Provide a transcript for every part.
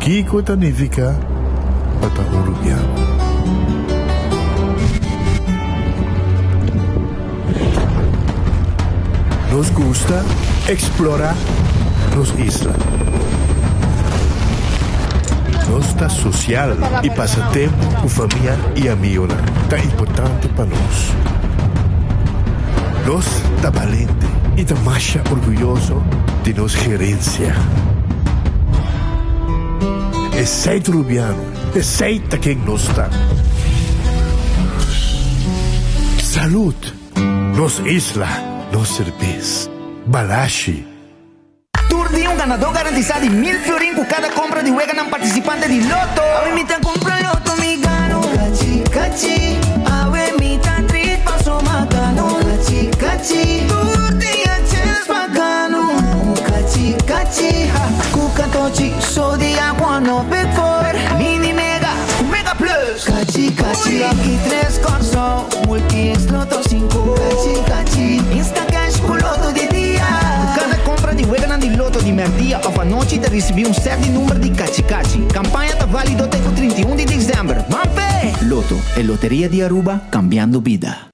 Kiko ta nifiká pa ta un rubiano? Nos gusta eksplorá nos isla. Nos ta sosial i pasa tempu ku famia i amigonan ta importante pa nos. Nos ta balente i ta masha orguyoso di nos gerensia. Esei ta Rubiano, esei ta ken nos ta. Salud! Nos isla, nos serbes. Balashi. Tur dia un ganadó garantisá di mil florin ku kada kompra di weganan partisipante di Lotto! Awe mi ta kumpra Lotto mi gano. Kachi kachi awe mi ta trit paso ma gano. Kachi kachi tur dia chens pa gano. Kachi kachi ha ku katochi so dia cuando big four. Mini mega ku mega plus. Kachi kachi lucky tres Kòrsou multi x Lotto sinku. Kachi kachi insta cash ku Lotto di dia. Ku kada kompra di weganan di Lotto di mèrdia òf anochi ta risibí un sèt di number di Kachi Kachi. Kampaña ta válido te ku 31 di desèmber. Ban p'e! Lotto, e loteria di Aruba, kambiando bida.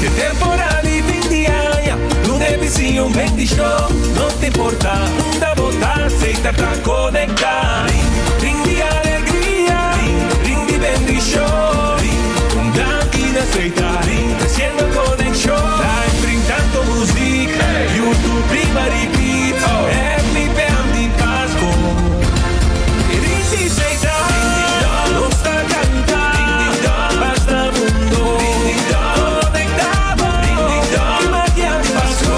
Di temporada di fin di aña, Luna e bisiño un bendicion. No ta importa unda bo ta, Seita ta conecta. Ring di alegria, ring di bendicion. Un danki na Seita, treciendo conexion. Live bring tanto muziek, YouTube riba repeat. Happy PM di Pasco. Ring di Seita, nos ta canta. Basta mundo, conecta bo. Ki magia di Pasco.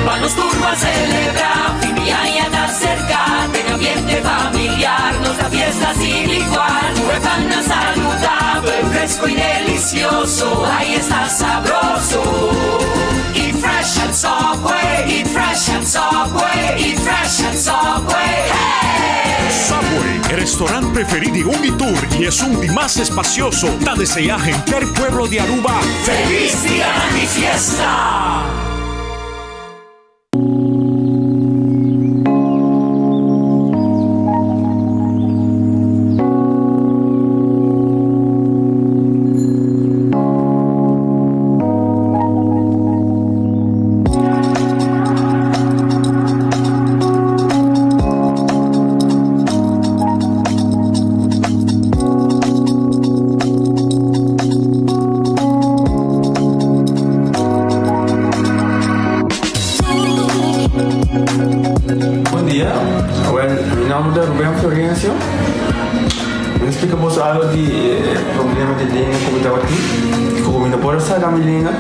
Pa nos tur ban celebra, fin di aña ta cerca, den ambiente familiar nos ta fiesta sin igual. Cu e pannan saludabel, fresco y delicioso, ay esta sabroso. Eat fresh at Subway, eat fresh at Subway, eat fresh at Subway, hey! Subway, e restaurant preferi di un y tur y esun di mas espacioso, ta desea henter pueblo di Aruba Feliz Dia di Fiesta! Bon dia, well mi nomber ta Ruben Florencio. Mi ta splika boso algo di e problema di lenga ku mi tabatin, ku mi no por a saka mi lenga,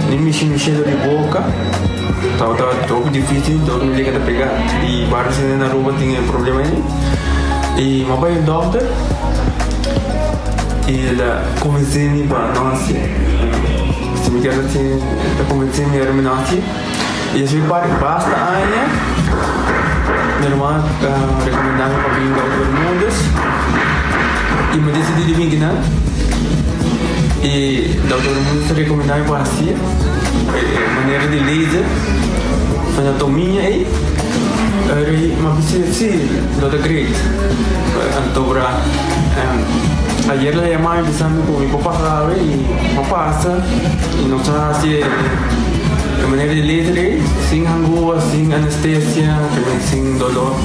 ni mishi mi shelo di boka. Tabata hopi dificil, dor mi lenga ta pega y varios hende na Aruba tin e problema ei. Y mi a bai un dokter y el a convence mi pa no haci. Si mi kier haci, el a convence mi ora mi no haci. Y esei par basta aña mi hermano a recomenda mi pa bin Dokter Bermudez y mi a decidi di bin kinan. Y Dokter Bermudez a recomenda mi pa haci e manera di laser anatomia ei. Eri mi a bisa si lo ta great. Anto bra ayer el a yama mi bisa mi cu mi por pasa awe y mi a pasa y nos a haci e manera di laser ei sin hangua, sin anestesia, sin dolor.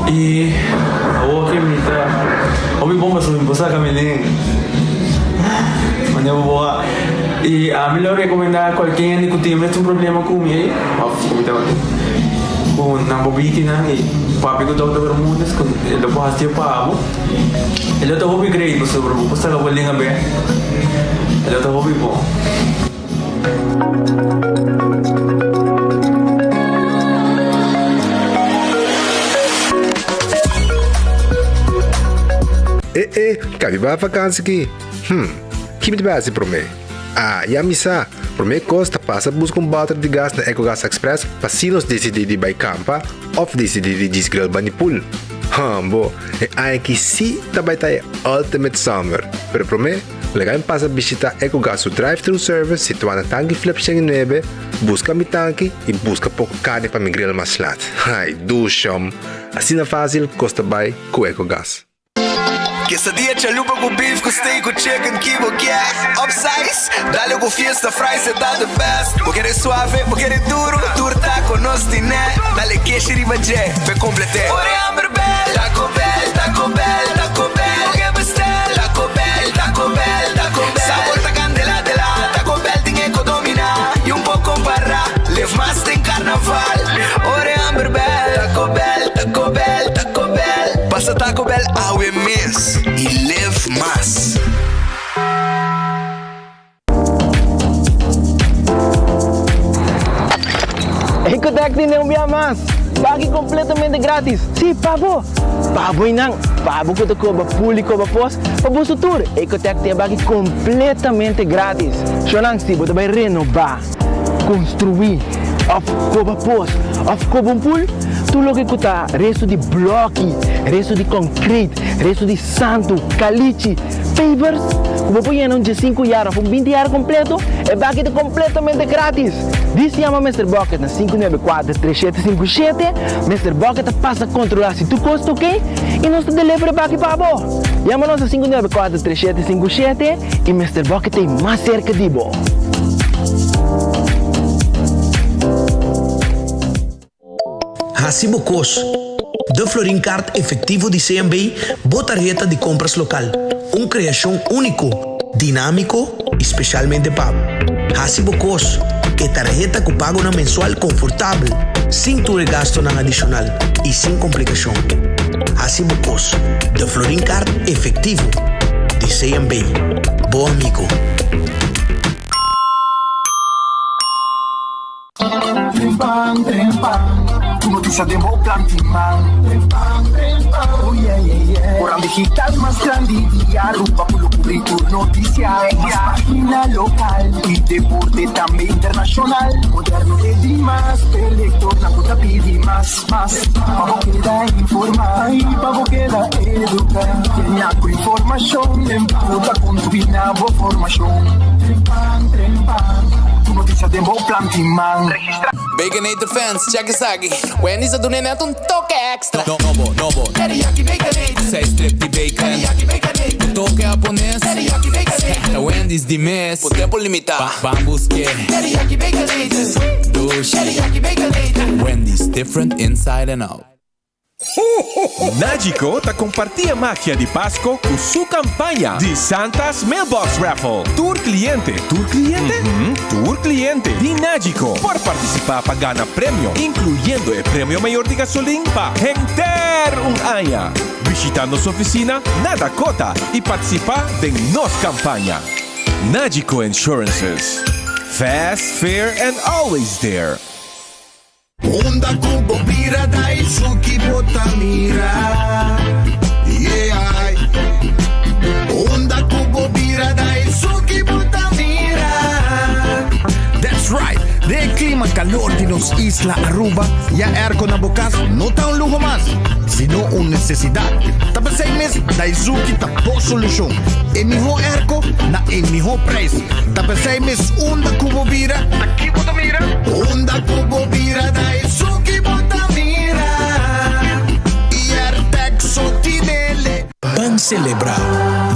Y awor ke mi ta hopi bon pasobra mi por saca mi lenga. Manera bo por wak. Y ami lo recomenda cualkier hende cu tin mes un problema cu mi ei of cu mi tabatin cu nan por biki nan y papia cu Doctor Bermudez cu e lo por haci pa bo. E lo ta hopi great pasobra bo por saca bo lenga bek. E lo ta hopi bon. E e, kabi ba vakansi ki? Hm, ki mi ta bai hasi promé? Ah, ya mi sa! Promé kos ta pasa buska un bòter di gas na Ecogas Express pa si nos disidí di bai kampa òf disidí di djis grill bani pool. Hambo, e aña aki sí ta bai ta e ultimate summer. Pero promé, laga mi pasa bishita Ecogas su drive-thru service situá na Tanki Flip 109, buska mi tanki i buska poko karni pa mi grill mas lat. Ai, dushom! Asina fásil kos ta bai ku Ecogas. Quesadilla chalupa cu beef cu steak cu chicken ki bo kier Upsize, dale cu fiesta fries e ta the best Bo kere suave, bo kere duro, tur taco nos tine Dale keshi riba dje, p'e complete Ora e hamber bel, Taco Bell, Taco Bell, Taco Bell Bo ke bestel, Taco Bell, Taco Bell, Taco Bell Sabor ta candela de la, Taco Bell tin e co domina Y un por compara, live mas den carnaval Ora e hamber bel, Taco Bell, Taco Bell, Taco Bell Pasa Taco Bell awe mes y live mas. Ecotec tin un bia mas! Baki completamente gratis! Si, pa bo! Pa bo y nan! Pa bo cu ta coba pool y coba pos, pa boso tur! Ecotec tin e baki completamente gratis! Shownan, si bo ta bay renoba, construi, of coba pos, of coba un pool, tur loke cu ta resto di bloki, resto di concrete, resto di santu, calichi, pavers, cu bo por yena un diesinku yar of un binti yar completo, e baki ta completamente gratis! Dis yama Mister Bucket na 594 3757, Mister Bucket ta pasa controla si tur cos ta ok y nos ta deliver e baki pa bo! Yama nos na 594 3757 y Mister Bucket ta ey mas cerca di bo! Hasi bo kos. De Florin Card Efectivo di CMB, bo tarheta di compras local. Un creacion unico, dinamico y specialmente pa bo. Hasi bo kos. E tarheta cu pagonan mensual confortabel, sin tur e gastonan adicional y sin complicacion. Hasi bo kos. De Florin Card Efectivo di CMB. Bo amigo. Trempan, trempan, ku notisia den bo plan tin man. Trempan, trempan, oh yeah, yeah, yeah. Koran digital mas grandi di Aruba ku lo kubri tur notisia. Mas pagina lokal i deporte tambe internashonal. Moderno e dimas, p'e lektornan ku ta pidi mas, mas. Pa bo keda informá i pa bo keda eduká. Kenia ku informashon den ku ta kontribuí na bo formashon. Trempan, trempan, tur notisia den bo plan tin man. Baconator fans, check esaki. Wendy's a duna net un toke extra. Nobo, nobo. Teriyaki Baconator. Sei strip di bacon. Teriyaki Baconator. Un toke Hapones. Teriyaki Baconator. Ta Wendy's di mes. Por tempo limita. Ban buske. Teriyaki Baconator. Dushi. Teriyaki Baconator. Wendy's different inside and out. Nagico ta comparti e magia di Pasco cu su campaña di Santa's Mailbox Raffle. Tur cliente, tur cliente? Mhm, tur cliente di Nagico por participa pa gana premio, incluyendo e premio mayor di gasolin pa henter un aña. Bishita nos oficina na Dakota y participa den nos campaña. Nagico Insurances, Fast, fair and always there. Unda ku bo bira dai suki bo ta mira Yeah Unda ku bo bira dai suki bo ta mira That's right! Den e klima kalor di nos isla Aruba, ya airco na bo kas no ta un luho mas, sino un nesesidat. Ta p'esei mes Daizuki ta bo solushon. E mihó airco na e mihó prijs. Ta p'esei mes unda ku bo bira, ta ki bo ta mira? Unda ku bo bira ta esun ki bo ta mira. Airtag so tinele. Ban selebrá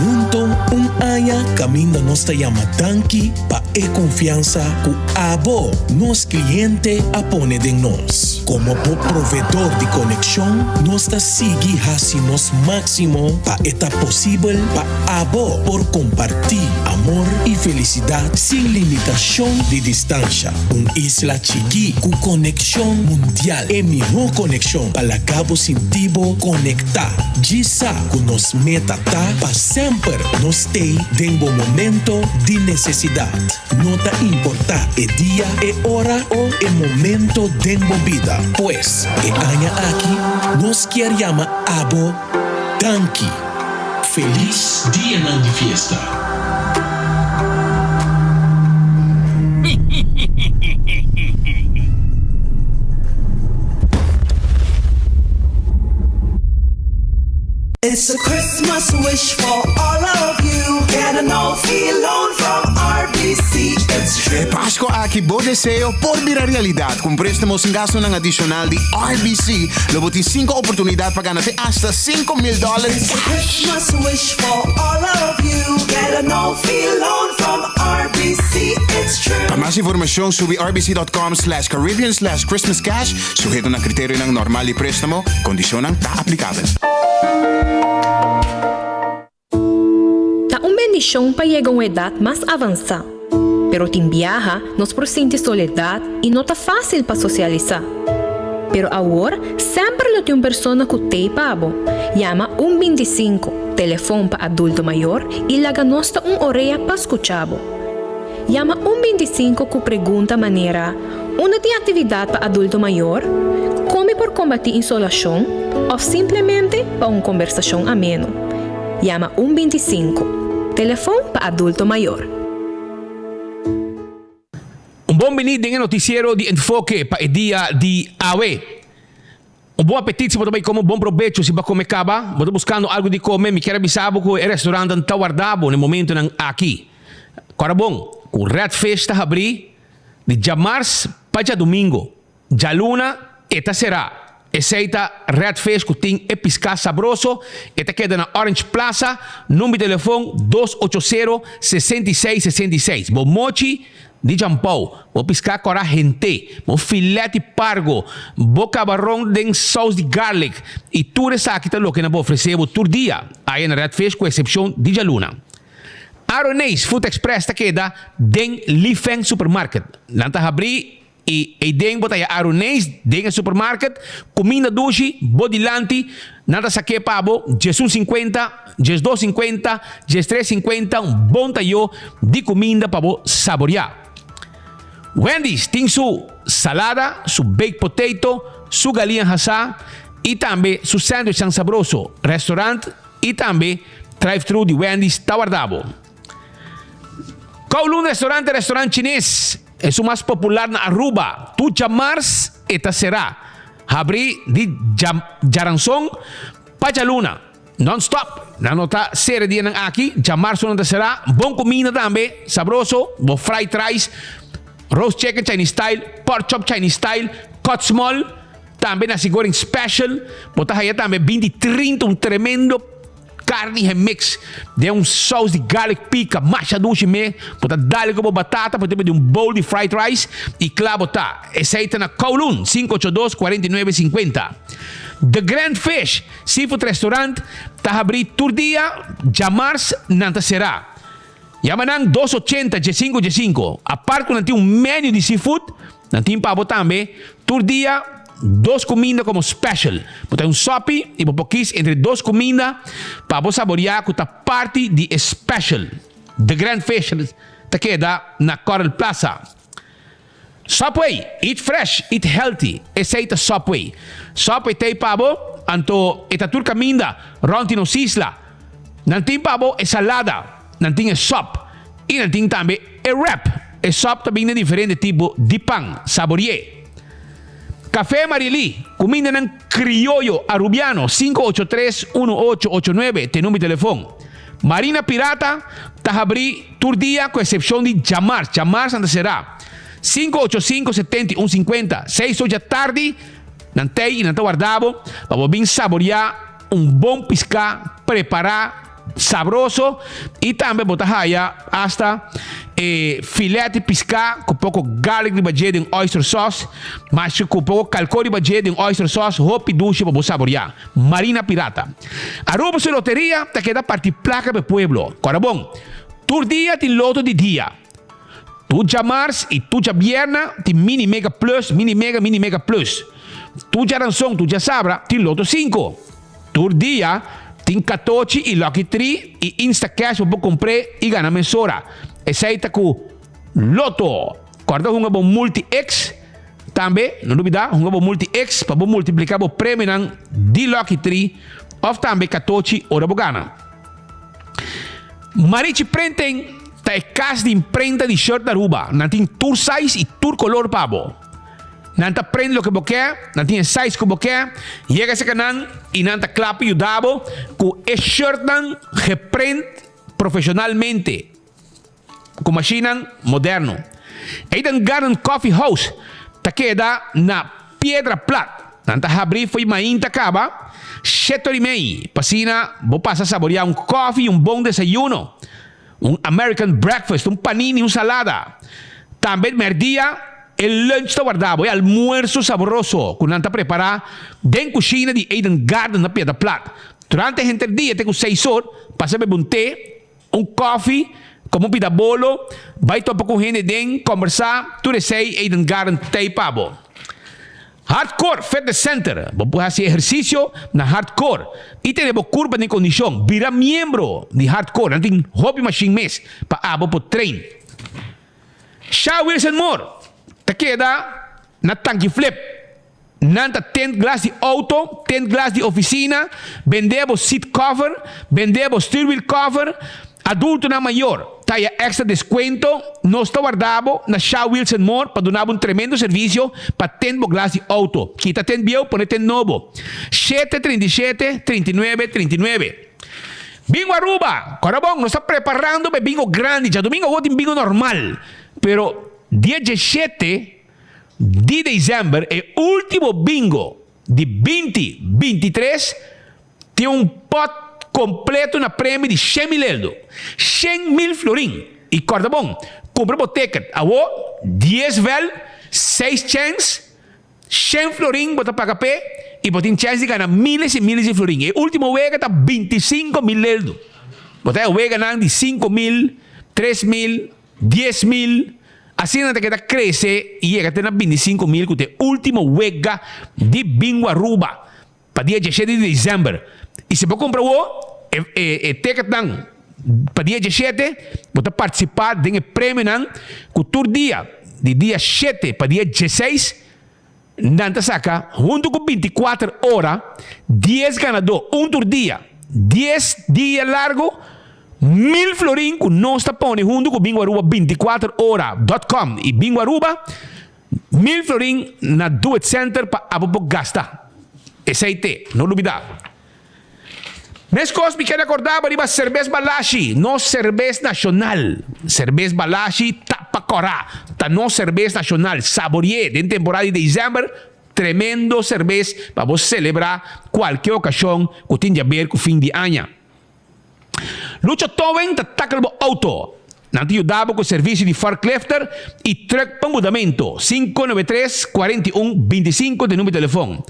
hunto un aña kaminda nos ta yama danki pa e konfiansa ku abo, nos kliente, a pone den nos. Komo bo provedor di konekshon, nos ta sigui hasi nos máksimo pa e ta posibel pa abo por kompartí amor i felisidat sin limitashon di distansha. Un isla chikí ku konekshon mundial, e mihó konekshon pa laga bo sinti bo konektá. Djis sa ku nos meta ta pa semper nos stay den bo momento di nesesidat. No ta importá e dia, e ora o e momento den bo bida. Pues, e aña aki nos kier yama abo danki. Felis dianan di fiesta! It's a Christmas wish for all of you Get a no fee loan from RBC It's true. E Pasco aki bo deseo por bira realidad. Cu un prestamo sin gastonan adicional di RBC, lo bo tin cinco oportunidad pa gana te hasta 5000 dollar It's a cash. Christmas wish for all of you Get a no fee loan from RBC It's true. Pa mas informacion subi rbc.com slash caribbean slash christmascash, suheto na criterionan normal di prestamo, condicionnan ta aplicabel. Ta un bendishon pa yega un edat mas avansá. Pero tin biaha nos por sinti soledat i no ta fásil pa sosialisá. Pero awor semper lo tin un persona ku t'ei pa bo. Yama un 25, telefon pa adulto mayor i laga nos ta un orea pa skucha bo. Yama un 25 ku pregunta manera, Unda tin aktividat pa adulto mayor? Kon mi por kombatí insolashon? Òf simplemente pa un kombersashon ameno. Yama un 25, telefon pa adulto mayor. Un bon bini den e noticiero di Enfoke pa e dia di awe. Un bon apetit si bo ta bai come, un bon probecho si bo a come caba. Bo ta buscando algo di come, mi kier a bisa bo cu e restaurantnan ta warda bo na e momentonan aki. Cora bon, cu Red Fish ta habri di djamars pa djadomingo. Djaluna e ta sera. Esey ta Red Fish cu tin e pisca sabroso. E ta keda na Orange Plaza. Number di telefon 280 66 66. Bo mochi Di jampou, bo piská kòrá hent'é, bo filèt di pargo, bo kabaron den sous di garlic i tur esaki ta loke nan por ofresé bo tur dia aya na Red Fish ku eksepshon di djaluna. Aroneis Food Express ta keda den Li Feng Supermarket. Nan ta habrí I eiden bo ta haya aruneis den e supermarket, kuminda dushi bo dilanti, nan ta sak'é pa bo 11 sinkuenta, 12 sinkuenta, 13 sinkuenta, un bon tayo di kuminda pa bo saboriá. Wendy's tin su salada, su baked potato, su galiña hasá i tambe su sandwichnan sabroso. Restaurant i tambe drive-thru di Wendy's ta warda bo. Kowloon Restaurant ta restaurant chines. Esun mas popular na Aruba. Tur djamars e ta será. Habrí di djaranson pa djaluna. Non stop. Nan no ta sera e dianan aki. Djamarso nan ta será. Bon kuminda tambe. Sabroso. Bo fried rice, roast chicken Chinese style, pork chop Chinese style, cut small. Tambe nasi goreng special. Bo ta haya tambe 20 30 un tremendo. Carni he mix den un saus di garlic pica masha dushi me bo ta dale cu bo batata por di un bowl di fried rice y cla bo ta. Esey ta na Kowloon 582 49 50. The Grand Fish Seafood Restaurant ta habri tur dia djamars nan ta cera. Yama nan 280 15 15. Apart cu nan tin un menu di seafood Nan tin pa bo tambe tur dia dos kuminda komo special. Bo ta un sopi i bo por kis entre dos kuminda pa bo saboreá ku ta parti di e special. The Grand Fish ta keda na Coral Plaza. Subway, eat fresh, eat healthy, esei ta Subway. Subway t'ei pa bo, anto e ta tur kaminda rònt di nos isla. Nan tin pa bo e salada, nan tin e sòp i nan tin tambe e wrap. E sòp ta bin den diferente tipo di pan. Sabori'é! Café Marilí, kumindanan krioyo arubiano, 583 1889 t'e number di telefon. Marina Pirata ta habrí tur dia ku eksepshon di djamars. Djamars nan ta será. 585 71 50, Seis ocha tardi nan t'ei i nan ta warda bo pa bo bin saboriá Un bon piská prepará sabroso i tambe bo ta haya asta e filet di piská ku poko garlic riba dje den oyster sauce, masha ku poko kalko riba dje den oyster sauce, hopi dushi pa bo saboriá. Marina Pirata. Aruba su loteria ta keda parti plaka pa e pueblo. Kòrda bon, tur dia tin loto di dia. Tur djamars i tur djabierna tin Mini Mega Plus, Mini Mega, Mini Mega Plus. Tur djaranson, tur djasabra tin Loto 5. Tur dia tin Katochi i Lucky Tree i Instacash pa bo kumpr'é i gana mesora. Esei ta ku Loto! Kòrda hunga bo Multi X tambe, no lubidá hunga bo Multi X pa bo multipliká bo premionan di Lucky Tree òf tambe Katochi ora bo gana. Marichi Printing ta e kas di imprenta di shirt na Aruba. Nan tin tur size y tur color pa bo. Nan ta prende loke bo ke, nan tin e size ku bo ke, yega serka nan i nan ta kla pa yuda bo ku e shirtnan geprint profeshonalmente ku mashinnan moderno. Eden Garden Coffee House ta keda na Piedra Plat. Nan ta habri fo'i mainta kaba shete ora i mei pa asina bo pasa saborea un kofi i un bon desayuno. Un American breakfast, un panini, un salada. Tambe merdia e lunch ta warda bo, e almuerzo saboroso cu nan ta prepara den cushina di Eden Garden na Piedra Plat. Durante henter dia te cu seis or, pasa bebe un te, un koffie, come un pida bolo, bay topa cu hende den, combersa, tur esey Eden Garden t'ey pa bo. Hardcore Fitness Center, Bo por hasi ehersisio na Hardcore i tene bo kurpa den kondishon. Bira miembro di Hardcore, nan tin hopi mashin mes pa abo por train. Sha Wilson Moore ta keda na Tanki Flip. Nan ta tint glas di outo, tint glas di ofisina, bende bo seat cover, bende bo stuurwiel cover, Adultonan mayor ta haya extra descuento, nos ta warda bo na Sha Wilson Moore pa duna bo un tremendo servicio pa tint bo glas di auto. Kita tint bieu, pone tint nobo. Shete 37, 39, 39. Bingo Aruba! Cora bon, nos ta preparando pa e bingo grandi. Djadomingo awor tin bingo normal, pero dia diesshete di december e ultimo bingo di binti 23 Tin un pot completo na premio di 100.000 eldo, 100.000 florin. Y corda bon, cumpra bo ticket awo, dies vel, seis chens, shen florin bo ta paga p'e y bo tin chens di gana miles y miles di florin. E ultimo wega ta 25.000 eldo. Bo ta e weganan di 5.000, 3.000, 10.000, asina nan ta keda crece y yega te na 25.000 cu ta e ultimo wega di Bingo Aruba. Pa dia diesshete di december. Y si bo cumpra awo e e ticketnan pa dia diesshete, bo ta participa den e premionan cu tur dia di dia shete pa dia diesseis nan ta saca hunto cu binticuater ora dies ganador un tur dia, dies dia largo mil florin cu nos ta pone hunto cu Bingo Aruba binticuater ora dot com y Bingo Aruba. Mil florin na Do It Center pa abo por gasta. Esei te, no lubida. Meskos mi keda akorda bo riba Serbes Balashi, nos serbes nashonal. Serbes Balashi ta pa kòrá. Ta nos serbes nashonal. Sabori'é den temporada di desèmber, tremendo serbes pa bo selebrá kualke okashon ku tin di aber ku fin di aña. Lucho Towing ta tackle bo auto. Nan ta yuda bo ku servisio di forklifter i truck pa mudamentu. 593 41 25 ta e number di telefon.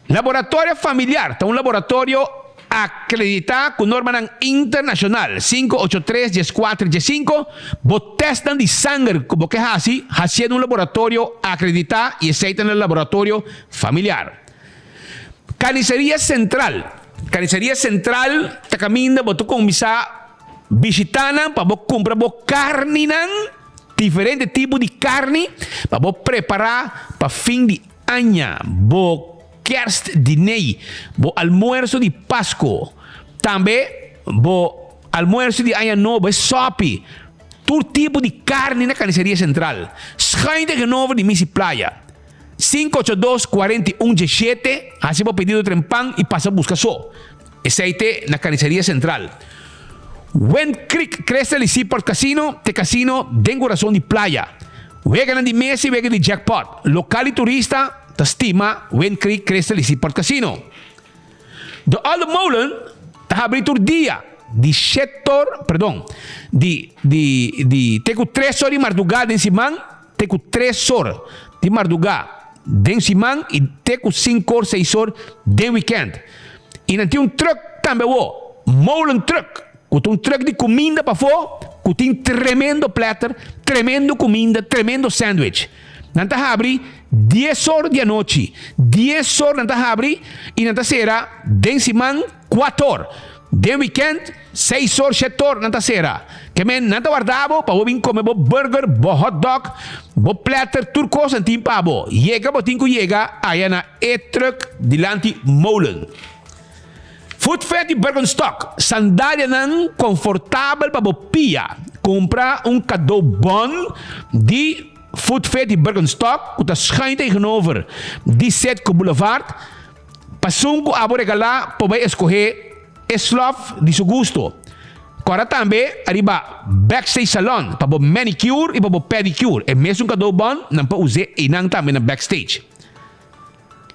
Laboratorio Familiar ta un laboratorio akreditá ku normanan internashonal. 583 14 15 Bo tèstnan di sanger ku bo ke hasi, hasié den un laboratorio akreditá i esei ta na Laboratorio Familiar. Carniceria Central. Carniceria Central ta caminda bo ta cuminsa bishita nan pa bo cumpra bo carninan, diferente tipo di carni pa bo prepara pa fin di aña, bo kerst diner, bo almuerzo di Pasco, tambe bo almuerzo di aña nobo, e sopi, tur tipo di carni na Carniceria Central. Schuin tegenover di Misi Playa. Sinku ocho dos kuarenta i un djeshete, Hasi bo pedido trempan i pasa buska so. Esei te na Carniceria Central. Wind Creek Crystal i Seaport Casino te casino den kurason di playa. Weganan di mesa i wega di jackpot. Lokal i turista ta stima Wind Creek Crystal i Seaport Casino. De Olde Molen ta habri tur dia di shetor, perdon, di di di te ku tres or di mardugá den siman. Te ku tres or di mardugá den siman i te ku sinku or, seis or den wikènt. I nan tin un trùk tambe awor, Molen Truck, ku ta un trùk di kuminda pafó ku tin tremendo plèter, tremendo kuminda, tremendo sandwich. Nan ta habri dies or di anochi, dies or nan ta habri i nan ta sera den siman kuater or. Den wikènt, seis or, shete or nan ta sera. Ke men nan ta warda bo pa bo bin kome bo burger, bo hot dog, bo platter, tur kos nan tin pa bo. Yega bo tin ku yega aya na e truck dilanti molen. Food Fair di Birkenstock, sandalianan konfortabel pa bo pia. Kumpra un kado bon di. Footfit di Birkenstock ku ta schuin tegenover di Citgo Boulevard. Pasun ku abo regalá por bai eskohé e slof di su gusto. Kòrda tambe ariba Backstage Salon pa bo manicure i pa bo pedicure. E mesun kadó bon nan por us'é einan tambe na Backstage.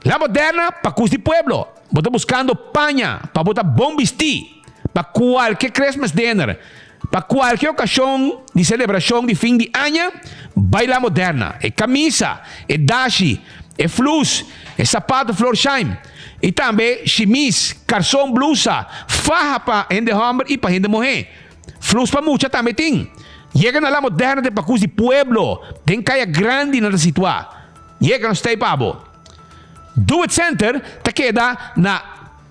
La Moderna pa kus di pueblo. Bo ta buskando paña pa bo ta bon bistí pa kualke Christmas dinner, pa kualke okashon di selebrashon di fin di aña? Bai La Moderna. E kamisa, e dashi, e flus, e sapato Florsheim i tambe shimis, karson, blusa, faha pa hende hòmber i pa hende muhé. Flus pa mucha tambe tin. Yega na La Moderna den Pakus di Pueblo, den Kaya Grandi nan ta situá. Yega nos tei pa bo. Do It Center ta keda na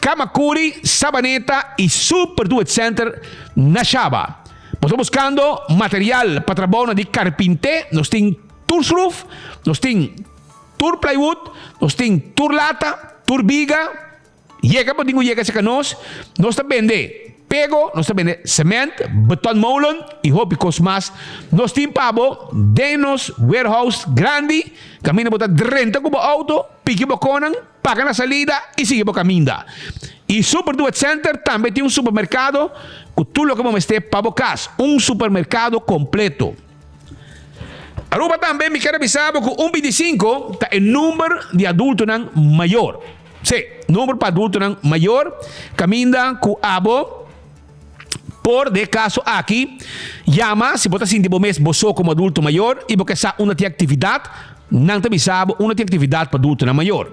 Kamakuri, Sabaneta y Super Do It Center na Shaba. Bo ta buscando material pa trabounan di carpinte? Nos tin tur schroef, nos tin tur plywood, nos tin tur lata, tur biga. Yega bo tin ku yega serka nos, nos ta bende pego, nos ta bende cement, betonmolen y hopi kos mas. Nos tin pa bo den nos warehouse grandi, kaminda bo ta drenta ku bo auto, piki bo konan, paga na salida y sigui bo kaminda. Y Super Do It Center tambe tin un supermerkado ku tur loke bo mester pa bo kas, un supermerkado kompleto. Aruba tambe mi kier a bisa bo ku un bintisinko ta e number di adultonan mayor. Sí, number pa adultonan mayor kaminda ku abo por den e kaso aki yama si bo ta sinti bo mes bo so komo adulto mayor i bo ke sa unda tin aktividat, nan ta bisa bo unda tin aktividat pa adultonan mayor.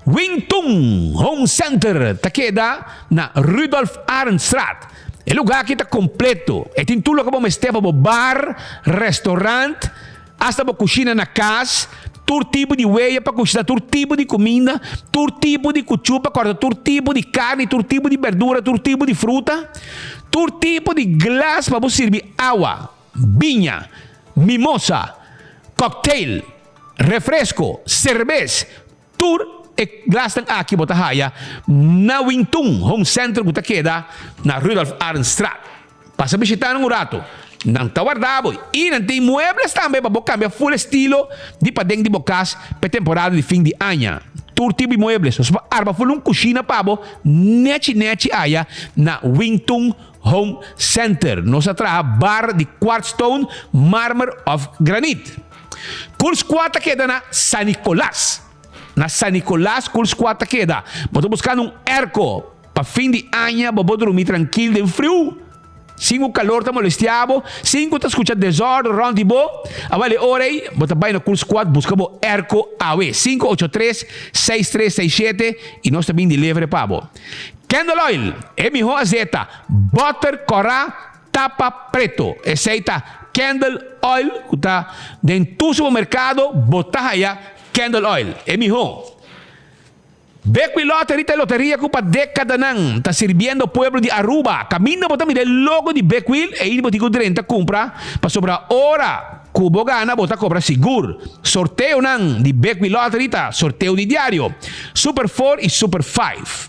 Wing Tun Home Center ta keda na Rudolf Arendstraat. E lugá aki ta kompleto. E tin tur loke bo mester pa bo bar, restaurant, hasta bo kushina na kas, tur tipo di weya pa kushina tur tipo di kuminda, tur tipo di kuchú pa kòrta tur tipo di karni, tur tipo di berdura, tur tipo di fruta, tur tipo di glas pa bo sirbi awa, biña, mimosa, cocktail, refresco, serbes, Tur e glasnan aki bo ta haya na Wintun Home Center ku ta keda na Rudolf Arendstraat. Pasa bishita nan un rato. Nan ta warda bo i nan tin muebles tambe pa bo kambia ful estilo di paden di bo kas pa e temporada di fin di aña. Tur tipo di muebles. Nos por arma ful un kushina pa bo nechi nechi aya na Wintun Home Center. Nos a traha bar di quartzstone, marmer of granit. Cool Squad ta keda na San Nicolas. Na San Nicolas Cool Squad ta keda. Bo ta buscando un airco pa fin di aña bo por drumi trankil den friu, sin cu calor ta molestia bo, sin cu ta scucha desorden rond di bo. Awel e ora ey bo ta bay na Cool Squad busca bo airco awe. 583 6367 y nos ta bin deliver pa bo. Candle oil, e miho azeta, butter cora, Tapa preto, esey ta candle oil cu ta den tur supermercado bo ta haya candle oil, e miho. Bequi Lottery ta e loteria cu pa decadanan ta sirbiendo pueblo di Aruba. Caminda bo ta mira e logo di Bequil ey bo tin cu drenta cumpra pasobra ora cu bo gana bo ta cobra sigur. Sorteonan di Bequi Lottery ta sorteo di diario, Super Four y Super Five.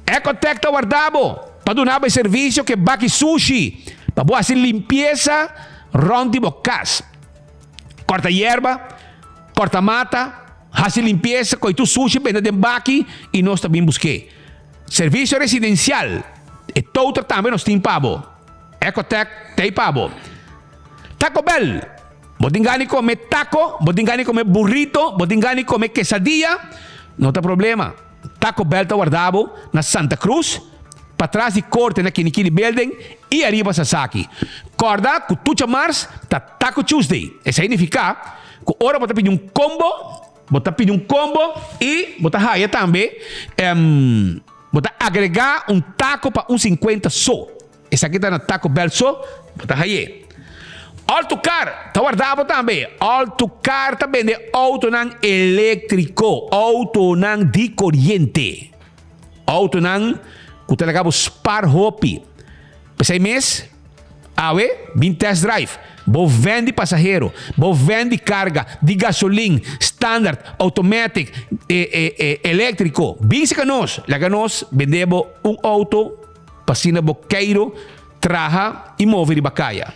Ecotec ta warda bo pa duna bo e servisio ku e baki sushi pa bo hasi limpiesa rònt di bo kas. Kòrta yerba, kòrta mata, hasi limpiesa, kohe tur sushi benta den baki i nos ta bin busk'é. Servisio residensial, e touter tambe nos tin pa bo. Ecotec ta ei pa bo. Taco Bell, bo tin gana di kome taco, bo tin gana di kome burrito, bo tin gana di kome quesadilla, no ta problema. Taco Bell ta warda bo na Santa Cruz, patras di Corte na Kinikini Building y ariba Sasaki. Corda cu tucha mars ta Taco Tuesday. Esey nifica cu ora bo ta pidi un combo, bo ta pidi un combo y bo ta haya tambe, bo ta agrega un taco pa un cincuenta so. Esaki ta na Taco Bell so bo ta haye. All to Car ta warda bo tambe. All to Car ta bende autonan eléktriko, autonan di koriente. Autonan ku ta laga bo spar hopi. P'esei mes, awe bin test drive. Bo van di pasahero, bo van di karga, di gasolin, standard, automatic, eléktriko. Bin seka nos, laga nos bende bo un auto. Pa asina bo keiro traha y move riba caya.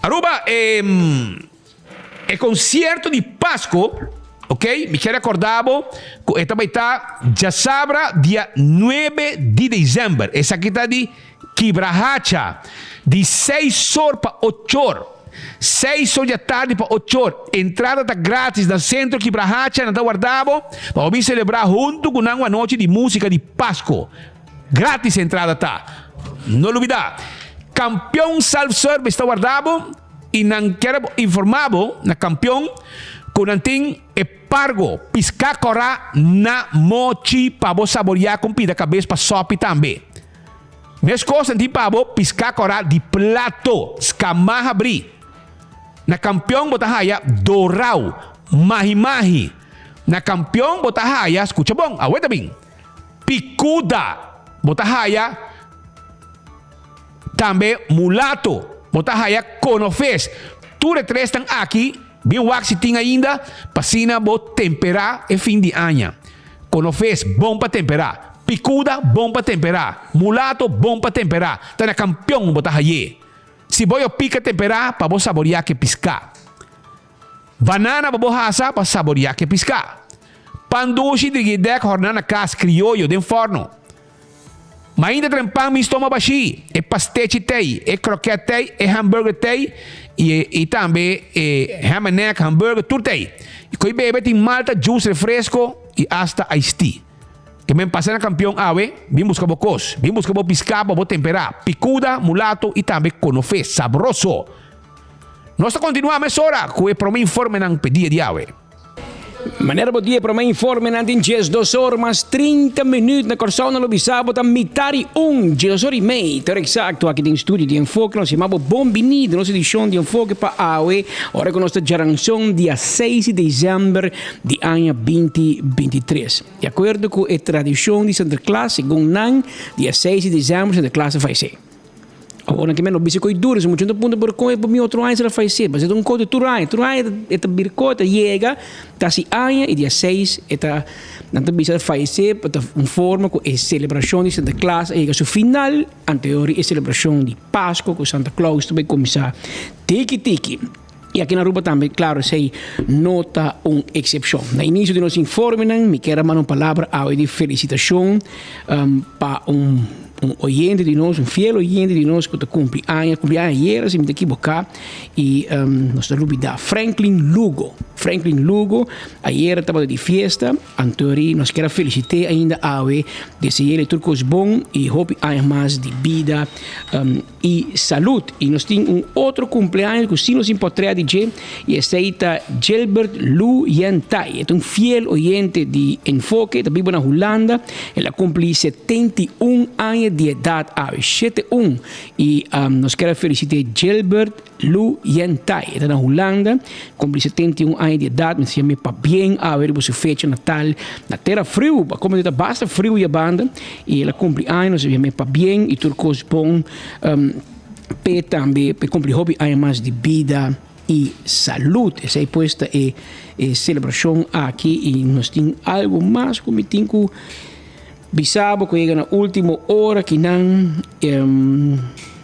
Aruba, e, e concierto di Pasco, ok, mi kier recorda bo cu e ta bay ta djasabra dia nuebe di december. Esaki ta di Kibrahacha, di seis or pa ocho or. Seis or di atardi pa ocho or. Entrada ta gratis na Centro Kibrahacha. Nan ta warda bo pa bo bin celebra hunto cu nan un anochi di musica di Pasco. Gratis entrada ta. No lubida, Campeon Self Service ta warda bo y nan kier informa bo na Campeon cu nan tin e pargo pisca cora na mochi pa bo saboria con pida cabes pa sopi tambe. Mescos nan tin pa bo pisca cora di plato scama habri. Na Campeon bo ta haya dorao, mahi mahi. Na Campeon bo ta haya, scucha bon, awe ta bin. Picuda, bo ta haya tambe mulato, bo ta haya conofes. Tur e tresnan aki bin wak si tin ainda pa asina bo tempera e fin di aña. Conofes bon pa tempera, picuda bon pa tempera, mulato bon pa tempera, ta na campeon bo ta haye. Si bo yo pica tempera pa bo saboria ke pisca. Banana bo bo hasa pa saboria ke piská. Pan dushi di gidek horná na kas krioyo den fòrno. Mainta tren pan mi stoma bashí, e pastechi tei, e krokèt tei, e hamburger tei i e i tambe e ham and egg hamburger tur tei. I ko'i bebe tin malta, juice, refresko i asta iced tea. Ke men pasa na kampion awe, bin buska bo kos, bin buska bo piská pa bo temperá, pikuda, mulato i tambe konofé sabroso. Nos ta kontinuá mesora ku e promé informenan p'e dia di awe. Manera bo di e promé informenan tin 12 or mas 30 minüt na Kòrsou nan lo bisa bo ta mitar i un, 12 or i mei, ta ora eksakto aki den studio di Enfoke nos yama bo bon biní den nos edishon di Enfoke pa awe ora ku nos ta djaranson dia 6 di desèmber di aña 2023. Di akuerdo ku e tradishon di Sinterklaas segun nan dia 6 di desèmber Sinterklaas ta falesé. Awor nan ke men bisa koi duru, si mucha ta puntra pero kon e por bin otro aña si el a falesé? Pasobra e ta un kos di tur aña, tur aña e ta bira kos, e ta yega, ta hasi aña i dia seis e ta, nan ta bisa el a falesé pa ta un forma ku e selebrashon di Santa Claus a yega su final, anterior e selebrashon di Pasko ku Santa Claus ta bai kuminsá tiki tiki. I aki na Aruba tambe, klaro, esei no ta un eksepshon. Na inisio di nos informenan mi kier a manda un palabra awe di felisitashon pa un un oyente di nos, un fiel oyente di nos ku ta kumpli aña, kumpli aña ayera si mi ta ekiboká, i nos ta lubidá, Franklin Lugo. Franklin Lugo ayera tabata di fiesta, antori nos kier a felisit'é ainda awe, dese'é tur kos bon i hopi aña mas di bida. Y salud. Y nos tin un otro cumpleaños cu si nos tin potret di dje y esey ta Gilbert Lu Yen Tai. E ta un fiel oyente di Enfoke, ta biba na Hulanda. El a cumpli 71 aña di edad awe, shete un. Y nos kier a felicite Gilbert Lu Yen Tai. E ta na Hulanda, cumpli 71 aña di edad. Mi ta siña mi pabien awe riba su fecha natal na tera friu. Pa como ta basta friu ya banda. Y el a cumpli aña, nos a yam'é pabien y tur cos bon p'e tambe, p'e cumpli hopi aña mas di bida y salud. Esey pues ta e e celebracion aki y nos tin algo mas cu mi tin cu bisa bo cu yega na ultimo ora kinan.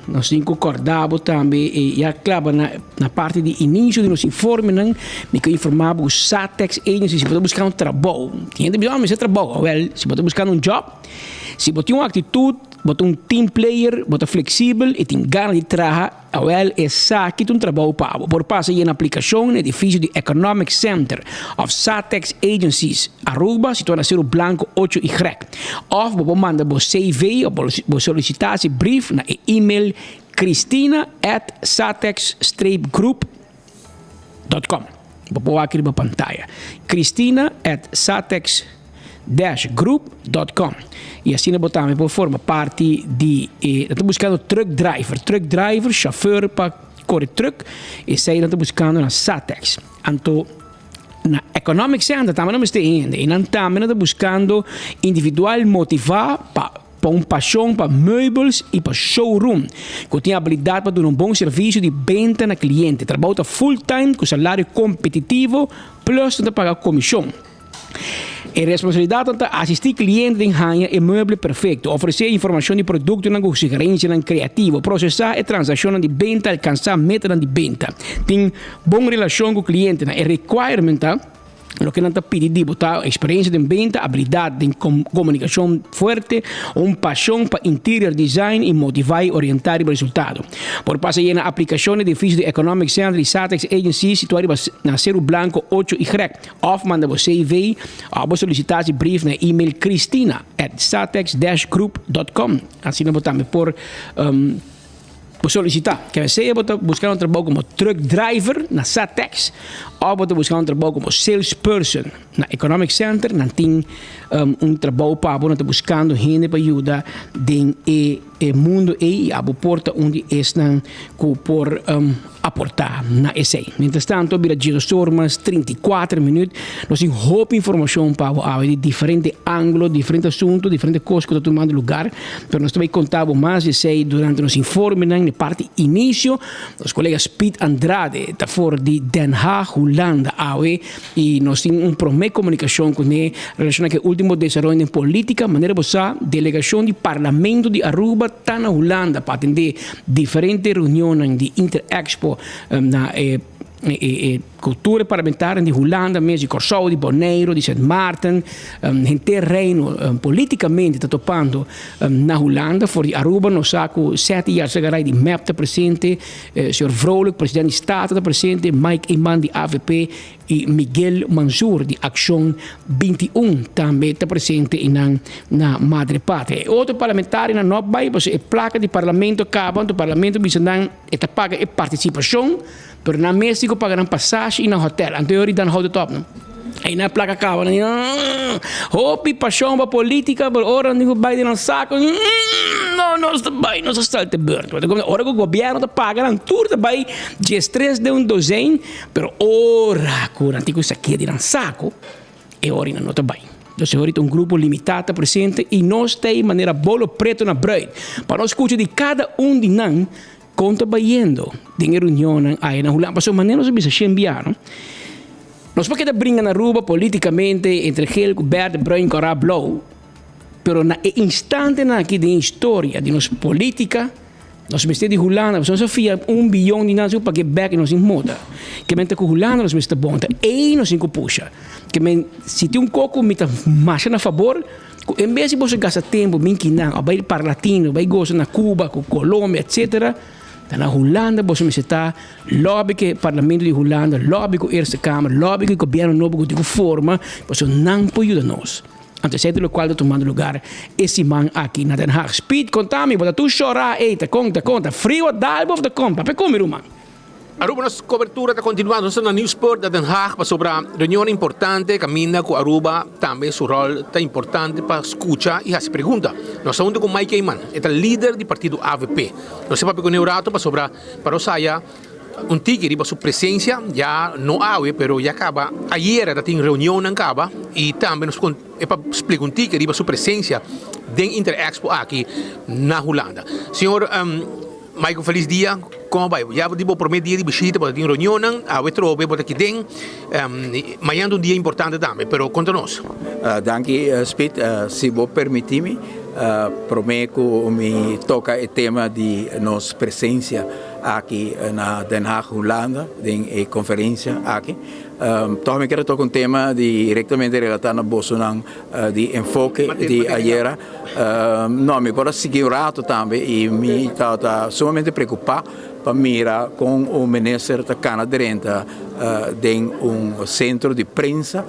Nos tin cu corda bo tambe e ya claba na na parti di inicio di nos informenan, mi ke informa bo cu Satex Agency si bo ta buscando trabou, tin hende bisa, oh mi sa trabou, awel si bo ta buscando un job, si bo tin un actitud, bo ta un team player, bo ta flexibel y tin gana di traha, awel esaki ta un trabou pa bo. Por pasa yena aplicacion na edificio di Economic Center of Satex Agencies Aruba, situa na Cerro Blanco ocho Y. Of bo por manda bo CV of bo solicitatie brief na e email Cristina at satex streep group dot com. Bo por wak riba pantaya. Cristina at satex dash group dot com. Y asina bo tambe por forma parti di e nan ta buscando truck driver, truck driver, chauffeur pa core truck, esey nan ta buscando na Satex. Anto Na Economic Center tambe nan mester hende y nan tambe nan ta buscando individual motiva pa pa un pasion pa meubels y pa showroom cu tin habilidad pa duna un bon servicio di benta na cliente. Trabou ta full time cu salario competitivo plus nan ta paga comision. E responsabilidatnan ta asistí kliente den haña e mueble perfekto, ofresé informashon di produktonan ku sugerensianan kreativo, prosesá e transakshonnan di benta, alkansá metanan di benta, tin bon relashon ku klientenan. E requirement ta loke nan ta pidi di bo ta eksperensia den benta, abilidat den komunikashon fuerte, un pashon pa interior design i motivá i orientá riba resultado. Por pasa yena aplikashon na edifisio di Economic Center di Satex Agency situá riba na Seru Blanco ocho Y. Òf manda bo CV òf bo solisitatie brief na e email cristina at satex dash group dot com. Asina bo tambe por por solisitá. Kende sea bo ta buska un trabou komo truck driver na Satex òf bo ta buska un trabou komo salesperson na Economic Center, nan tin un trabou pa bo. Nan ta buskando hende pa yuda den e. E mundu ei i abo por ta un di esnan ku por aportá na esei. Mientrastanto a bira djedos mas 34 minüt. Nos tin hopi informashon pa bo awe di diferente ángulo, diferente asuntu, diferente kos ku ta tumando lugar. Pero nos ta bai konta bo mas di esei durante nos informenan. Na e parti inisio nos kolega Speed Andrade ta for di Den Haag, Hulanda awe. I nos tin un promé komunikashon kuné relashoná ku e último desaroyo den polítika. Manera bo sa, delegashon di Parlamento di Aruba ta na Hulanda pa atendé diferente reunionnan di Interexpo na e e kultura parlamentario di Hulanda mes, di Kòrsou, di Boneiru, di Sint Maarten. Henter Reino polítikamente ta topando na Hulanda. For di Aruba nos sa ku Seti Yarzagaray di mep ta presente. Señor Vrolijk, president di Staten ta presente, Mike Eman di avp y Miguel Mansur di Accion 21 tambe ta presente y nan na Madre Patria. E otro parlamentarionan no a bay pasobra e placa di parlamento a caba, anto parlamento bisa nan e ta paga e participacion, pero nan mes tin cu paga nan pasashi y nan hotel, anto e ora dan houdt het op no. Ey nan placa caba nan di hopi pasion pa politica pero ora nan tin cu bay den nan saco no nos ta bay nos a stal te beurt. Ora cu gobierno ta paga nan tur ta bay diestres den un dozijn pero ora cu nan tin cu sakia di nan saco e ora nan no ta bay. Nos e ora ta un grupo limita ta presente y nos ta ey manera bolo preto na bruid pa nos scucha di cada un di nan con ta bayendo den e reunionnan aya na Hulanda. Pasobra manera nos a bisa shen bia no. Nos por keda bringa na Aruba politicamente entre geel cu berde, bruin, cora, blauw, pero na e instantenan aki den historia di nos politica, nos mester di Hulanda, pasobra nos a fia un biyon di nan su pa ke bek y nos tin moda. Ke men ta cu Hulanda nos mester bon, ta ey nos tin cu pusha. Ke men si tin un coco mi ta masha na fabor cu en bes di boso gasta tempo bin kinan of bay Parlatino, bay goza na Cuba cu Colombia etcetera, Ta na Hulanda boso mester ta lobby ku e parlamento di Hulanda, lobby ku Eerste Kamer, lobby ku e gobierno nobo ku tin ku forma pasobra nan por yuda nos. Anto esei ta lokual ta tumando lugar e siman aki na Den Haag. Speed konta mi, bo ta tur shorá ey, ta kon, ta kon, ta friu a dal bo of ta kon? Papia ku mi ruman. Aruba nos cobertura ta continua, nos ta na Nieuwspoort na Den Haag pasobra reunion importante caminda cu Aruba tambe su rol ta importante pa scucha y haci pregunta. Nos ta hunto cu Mike Eman, e ta lider di partido avp. Nos ta papia cu ne un rato pasobra pa nos haya un tiki riba su presencia, ya no awe pero ya caba ayera ta tin reunionnan caba y tambe nos e pa splica un tiki riba su presencia den Interexpo aki na Hulanda. Señor Michael felis dia, como bai? Ya di bo prome dia di bishita bo ta tin reunionnan, awe trobe bo ta aki den, mañana ta un dia importante tambe, pero konta nos. Danki Speed, si bo permiti mi, prome ku mi toka e tema di nos presensia aki na Den Haag, Hulanda, den e konferensia aki, tòg mi kier a toka un tema direktamente relatá na bosonan di enfoke di ayera. No, mi por a sigui un rato tambe y mi tabata sumamente preocupa pa mira con un minister ta cana drenta den un centro di prensa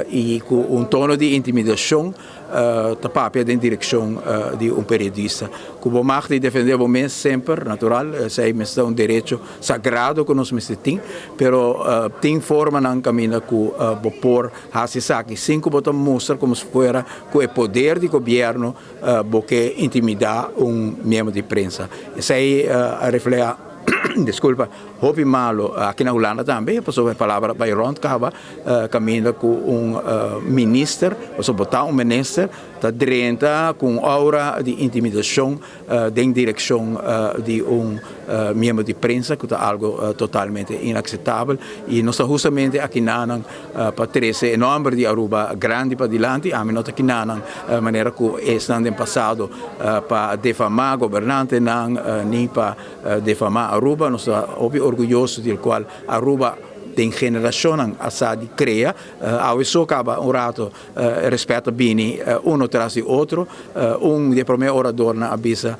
y cu un tono di intimidacion ta papia den direccion di un periodista. Cu bo mag di defende bo mes semper, natural, esey mester ta un derecho sagrado cu nos mester tin, pero tin formanan caminda cu bo por Hasi esaki sin ku bo ta mustra komo si fuera ku e poder di gobièrnu bo ke intimidá un miembro di prensa. Esei a reflehá. Disculpa, hopi malo aki na Hulanda tambe, pasobra e palabra bay rond caba, caminda cu un minister, pasobra bo ta un minister, ta drenta cu un aura di intimidacion den direccion di un miembro di prensa, cu ta algo totalmente inaceptabel, y nos ta hustamente aki nanan pa trece e nomber di Aruba grandi padilanti. Ami no ta kinanan manera cu esnan den pasado pa defama gobernantenan ni pa defama Aruba. Nos ta hopi orguyoso di el cual Aruba den generacionnan a sa di crea. Awe so caba un rato respet a bini uno tras di otro. Un di e prome oradornan a bisa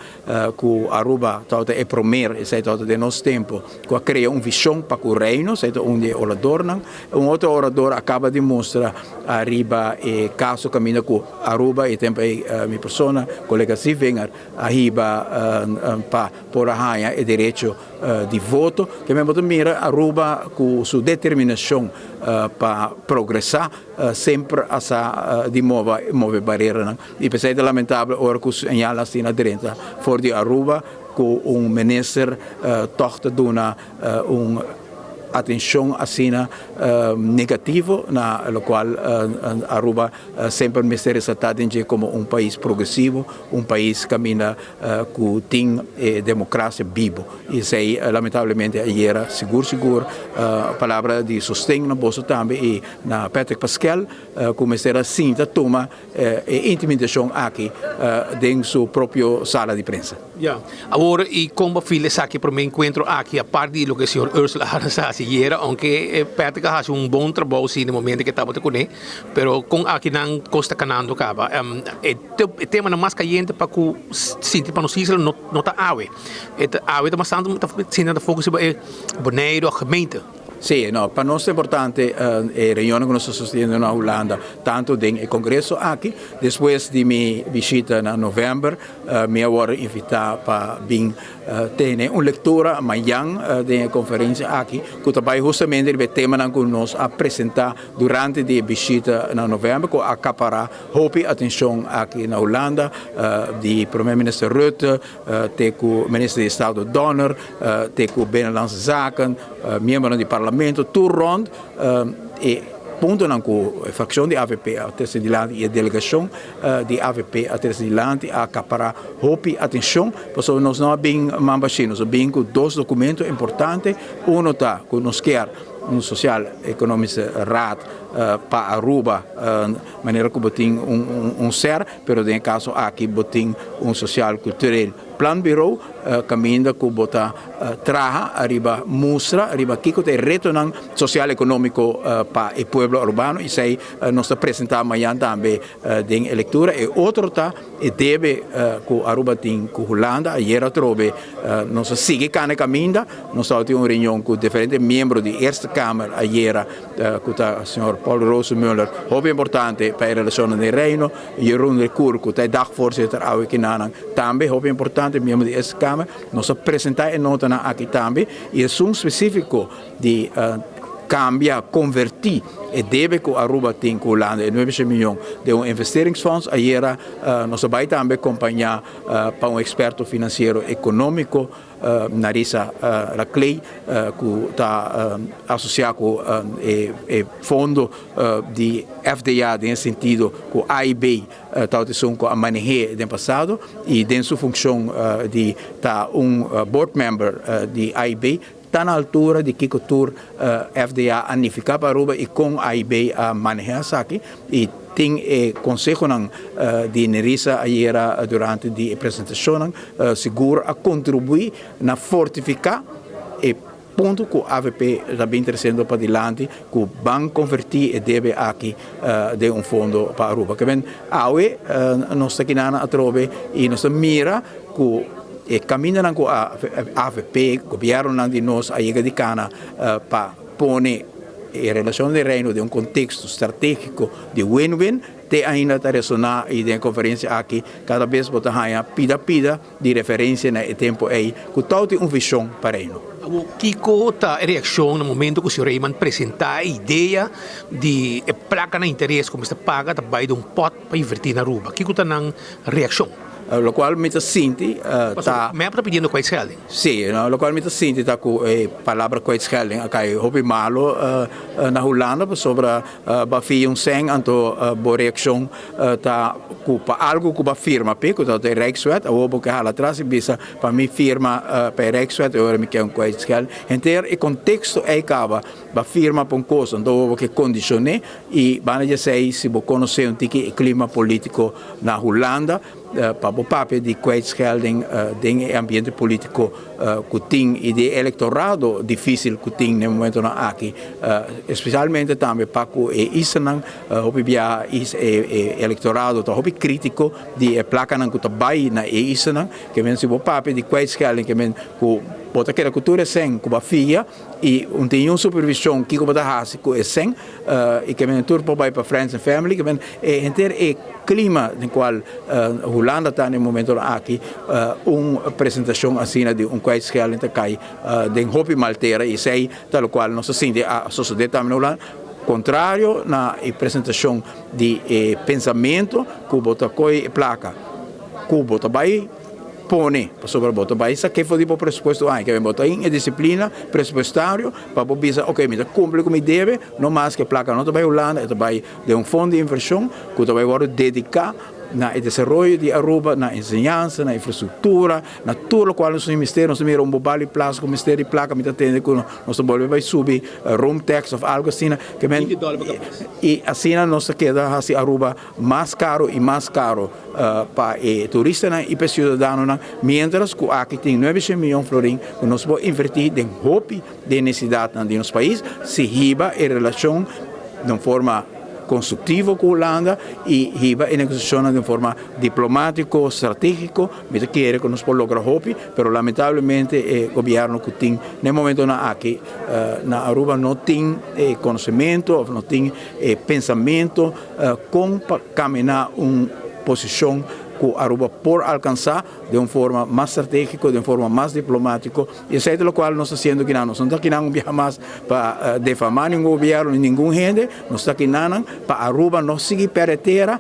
cu Aruba tabata e promer, esey tabata den nos tempo, cu a crea un vision pa cu Reino, esey ta un di e oradornan. Un otro orador a caba di mustra ariba e caso caminda cu Aruba, e tempo ey mi persona, colega Zievinger, a hiba pa por a haña e derecho di voto. Ke men bo ta mira Aruba cu su determinacion pa progresa semper a sa di move bareranan. Y p'esey ta lamentable ora cu señal asina drenta for di Aruba cu un minister tog ta duna un atencion asina negativo na locual Aruba semper mester resalta den dje como un pais progresivo, un pais caminda cu tin e democracia bibo. Y esey lamentablemente ayera sigur sigur palabra di sosten na boso tambe y na Patrick Paskel cu mester a sinta tuma e intimidacion aki den su propio sala di prensa. Ya. Awor y con bo feel esaki prome encuentro aki apart di loke señor Ursula Arends a haci ayera, aunke Patrick a haci un bon trabou si na momento ke tabata cune, pero con aki nan cos ta canando caba. E temanan mas cayente pa cu sinti pa nos isla no ta awe. E ta awe ta mas tanto ta sinti nan ta focus riba e Boneiru of gemeente. Sí, no, pa nos ta importante e reunionnan ku nos ta sosteniendo na Hulanda, tantu den e kongreso aki. Despues di mi bishita na novèmber, mi a wòrdu invitá pa bin tene un lektura mañan den e konferensia aki, ku ta bai hustamente riba e temanan ku nos a presentá durante di e bishita na novèmber, ku a akapará hopi atenshon aki na Hulanda, di Prome Minister Rutte te ku Minister di Estado Donner, te ku Binnenlandse Zaken, miembronan di Parlamento, tur rond e puntonan ku e frakshon di avp a trese dilanti i e delegashon di avp a trese dilanti a akapará hopi atenshon, pasobra nos no a bin man bashí, nos a bin ku dos dokumento importante, uno ta ku nos kier un Sociaal Economische Raad pa Aruba, manera ku bo tin un ser, pero den e kaso aki bo tin un Sociaal Cultureel Planbureau kaminda ku bo ta traha ariba mustra riba kiko ta e retonan sosial ekonómiko pa e pueblo arubano i esei nos ta presentá mañan tambe den e lektura. E otro ta e debe ku Aruba tin ku Hulanda. Ayer atrobe nos a sigui kana e kaminda. Nos tabatin un reunion ku diferente miembro di Eerste Kamer ayera ku ta señor Paul Rosenmöller, hopi importante pa e relashonnan den Reino. Jeroen Recour ku ta e dagvoorzitter awe kinanan tambe hopi importante miembro di Eerste Kamer. Nos a presenta e notanan aki tambe y esun specifico di cambia, converti e debe cu Aruba tin cu Hulanda, e nuebe shen miyon, den un investeringsfonds. Ayera nos a bay tambe compaña pa un experto financiero economico, Narisa Laclay, cu ta asocia cu e fondo di FDA den e sentido cu AIB Tabata esun ku a maneh'é den pasado i den su funkshon di ta un board member di AIB ta na altura di kiko tur FDA a nifiká pa Aruba i kon AIB a manehá esaki i tin e konsehonan di Nerissa ayera durante di e presentashonnan sigur a kontribuí na fortifiká e Punto cu avp ta bin treciendo padilanti cu ban converti e debe aki den un fondo pa Aruba. Ke men awe nos ta kinana atrobe y nos ta mira cu e camindanan cu avp, gobiernonan di nos a yega di cana pa pone e relacion den Reino den un contexto strategico di win-win te ainda ta resona y den e conferencia aki cada bes bo ta haya pida pida di referencia na e tempo ey cu tau tin un vision pa Reino. Awor, kico ta e reaccion na momento cu señor Reyman presenta e idea di e placa na interes cu mester paga ta bay den un pot pa inverti na Aruba? Kico ta nan reaccion? Lokual mi ta sinti ta. Mep ta pidiendo kwijtschelding. Sí, lokual mi ta sinti ta ku e palabra kwijtschelding a kai hopi malo na Hulanda pasobra bo a fia un sèn anto bo reakshon ta ku pa algu ku bo a firma p'e ku ta e Rijkswet awor bo ke hala atras i bisa pa mi firma pa e Rijkswet e ora mi ke un kwijtschelding. Henter e konteksto ei kaba bo a firma pa un kos anto awor bo ke kondishon'é i banda di esei si bo konosé un tiki e klima polítiko na Hulanda pa bo papia di kwijtschelding den e ambiente politico cu tin y di e electorado dificil cu tin den momentonan aki, especialmente tambe pa cu e islanan hopi biaha e electorado ta hopi critico di e placanan cu ta bay na e islanan, ke men si bo papia di kwijtschelding ke men cu bo ta keda cu tur e cen cu bo a fia. Y un tin un supervision kico bo ta haci cu e cen y ke men tur por bay pa friends and family ke men e henter e clima den cual Hulanda ta na e momentonan aki un presentacion asina di un kwijtschelding ta cay den hopi mal tera y esey ta locual nos ta sinti a sosode tambe na Hulanda contrario na e presentacion di e pensamento cu bo ta coy e placa cu bo ta bay Pone, pasobra bo ta bai sak'é for di bo presupuesto aña ke ven. Bo ta in e disiplina presupuestario pa bo bisa, ok, mi ta kumpli ku mi debe, no mas ku e plaka no ta bai Hulanda, e ta bai den un fondo di invershon ku ta bai wòrdu dediká na e desaroyo di Aruba, na enseñansa, na infrastruktura, na tur lokual nos tin mester. Nos ta mira un bobal di plaza ku mester di plaka, mi ta tende ku nos ta bolbe bai subi roomtax òf algu asina. Ke men, i asina nos ta keda hasi Aruba mas karo i mas karo. pa e turistanan y pa e ciudadanonan, mientras cu aki tin nuebeshen miyon florin cu nos por inverti den hopi di e necesidadnan di nos pais, si hiba e relacion den un forma constructivo cu Hulanda y hiba e negociacionnan den un forma diplomatico, strategico, mi ta kere cu nos por logra hopi, pero lamentablemente e gobierno cu tin na e momentonan aki na Aruba no tin e conocemento of no tin e pensamento Kon pa kaminá un posishon ku Aruba por alkansá den un forma mas stratégiko, den un forma mas diplomátiko, i esei ta lokual nos ta hasiendo kinan. Nos no ta kinan un biaha mas pa defamá ningun gobièrnu ni ningun hende, nos ta kinanan pa Aruba no sigui pèrdè tera,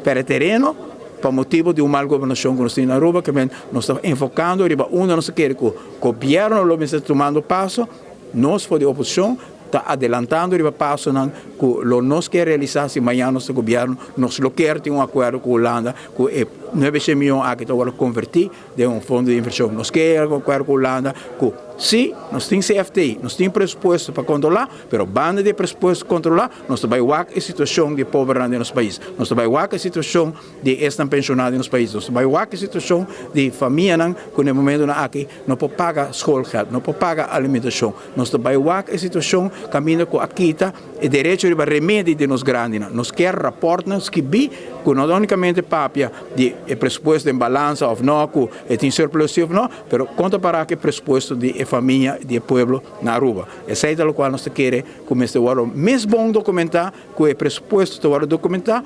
pèrdè tereno pa motibu di un mal gobernashon ku nos tin na Aruba, ke men nos ta enfokando riba unda nos ta kere ku gobièrnu lo mester tumando paso, nos for di oposishon Ta adelantando riba pasonan ku lo nos ke realisá si mañana nos ta gobièrnu, nos lo kier tin un akuerdo ku Hulanda ku e nuebeshen mion aki ta wòrdu konvertí den un fondo di invershon. Nos ke yega un akuerdo ku Hulanda ku sí nos tin CFT, nos tin presupuesto pa kontrolá, pero banda di e presupuesto kontrolá nos ta bai wak e situashon di e pobernan den nos pais, nos ta bai wak e situashon di esnan penshoná den nos pais, nos ta bai wak e situashon di famianan ku na e momentunan aki no por paga schoolgeld, no por paga alimentashon. Nos ta bai wak e situashon kaminda ku a kita e derecho riba remedi di nos grandinan. Nos kier raportnan skibí ku no ta únikamente papia di e presupuesto den balansa òf no, ku e tin surplus sí òf no, pero kon ta pará ku e presupuesto di e famia, di e pueblo na Aruba. Esei ta lokual nos ta kere ku mester wòrdu mes bon dokumentá ku e presupuesto ta wòrdu dokumentá,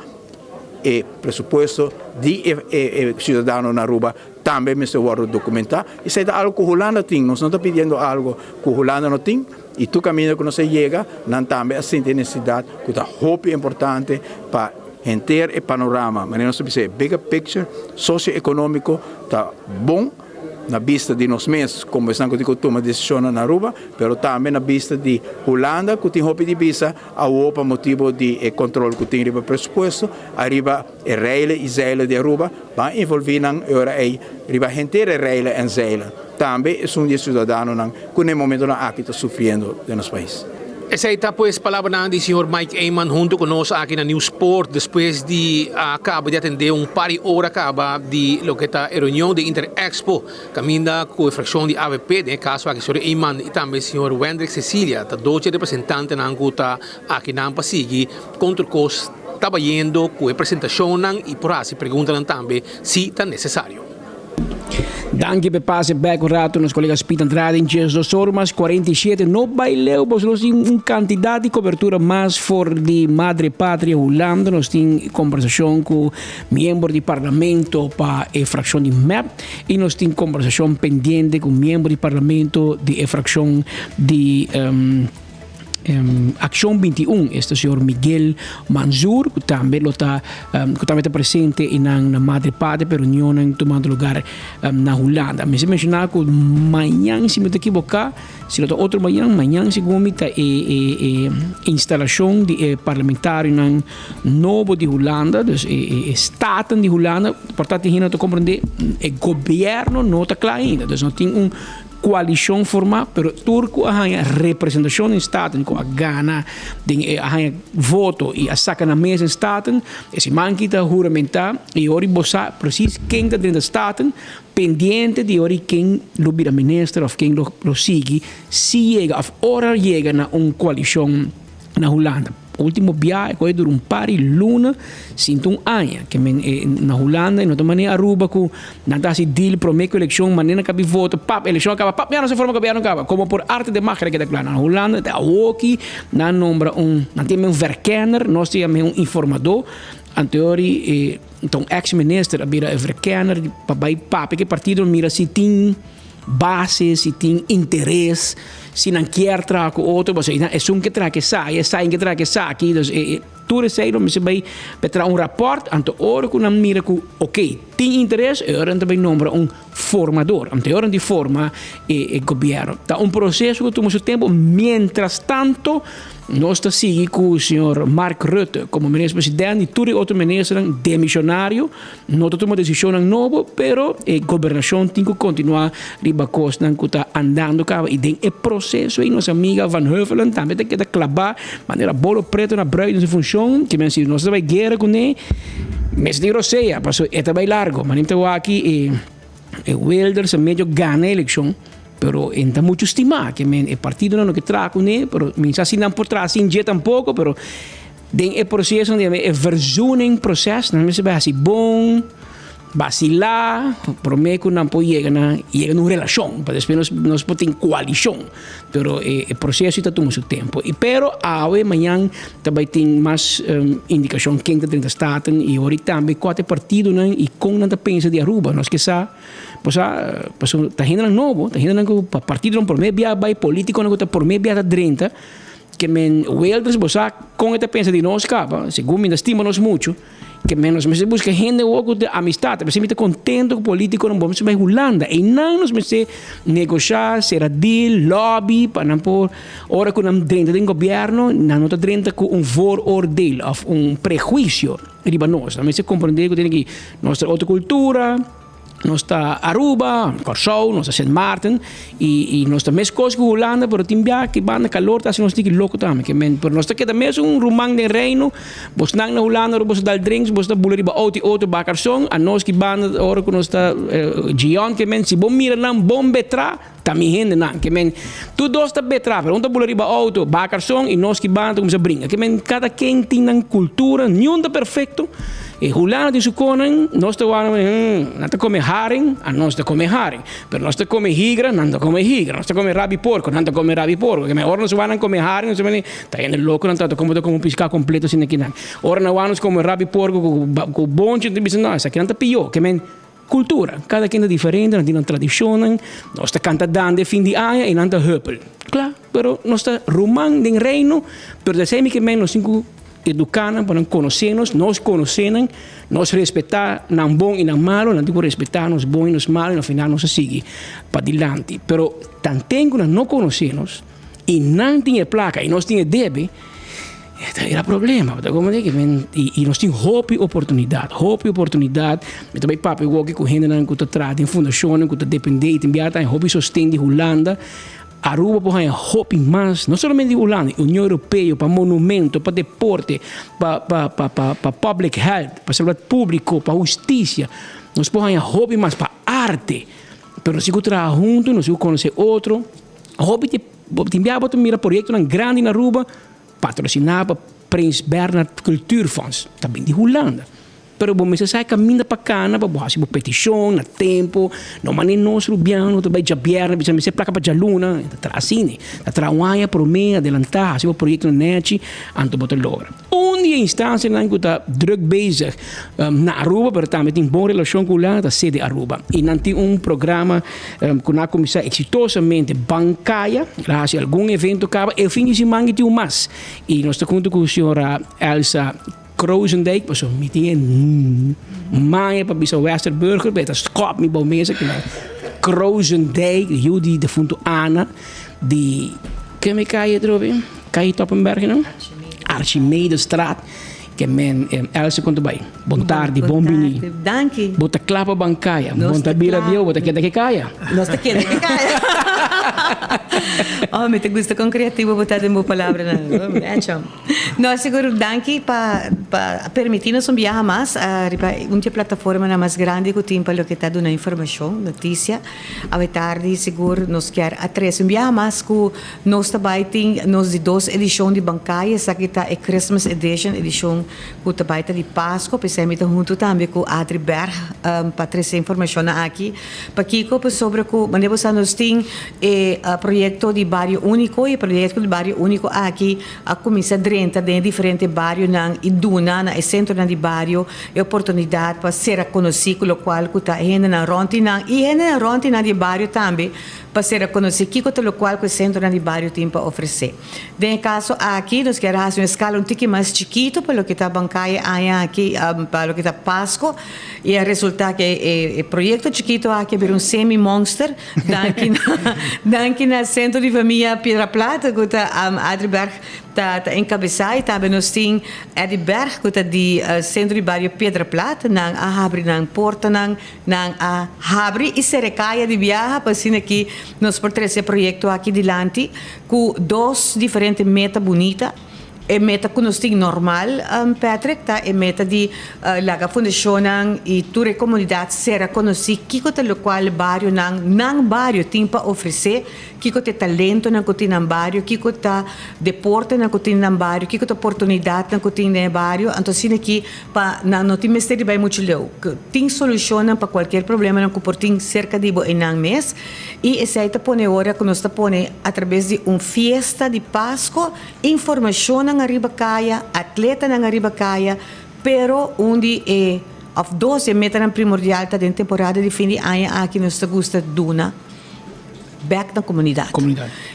e presupuesto di e siudadano na Aruba Tambe mester wòrdu dokumentá. Esei ta algu ku Hulanda tin. Nos no ta pidiendo algu ku Hulanda no tin. I tur kaminda ku nos a yega, nan tambe a sinti e nesesidat ku ta hopi importante pa henter e panorama, manera nos ta bisa e bigger picture sosioekonómiko ta bon na bista di nos mes komo esnan ku tin ku tuma desishonnan na Aruba, pero tambe na bista di Hulanda ku tin hopi di bisa awor pa motibu di e kontrol ku tin riba presupuesto ariba. E reilen i zeilen di Aruba ban envolví nan e ora ei riba henter e reilen en zeilen. Tambe esun di e siudadanonan ku na e momentonan aki ta sufriendo den nos pais. Esei ta pues palabranan di señor Mike Eman hunto ku nos aki na Nieuwspoort despues di a kaba di atendé un par di ora kaba di loke ta e reunion di Inter-Expo kaminda ku e frakshon di avp, den e kaso aki señor Eman i tambe señor Wendrick Cecilia ta dos dje representantenan ku ta akinan pa sigui kon tur kos Ta bayendo ku e presentashonnan i por hasi preguntanan tambe si ta nesesario. Danki p'e pase bek un rato nos kolega Speed Andrade en 12 or mas 47 no bai leu pasobra nos tin un kantidat di kobertura mas for di Madre Patria Hulanda nos tin kombersashon ku miembro di parlamento pa e frakshon di mep i nos tin kombersashon pendiente ku miembro di parlamento di e frakshon di. Accion 21, esta señor Miguel Manzur, cu tambe lo ta cu tambe ta presente einan na Madre Patria pa e reunionnan tumando lugar na Hulanda. Mester menciona cu mañan, si mi no ta ekiboca, si no ta otro mañan, mañan segun mi ta e e e instalacion di e parlamentarionan nobo di Hulanda, dus e e e Staten di Hulanda, por ta tin hende no ta comprende, e gobierno no ta cla ainda, dus no tin un Koalishon formá, pero tur ku a haña representashon den Staten, ku a gana den e a haña voto i a saka nan mes den Staten, e siman ki ta huramentá i ora bo sa presis ken ta drenta Staten, pendiente di ora ken lo bira minister òf ken lo sigui si yega òf ora yega na un koalishon na Hulanda. Ultimo biahe ku a dura un par di luna sinti un aña ke men e na Hulanda e no ta manera Aruba ku nan ta hasi deal prome ku elekshon manera nan kabi voto pap elekshon a kaba pap ya nos a forma gobièrnu kaba komo por arte de magia ta keda kla na Hulanda te awoki nan nombra un nan tin un verkenner nos ta yama un informadó anteori e ta un ex minister a bira e verkenner pa bai papia ku e partido mira si tin base, si tin interes, si nan kier traha ku otro, pasobra einan esun ke traha ke sa, i esai ke traha ke sa aki, dus e tur esei lo mester bai pa traha un rapòrt, anto ora ku nan mira ku ok, tin interes, e ora nan ta bai nombra un formador, anto e ora nan di forma e gobièrnu. Ta un proseso ku tuma su tempu, mientras tanto Nos ta sigui cu señor Mark Rutte como minister president y tur e otro ministernan demisionario. No ta tuma decisionnan nobo, pero e gobernacion tin cu continua riba cosnan cu ta andando caba. Y den e proceso ey nos amiga Van Huffelen tambe ta keda claba manera bolo preto na bruid den su funcion. Ki men si nos ta bay guera cune, mester tin rosea, pasobra e ta bay largo. Manera mi ta wak aki e. E Wilders a medio gana e eleccion, pero e ta mucho stima, ke men e partidonan no ke traha kuné, pero mi sa si nan por traha sin dje tampoco, pero den e proceso nan e verzoening proces nan mester bai hasi bon, basila, prome ku nan por yega na yega na un relacion, pa despues nos nos por tin coalicion, pero e e proceso ta tuma su tempo. Y pero awe mañan ta bai tin mas indicacion ken ta drenta Staten y ori tambe cua ta e partidonan y con nan ta pensa di Aruba. Nos ke sa, bo sa, pasobra ta hendenan nobo, ta hendenan cu pa partidonan prome bia bay, politiconan cu ta prome bia ta drenta, ke men Wilders bo sa con e ta pensa di nos caba, segun mi ta stima nos mucho. Ke men nos mester buska hende awor ku ta amistad. P'esei mi ta kontento ku politikonan bo mester bai Hulanda. Einan nos mester negoshá, sera deal, lobby pa nan por ora ku nan drenta den gobièrnu nan no ta drenta ku un vooroordeel òf un prehuisio riba nos. Nan mester komprendé ku tene ki nos ta otro kultura. Nos ta Aruba, Kòrsou, nos ta Sint Maarten i i nos ta meskos ku Hulanda pero tin bia ki banda kalor ta hasi nos tiki loko tambe ke men pero nos ta keda mesun ruman den reino bosnan na Hulanda ora boso dal drinks boso ta bula riba outo i outo baha karson anos ki banda ora ku nos ta Gion ke men si bo mira nan bon betra ta mi hendenan ke men tur dos ta betra pero un ta bula riba outo baha karson i nos ki banda ta kuminsá bringa ke men kada ken tin nan kultura niun ta perfekto. E hulano tin su konan, nos ta wak hmm, nan ta kome haring, anos ta kome haring. Pero nos ta kome higra, nan ta kome higra. Nos ta kome rabi porko, nan ta kome rabi porko. Ke men ora nos wak nan kome haring, nos ta mende, ta hende loko nan ta ta komo ta kome un piská kompleto asina kinan. Ora nan wak nos kome rabi porko ku ku bonchi, nan ta bisa no, esaki nan ta pió. Ke men kultura, kada ken ta diferente, nan tin nan tradishonnan. Nos ta kanta dande fin di aña i nan ta hùpel. Kla, pero nos ta ruman den reino, pero ta esei mi ke men nos tin ku Eduká nan pa nan konosé nos, nos konosé nan, nos respetá nan bon i nan malu, nan tin ku respetá nos bon i nos malu i na final nos a sigui padilanti. Pero tanten ku nan no konosé nos i nan tin e plaka i nos tin e debe, e ta bira problema. Bo ta komprendé? Ke men i nos tin hopi oportunidat, hopi oportunidat. Mi ta bai papia awoki ku hendenan ku ta traha den fundashonnan ku ta dependé i tin biaha ta haña hopi sosten di Hulanda. Aruba por haña hopi mas, no solamente di Hulanda, Union Europeo, pa monumento, pa deporte, pa pa pa pa pa public health, pa salubridad publico, pa husticia. Nos por haña hopi mas pa arte. Pero nos tin cu traha hunto, nos tin cu conoce otro. Hopi di tin bia bo ta mira proyectonan grandi na Aruba patrocina pa Prins Bernhard Cultuurfonds, ta bin di Hulanda. Pero bo mester sa e kaminda pa kana pa bo hasi bo petishon na tempu. No manera nos rubiano ta bai djabièrnè bisa mester plaka pa djaluna. Ta traha asina. Ta traha un aña promé, adelantá, hasi bo proyekto nèchi, anto bo ta logra. Un di e instansianan ku ta druk bezig na Aruba, pero tambe tin bon relashon ku Hulanda, ta sede Aruba. I nan tin un programa ku nan a kuminsá eksitosamente, Ban Kaya. El a hasi algun evento kaba. E fin di siman ki tin un mas. I nos ta huntu ku señora Elsa Krozendijk, pasobra mi tin e maña pa bisa Westerburger, pero e ta skòp mi bou mesa kila. Krozendijk, yu di defuntu Ana, di ke mi kaya atrobe? Kaya Toppenberg no? Archimedestraat. Ke men Elsa kon ta bai? Bon tardi, bon bini. Danki. Bo ta kla pa ban kaya. Bon ta bira bieu, bo ta keda ke kaya. Nos ta keda ke kaya. Oh, mi ta gusta kon kreativo bo ta den bo palabranan. Mecho. No, sigur danki pa pa permití nos un biaha mas riba un di e plataformanan mas grandi ku tin pa loke ta duna informashon, notisia. Awe tardi sigur nos kier a trese un biaha mas ku nos ta bai tin nos di dos edishon di Bankaya. Esaki ta e Christmas edition, edishon ku ta bai ta di Pasko. P'esei mi ta huntu tambe ku Adri Berg pa trese informashonnan aki. Pakiko? Pasobra ku manera bo sa nos tin e proyekto di Bario Úniko i e proyekto di Bario Úniko aki a kuminsá drenta den e diferente barionan i duna na e sentronan di bario e oportunidat pa sera konosí ku lokual ku ta e hendenan rònt di nan i e hendenan rònt di nan di e bario tambe pa sera konosí kiko ta lokual ku e sentronan di bario tin pa ofresé. Den e kaso aki nos kier a hasi un eskala un tiki mas chikitu pa loke ta bankaya e aña aki pa loke ta Pasko i a resultá ku e proyekto chikitu aki a bira un semi monster danki na danki na Sentro di Famia Piedra Plat ku ta Adri Berg ta ta enkabesá i tambe nos tin Eddie Berg ku ta di Sentro di Bario Piedra Plat nan a habri nan portanan Nan a habri i sere kaya di biaha pa asina ki nos por trese e proyekto aki dilanti ku dos diferente meta bunita. E meta ku nos tin normal, Patrick, ta e meta di laga fundashonnan i tur e komunidat sera konosí kiko ta lokual barionan, nan bario tin pa ofresé, kiko ta e talentonan ku tin nan bario, kiko ta deportenan ku tin nan bario, kiko ta oportunidatnan ku tin den e bario. Anto asina ki Pa nan no tin mester di bai muchu leu. Tin solushonnan pa kualkier problemanan ku por tin serka di bo einan mes. I esei ta pone ora ku nos ta pone atrabes di un fiesta di Pasko, informashonnan ariba kaya, atletanan ariba kaya, pero un di e òf dos di e metanan primordial ta den temporada di fin di aña aki nos ta gusta duna. bek na komunidat.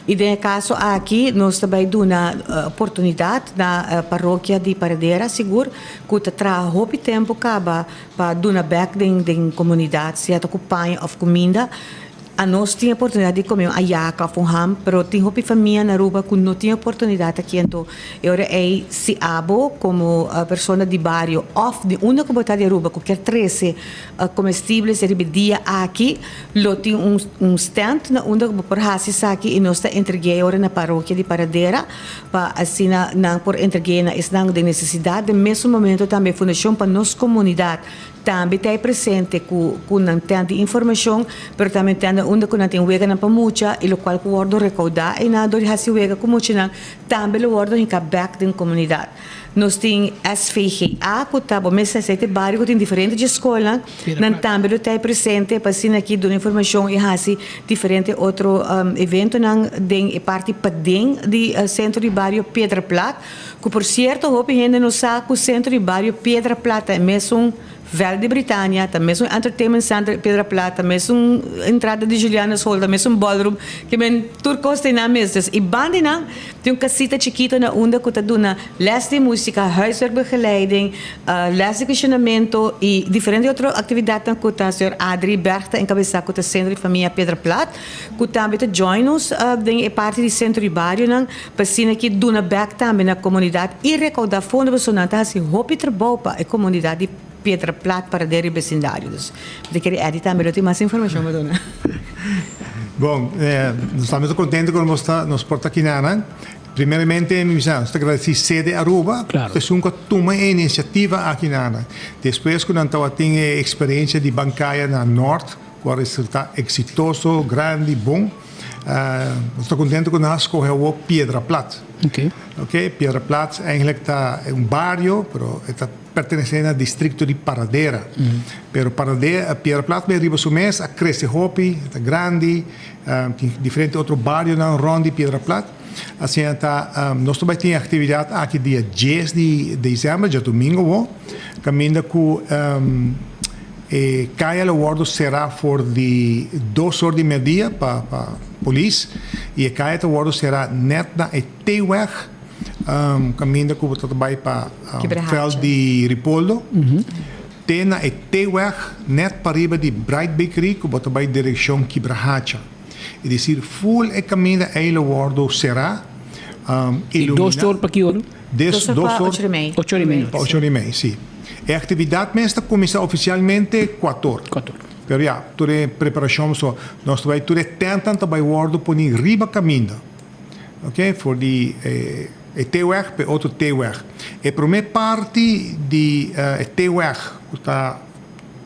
I den e kaso aki nos ta bai duna oportunidat na parokia di Paradera sigur ku ta traha hopi tempu kaba pa duna bek den den komunidat sea ta ku paña òf kuminda. Anos tin e oportunidat di kome un ayaka òf un ham pero tin hopi famia na Aruba ku no tin e oportunidat aki anto e ora ei si abo komo persona di bario òf di unda ku bo ta di Aruba ku kier trese Comestibles riba e dia aki lo tin un un stand na unda bo por haci esaki y nos ta entregu'e ora na parokia di Paradera pa asina nan por entregu'e na esnan den necesidad. Den mesun momento tambe Fundacion pa Nos Comunidad tambe ta e presente cu cu nan tent di informacion pero tambe tent na unda cu nan tin weganan pa mucha y locual cu wordo recauda eynan dor di haci wega cu muchanan tambe lo wordo hinca bek den comunidad. Nos tin SVGA ku ta bo mester esei ta e bario ku tin diferente dje skolnan, nan tambe lo ta ei presente pa asina aki duna informashon i hasi diferente otro eventonan den e parti paden di sentro di bario Piedra Plat, ku por sierto hopi hende no sa ku sentro di bario Piedra Plat ta e mesun Veld di Britania, ta mesun Entertainment Center Piedra Plat, ta mesun entrada di Juliana's Hall, ta mesun ballroom, ke men tur kos ta einan mes. Dus i banda einan tin un kasita chikito na unda ku ta duna les di musika, huiswerkbegeleiding, les di kushinamento i diferente otro aktividatnan ku ta señor Adri Berg ta enkabesá ku ta Sentro di Famia Piedra Plat, ku tambe ta join nos den e parti di Sentro di Barionan pa asina ki duna bèk tambe na komunidat i rekoudá fondo pasobra nan ta hasi hopi trabou pa e komunidat di Piedra Plat, Paradera i besindario. Dus mi ta kere Eddy tambe lo tin mas informashon pa duna. Bon, nos tambe ta kontento ku nos ta nos por ta kinanan. Primeramente mi bisa nos ta gradesí Sede Aruba, ku esun ku a tuma e inisiativa aki nanan. Despues ku nan tabatin e eksperensia di bankaya na Nort, ku a resultá eksitoso, grandi, bon. Nos ta contento cu nan a scoge awor Piedra Plat. Ok, Piedra Plat eigenlijk ta un bario, pero e ta. pertenesé na distrikto di Paradera. Pero Paradera, Piedra Plat bay riba su mes a krese hopi, ta grandi, tin diferente otro barionan rònt di Piedra Plat. Asina ta nos ta bay tin e aktividat aki dia dies di desèmber, djadumingu awo, kaminda ku e kaya lo wòrdu será for di dos or di mèrdia pa pa polis i e kaya ta wòrdu será nèt na e T-weg kaminda ku bo ta bai pa vèlt di Ripoldo te na e T-weg nèt pariba di Bright Bakery ku bo ta bai direkshon Kibrahacha. E desir ful e kaminda ei lo wòrdu será, I dos iluminá. or pa ki ora? Des Dos or dos pa or ocho i mei. Ocho i mei. Pa ocho i mei, sí. E aktividat mes ta kuminsá ofisialmente kuator. Kuator. Pero ya, tur e preparashon so nos ta bai tur e tèntnan ta bai wòrdu poní riba kaminda. Ok, for di e T-weg pa e otro T-weg. E promé parti di e T-weg ku ta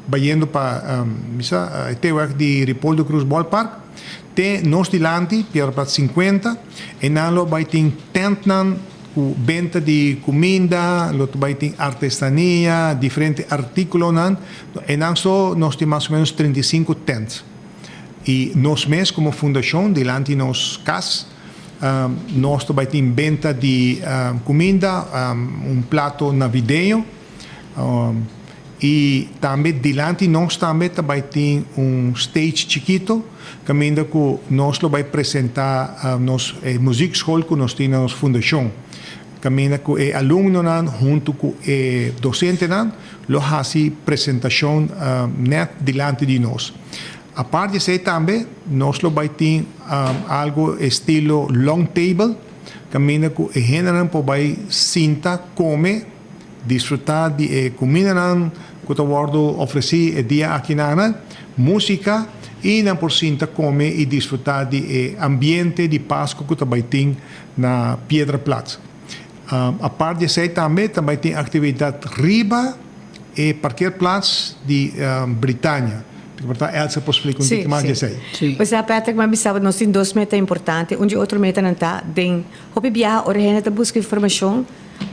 bayendo pa bisa e T-weg di Ripoldo Cruz Ballpark te nos dilanti, Piedra Plat 50, einan lo bai tin tèntnan ku benta di kuminda, lo ta bai tin artesania, diferente artíkulonan. Einan so nos tin mas o ménos 35 tènt. I nos mes komo fundashon dilanti nos kas nos ta bai tin benta di kuminda, un plato navideño i tambe dilanti nos tambe ta bai tin un stage chikito kaminda ku nos lo bai presenta nos e muziekschool ku nos tin na nos fundashon kaminda ku e alumnonan huntu ku e dosentenan lo hasi presentashon nèt dilanti di nos. Apart di esei tambe nos lo bai tin algo estilo long table kaminda ku e hendenan por bai sinta kome, disfrutá di e kumindanan ku ta wòrdu ofresí e dia akinanan, músika i nan por sinta kome i disfrutá di e ambiente di Pasku ku ta bai tin na Piedra Plat. Apart di esei tambe ta bai tin aktividat riba e parkeerplaats di Britania. Por ta Elsa por splika un tiki mas di esei. Pues ya Patrick, mi a bisa bo nos tin dos meta importante. Un di otro metanan ta den hopi biaha ora hende ta buska informashon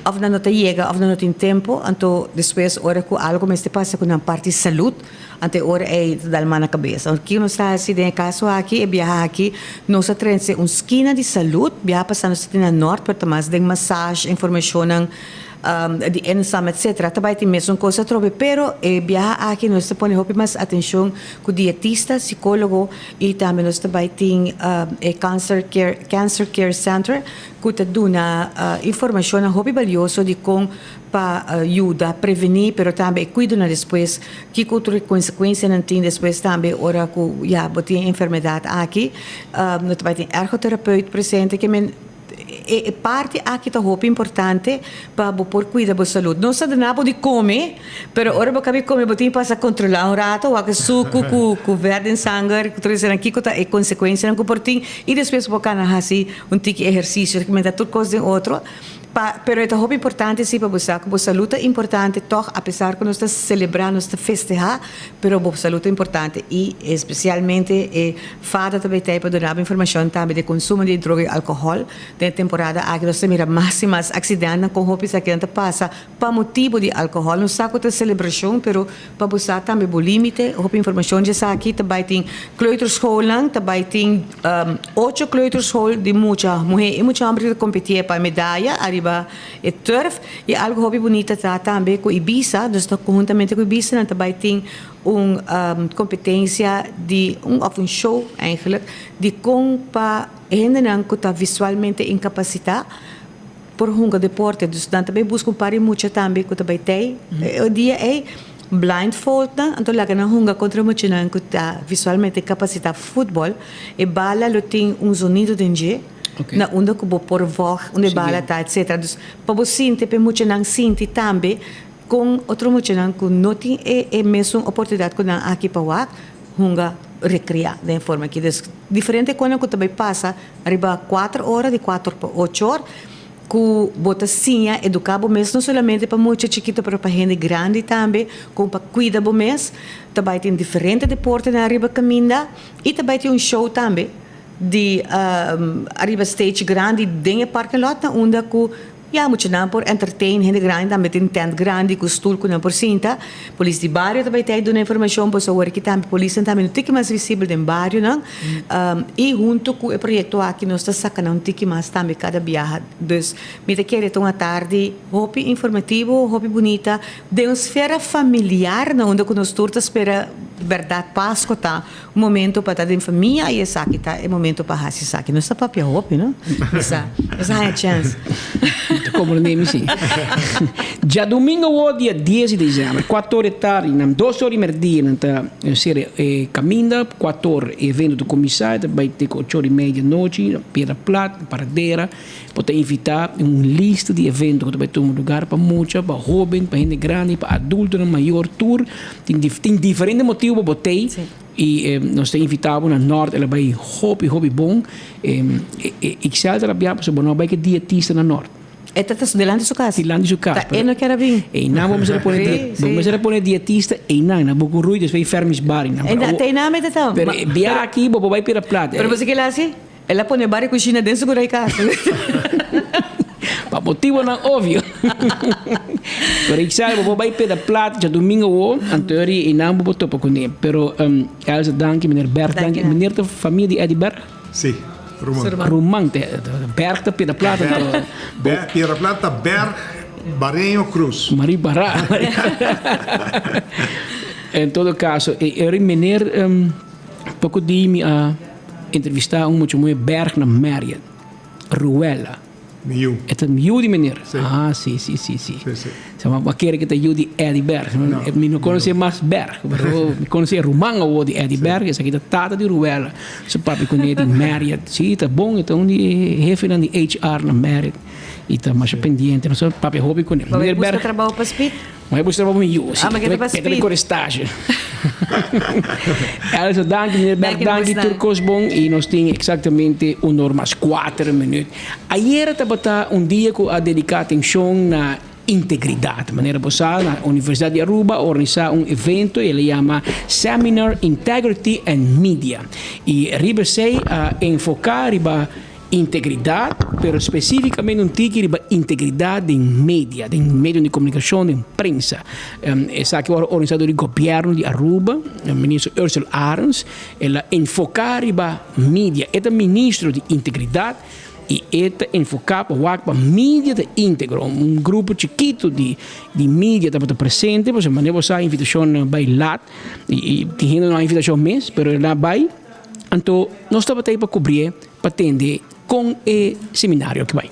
of nan no ta yega of nan no tin tempo, anto despues ora ku algo mester pasa ku nan parti salud, anto e ora ei ta dal man na kabes. Anto kiko nos ta hasi den e kaso aki, e biaha aki, nos a trese un skina di salud, biaha pasa nos ta tin na Nort, pero ta mas den massage, informashonnan di ensam etcetera ta bai tin mesun kos atrobe pero e biaha aki nos ta pone hopi mas atencion ku dietista, psicologo y tambe nos ta bai tin e cancer care cancer care center ku ta duna informacionnan hopi balioso di kon pa yuda preveni pero tambe e kuidonan despues kiko otro consecuencianan tin despues tambe ora ku ya bo tin e enfermedad aki no ta bai tin ergotherapeut presente ke men E parti aki ta hopi importante pa bo por cuida bo salud. No sa duna bo di come, pero ora bo cabi come bo tin pasa controla un rato, wak e sucu cu cu verde en sanger, cu tur esnan kico ta e consecuencianan cu por tin y despues bo cana haci un tiki ehercicio, ta tur cos den otro. Pa, pero e ta hopi importante si pa bo sa cu bo salud ta importante toch apesar cu nos ta celebra, nos ta festeha, pero bo salud ta importante y especialmente e fada ta bay tey pa duna bo informacion tambe di consumo di droga y alcohol. Den e temporada aki nos ta mira mas y mas accidentnan con hopi esakinan ta pasa pa motibo di alcohol. Nos sa cu ta celebracion pero pa bo sa tambe bo limite. Hopi informacion di esaki ta bay tin kleuterschoolnan, ta bay tin ocho kleuterschool di mucha muhe y mucha homber ta competi pa medaya ariba e turf. Y algo hopi bunita ta tambe cu Ibisa, nos ta conhuntamente cu Ibisa nan ta bay tin un competencia di un of un show eigenlijk di con pa hendenan cu ta visualmente incapacita por hunga deporte. Dus nan ta bay busca un par di mucha tambe cu ta bay tey e dia ey blindfold nan anto laga nan hunga contra muchanan cu ta visualmente incapacita futbol. E bala lo tin un zonido den dje na unda cu bo por volg unda e bala ta etcetera. Dus pa bo sinti pa e muchanan sinti tambe Con otro muchanan cu no tin e e mesun oportunidad cu nan aki pa wak hunga recrea den e forma aki. Dus diferente conan cu ta bay pasa riba cuater ora, di cuater pa ocho or, cu bo ta siña educa bo mes no solamente pa mucha chikito pero pa hende grandi tambe con pa cuida bo mes. Ta bay tin diferente deportenan riba caminda y ta bay tin un show tambe di ariba stage grandi den e parking lot na unda cu. Ya, muchanan por entertain, hende grandi tambe tin tent grandi ku stul ku nan por sinta. Polis di bario ta bai tei duna informashon, pasobra awor aki tambe polisnan tambe no tiki mas visibel den barionan. I huntu ku e proyekto aki nos ta saka nan un tiki mas tambe kada biaha. Dus mi ta kere ta un atardi hopi informativo, hopi bunita, den un sfera familiar na unda ku nos tur ta spera bèrdat Pasko ta. Un momento pa ta den famia y esaki ta e momento pa haci esaki. Nos ta papia hopi, no? Mi sa, nos a haña chance. Ta comprende mi si. Djadumingo awor dia dies di december, cuatro or di tardi, nan dos or di merdia nan ta cera e caminda, cuatro or e evento ta cuminsa, e ta bay te cu ocho or y media anochi, Piedra Plat, Paradera. Bo ta invita un lista di evento cu ta bay tuma lugar pa mucha, pa hoben, pa hende grandi, pa adultonan mayor tur. Tin tin diferente motibo pa bo tey y nos ta invita bo na Noord el a bay hopi hopi bon. Ixel ta rabia pasobra bo no a bay cu e dietista na Noord. E ta ta dilanti su cas. Dilanti su cas. Ta e no kier a bin. Eynan bo mester a pone bo mester a pone dietista eynan na Bucurui despues Fermis Bar eynan. Ta eynan mester ta. Pero bia aki bo por bay Piedra Plat. Pero bo sa kila haci? El a pone bar y cushina den su curai casa. Pa motibonan obvio. Pero ik sa, bo por bai peda plat djadumingo awo, anto eri einan bo por topa kuné. Pero Elsa danki, meneer Berg danki. Meneer ta famia di Eddie Berg? Si, ruman. Ruman, Berg ta peda plat anto. Berg, peda plat ta Berg Bareño Cruz. Mari Bará. En todo caso, eri meneer poko di mi a. Entrevistá un mucha muhé berg na Marion, Ruella. Mi yu. E ta yu di meneer? Si. Ah, si, si, si, si. Si, si. Sa ma kere ku ta yu di Eddie Berg. No. Mi no konosé mas Berg, pero mi konosé e ruman awor di Eddie Berg, esaki ta tata di Ruella. Su papia kuné di Marriott. Si, ta bon, e ta un di e hefenan di HR na Marriott. I ta masha pendiente. Nos a papia hopi kuné. Bo bai buska trabou pa Speed? M'a busca trabou pa mi yu. Ah, ma keda pa Speed. E ta kore stage. Elsa, danki meneer Berg, danki tur kos bon i nos tin eksaktamente un or mas kuater minuut. Ayera tabata un dia ku a dediká atenshon na integridat. Manera bo sa, na Universidat di Aruba a organisá un evento i el a yama Seminar Integrity and Media. I riba esei a enfoká riba Integridat, pero spesífikamente un tiki riba integridat den media, den medio di komunikashon, den prensa. Esaki wòrdu organisá dor di gobièrnu di Aruba, minister Ursell Arends. El a enfoká riba media. E ta ministro di integridat i e ta enfoká pa wak pa media ta íntegro. Un grupo chikitu di media tabata presente, pasobra manera bo sa invitashon bai lat i tin hende no a invitashon mes, pero el a bai. Anto nos tabata ei pa kubrié pa tende kon e seminario aki bai.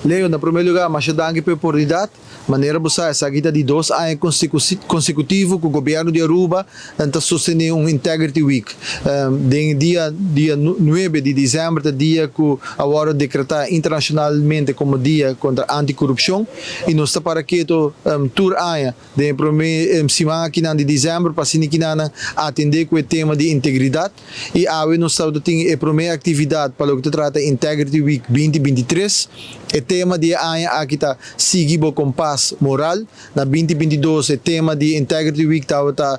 Leo, na promé lugá, masha danki pa e oportunidat. Manera bo sa, esaki ta di dos aña konsekutivo ku gobièrnu di Aruba ta sostené un Integrity Week. Den e dia dia nuebe di desèmber ta dia ku a wòrdu dekretá internashonalmente komo dia kontra antikorupshon i nos ta para keto tur aña Den e prome siman akinan di december pa asina kinanan atende ku e tema di integridat i awe nos tabata tin e prome aktividat pa loke ta trata Integrity Week 2023. E tema di e aña aki ta Sigui bo kompas moral. Na 2022 e tema di Integrity Week tabata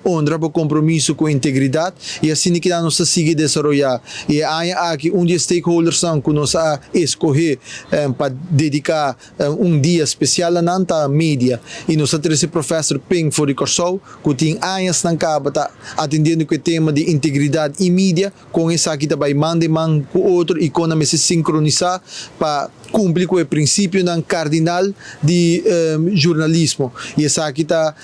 Honra bo kompromiso ku integridat i asina kinan nos ta sigui desaroyá. I e aña aki un di e stakeholdersnan ku nos a eskohé pa dediká Un dia spesial na nan ta media i nos a trese Professor Ping for di Kòrsou ku tin añasnan kaba ta atendiendo ku e tema di integridat i media, kon esaki ta bai man den man ku otro i kon nan mester sinkronisá pa kumpli ku e prinsipionan kardinal di jurnalismo. I esaki ta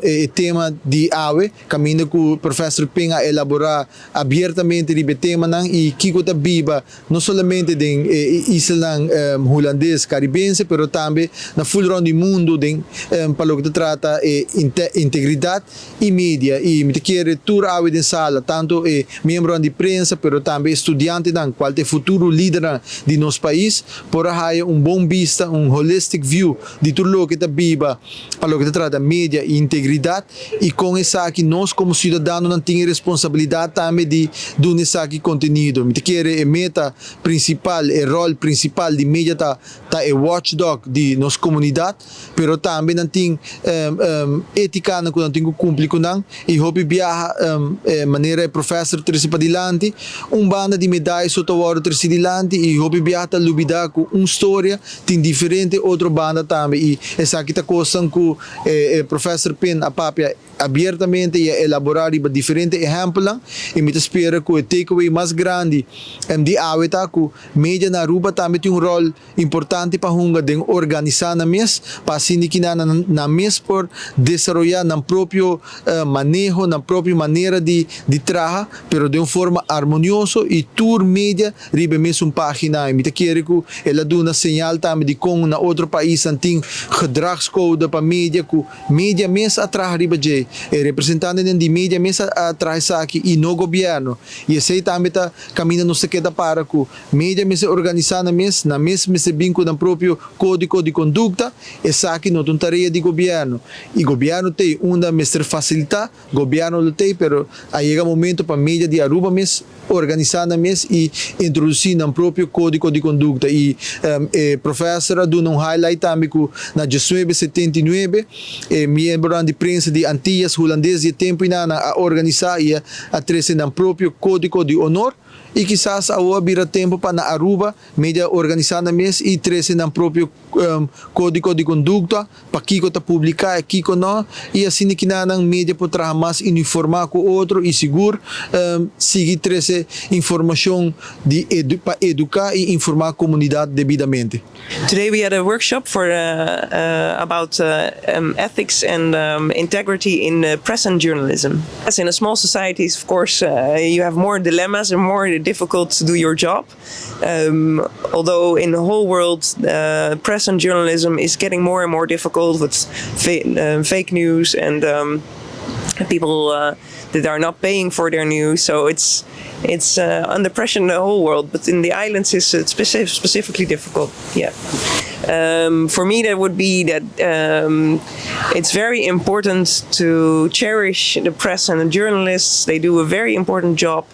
e tema di awe kaminda ku Professor Ping a elaborá abiertamente riba e temanan i kiko ta biba no solamente den e islanan Hulandes Karibense pero tambe na ful rond di mundu den pa loke ta trata e integridat i media i mi ta kere tur awe den sala tanto e miembronan di prensa pero tambe e studiantenan kual ta e futuro lidernan di nos pais por a haya un bon bista un holistic view di. di tur loke ta biba pa loke ta trata media y integridad y con esaki nos como ciudadanonan tin e responsabilidad tambe di duna esaki contenido. Mi ta kere e meta principal, e rol principal di media ta ta e watchdog di nos comunidad, pero tambe nan tin eticanan cu nan tin cu cumpli cu nan y hopi biaha manera e professor trece padilanti, un banda di medaya so ta wordo treci dilanti y hopi biaha ta lubida cu un storia tin diferente otro banda tambe y esaki ta cosnan cu e professor Pin a papia abiertamente y a elabora riba diferente ehempelnan y mi ta spera cu e take away mas grandi di awe ta cu media na Aruba tambe tin un rol importante pa hunga den organisa nan mes pa asina ki nan nan mes por desaroya nan propio maneho, nan propio manera di di traha pero den un forma armonioso y tur media riba e mesun pagina. Y mi ta kere cu el a duna señal tambe di con na otro paisnan tin gedragscode pa media cu Media mes a traha riba dje. E representantenan di media mes a traha esaki y no gobierno. Y esey tambe ta caminda nos ta keda para cu media mester organisa nan mes, nan mes mester bin cu nan propio codigo di conducta. Esaki no ta un tarea di gobierno. Y gobierno t'ey unda mester facilita, gobierno lo t'ey, pero a yega momento pa media di Aruba mes organisá nan mes i introdusí nan propio kódigo di kondukta. I e profèser a duna un highlight tambe ku na diesnuebe setenta i nuebe e miembronan di prensa di Antillas Hulandes di e tempu einan a organisá i a trese nan propio kódigo di honor. I kisas awor a bira tempu pa na Aruba media organisá nan mes i trese nan propio kódigo di kondukta pa kiko ta publiká i kiko no, i asina kinanan media por traha mas uniformá ku otro i sigur sigui trese informashon di pa eduká i informá komunidat debidamente. Today we had a workshop for about ethics and integrity in press and journalism. As in a small society of course you have more dilemmas and more difficult to do your job. Um, although in the whole world uh, press and journalism is getting more and more difficult with fa uh, fake news and um, people uh, that are not paying for their news so it's it's uh, under pressure in the whole world but in the islands is it's specific specifically difficult yeah um, for me that would be that um, it's very important to cherish the press and the journalists they do a very important job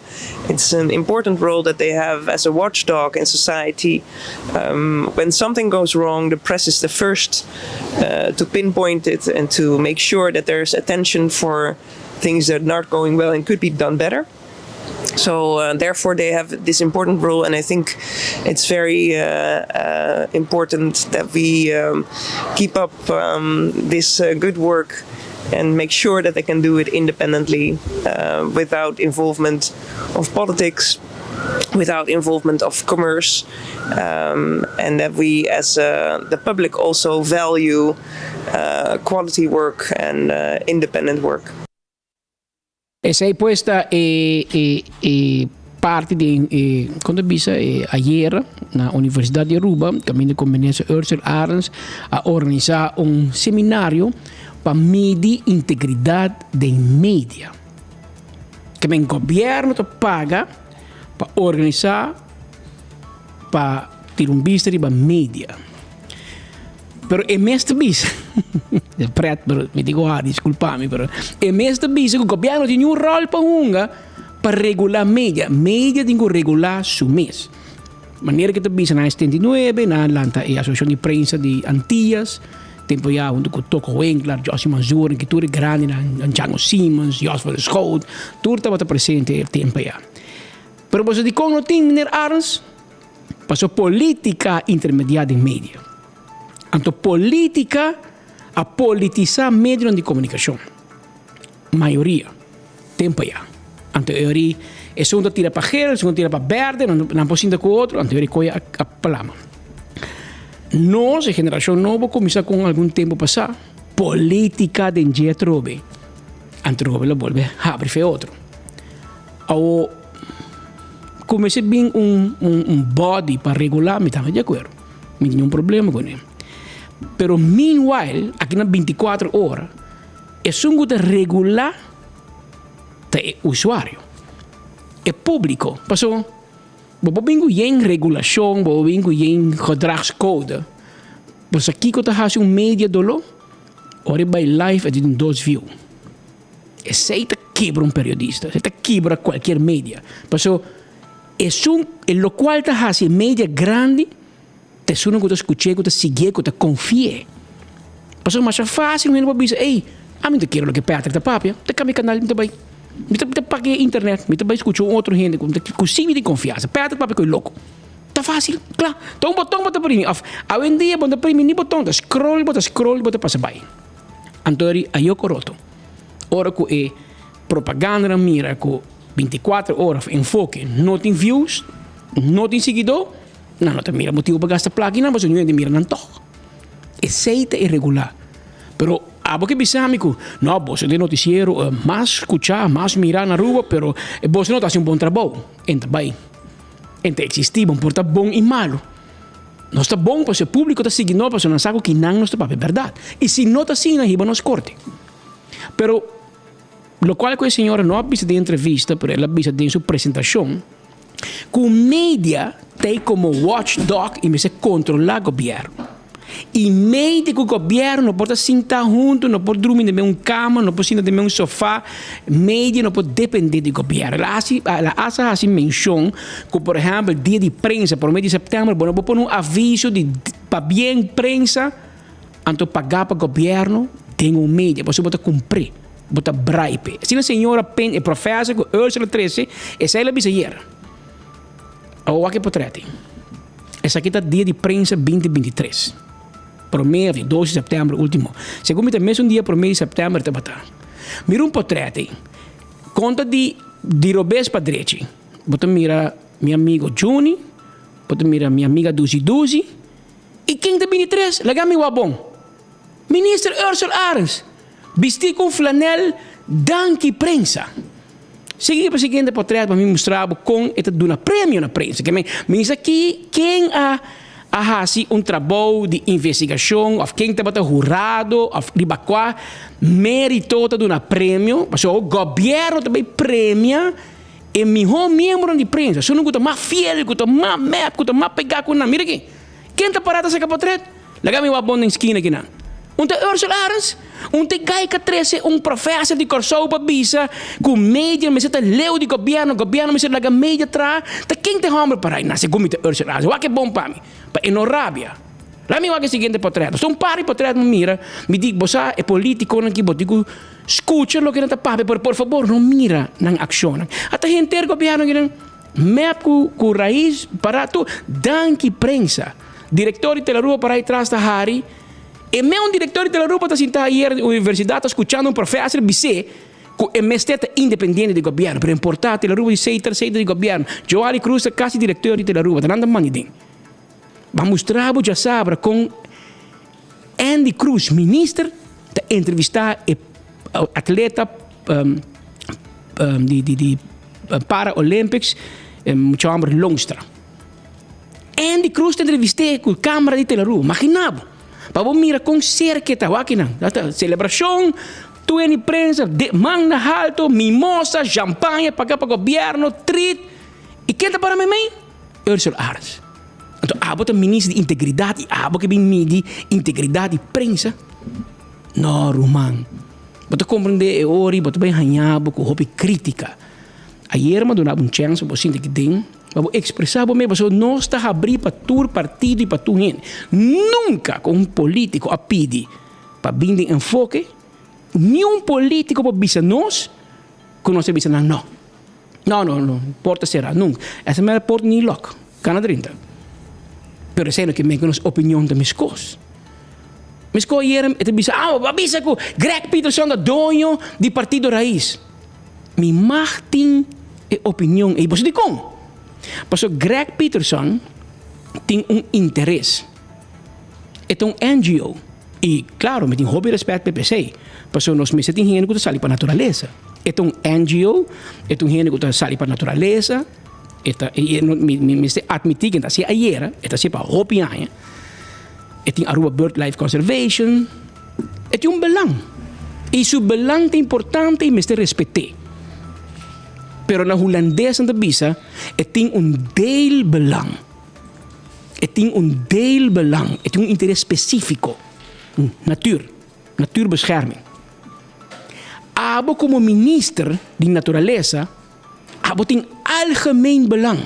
It's an important role that they have as a watchdog in society. Um, when something goes wrong, the press is the first uh, to pinpoint it and to make sure that there's attention for things that are not going well and could be done better. So uh, therefore they have this important role and I think it's very uh, uh, important that we um, keep up um, this uh, good work and make sure that they can do it independently uh, without involvement of politics without involvement of commerce um, and that we as uh, the public also value uh, quality work and uh, independent work. Esei pues ta e e e parti di e kon ta bisa e ayera na Universidad di Aruba kaminda ku Minister Ursell Arends a organisá un seminario pa midi integridat den media. Ke men gobièrnu ta paga pa organisá pa tira un bista riba media. Pero e mes ta bisa, e pret, pero mi digo ha, disculpa mi, pero e mes ta bisa ku gobierno tin un rol pa hunga pa regulá media. Media tin ku regulá su mes. Manera ke ta bisa na 79, na lanta e Asosiashon di Prensa di Antillas, tempo ya hunto ku Toko Winkler, Jossy Manzoor, ki tur e grandenan, Django Simons, Jos van der Schoot, tur tabata presente e tempo ya. Pero boso dikon no tin, meneer Arends? Paso politica intermedia den media. Anto politica a politisa medionan di comunicacion. Mayoria. Tempo ya. Anto e ori esun ta tira pa geel, esun ta tira pa berde, nan, nan por sinta cu otro, anto e ori coy a, a plama. Nos, e generacion nobo, cuminsa con algun tempo pasa, politica den dje atrobe. Anto robe lo bolbe habri fe otro. Awo, Ku mester bin un un body pa regulá mi tambe di akuerdo. Mi tin un problema kuné. Pero meanwhile aki na bintikuater ora esun ku ta regulá ta e usuario, e públiko. Paso bo por bin ku yen regulashon, bo por bin ku yen gedragscode. Bo sa kiko ta hasi un media doló? Ora e bai live e ta tin dos view. Esei ta kibra un periodista, esei ta kibra kualkier media. Paso esun e lokual ta hasi e media grandi ta esunnan ku ta skuch'é, ku ta siguié, ku ta konfi'é. Pasobra masha fásil un hende por bisa, ey, ami no ta kere loke Patrick ta papia, mi ta kambia kanal, mi ta bai, mi ta paga e internet, mi ta bai skucha un otro hende ku si mi tin konfiansa. Patrick papia ku e loko. Ta fásil, kla. Ta un boton bo ta primi òf awendia bo no ta primi ni boton, ta scroll bo ta scroll bo ta pasa bai. Anto eri ayo koroto. Ora ku e propagandanan mira ku bintikuater ora òf enfoke no tin views, no tin siguidó, nan no ta mira motibu pa gasta plaka einan pasobra niun hende mira nan tòg. Esei ta irregular. Pero abo ke bisa mi ku no, boso den notisiero mas skuchá, mas mirá na Aruba, pero boso no ta hasi un bon trabou. En ta bai. En ta eksistí, bo por ta bon i malu. Nos ta bon pasobra e públiko ta sigui nos pasobra nan sa ku kinan nos ta papia bèrdat. I si no ta asina, hiba nos korte. Pero lokual ku e señora no a bisa den entrevista, pero el a bisa den su presentashon, ku media ta ei komo watchdog i mester kontrolá gobièrnu. I media ku gobièrnu no por ta sinta huntu, no por drumi den un kama, no por sinta den un sofá, media no por dependé di gobièrnu. El a hasi, el a hasta hasi menshon ku por ehèmpel dia di prensa, promé di sèptèmber, bo no por pone un aviso di pabien prensa, anto pagá pa gobièrnu den un media, pasobra bo ta kumpr'é, bo ta bribe. Asina señora Pen, e profèser ku Ursula trese, esei el a bisa ayer. Awor wak e potrèt ei. Esaki ta dia di prensa binti binti tres. Promé of di dos di sèptèmber último. Segun mi ta mesun dia promé di sèptèmber tabata. Mira un potrèt ei. Konta di di robes pa drechi. Bo ta mira mi amigo Juni, bo ta mira mi amiga Duzi Duzi. I ken ta bini tres? Laga mi wak bon. Minister Ursell Arends, bistí ku un flanèl Danki Prensa. Sigui pa siguiente portret pa mi mustra bo kon e ta duna premio na prensa. Ke men, mi sa ki ken a a hasi un trabou di investigashon òf ken tabata hurado òf riba kua mérito ta duna premio. Pasobra gobièrnu ta bai premia e mihó miembronan di prensa, esunnan ku ta mas fiel, ku ta mas mèp, ku ta mas pegá ku nan. Mira aki, ken ta pará ta saka portret? Laga mi wak bon den skina kinan. Un ta Ursel Arends, un ta e guy ka trese un professor di Kòrsou pa bisa ku media mester ta leu di gobièrnu, gobièrnu mester laga media traha. Ta ken ta e hòmber parai? Na segun mi ta Ursel Arends. Wak e bon pa mi, pa e no rabia. Laga mi wak e siguiente potrèt. Pasobra un par di potrèt mi mira, mi di, bo sa e politikonan ki bo tin ku skucha loke nan ta papia, pero por fabor no mira nan akshonnan. Ata henter gobièrnu kinan. Mep ku ku rais para tur. Danki prensa. Direktor di Telarua para ei tras ta hari. E meun direktor di Telarua ta sinta ayer di universidat ta skuchando un profèser bis'é ku e mester ta independiente di gobièrnu. Pero importá Telarua di sei ter sei di gobièrnu. Joali Cruz ta kasi direktor di Telarua. Ta nan ta manda den. Ban mustra bo djasabra kon Andy Cruz, minister, ta entrevistá e atleta di di di Para Olympics, mucha hòmber Loonstra. Andy Cruz ta entrevist'é ku kamera di Telarua. Maginá bo! Pa bo mira kon serka e ta. Wak kinan. Selebrashon, tur hende prensa, man na halto, mimosa, shampaña pagá pa gobièrnu, trit. I ken ta para meimei? Ursula Arends. Anto abo ta minister di integridat i abo ke bin midi integridat di prensa? No, ruman. Bo ta komprendé e ora i bo ta bai haña bo ku hopi krítika. Ayer mi a duna bo un chèns pa bo sinti aki den, pa bo ekspresá bo mes, pasobra nos ta habrí pa tur partido i pa tur hende. Nunka ku un polítiko a pidi pa bin den enfoke, niun polítiko por bisa nos ku nos a bisa nan no. No, no, no, porta será, nunca. Esa mera porta ni lock, cana drinta. Pero esei no ke men ku nos opinion ta meskos. Meskos ayer e ta bisa, ah, bo a bisa ku Greg Peterson ta doño di Partido Raiz. Mi mag tin e opinion ei. Boso dikon? Pasobra Greg Peterson tin un interes. E ta un NGO. I klaro, mi tin hopi rèspèt pa e p'esei, pasobra nos mester tin hende ku ta sali pa naturalesa. E ta un NGO, e ta un hende ku ta sali pa naturalesa, e ta, i mi mi mester atmití ku e ta hasié ayera, e ta hasié pa hopi aña. E tin Aruba Birdlife Conservation, e tin un belang. I su belang ta importante i mester respet'é. Pero na hulandes nan ta bisa, e tin un deelbelang. E tin un deelbelang, e tin un interes spesífiko, natuur, natuurbescherming. Abo komo minister di naturalesa, abo tin algemeen belang.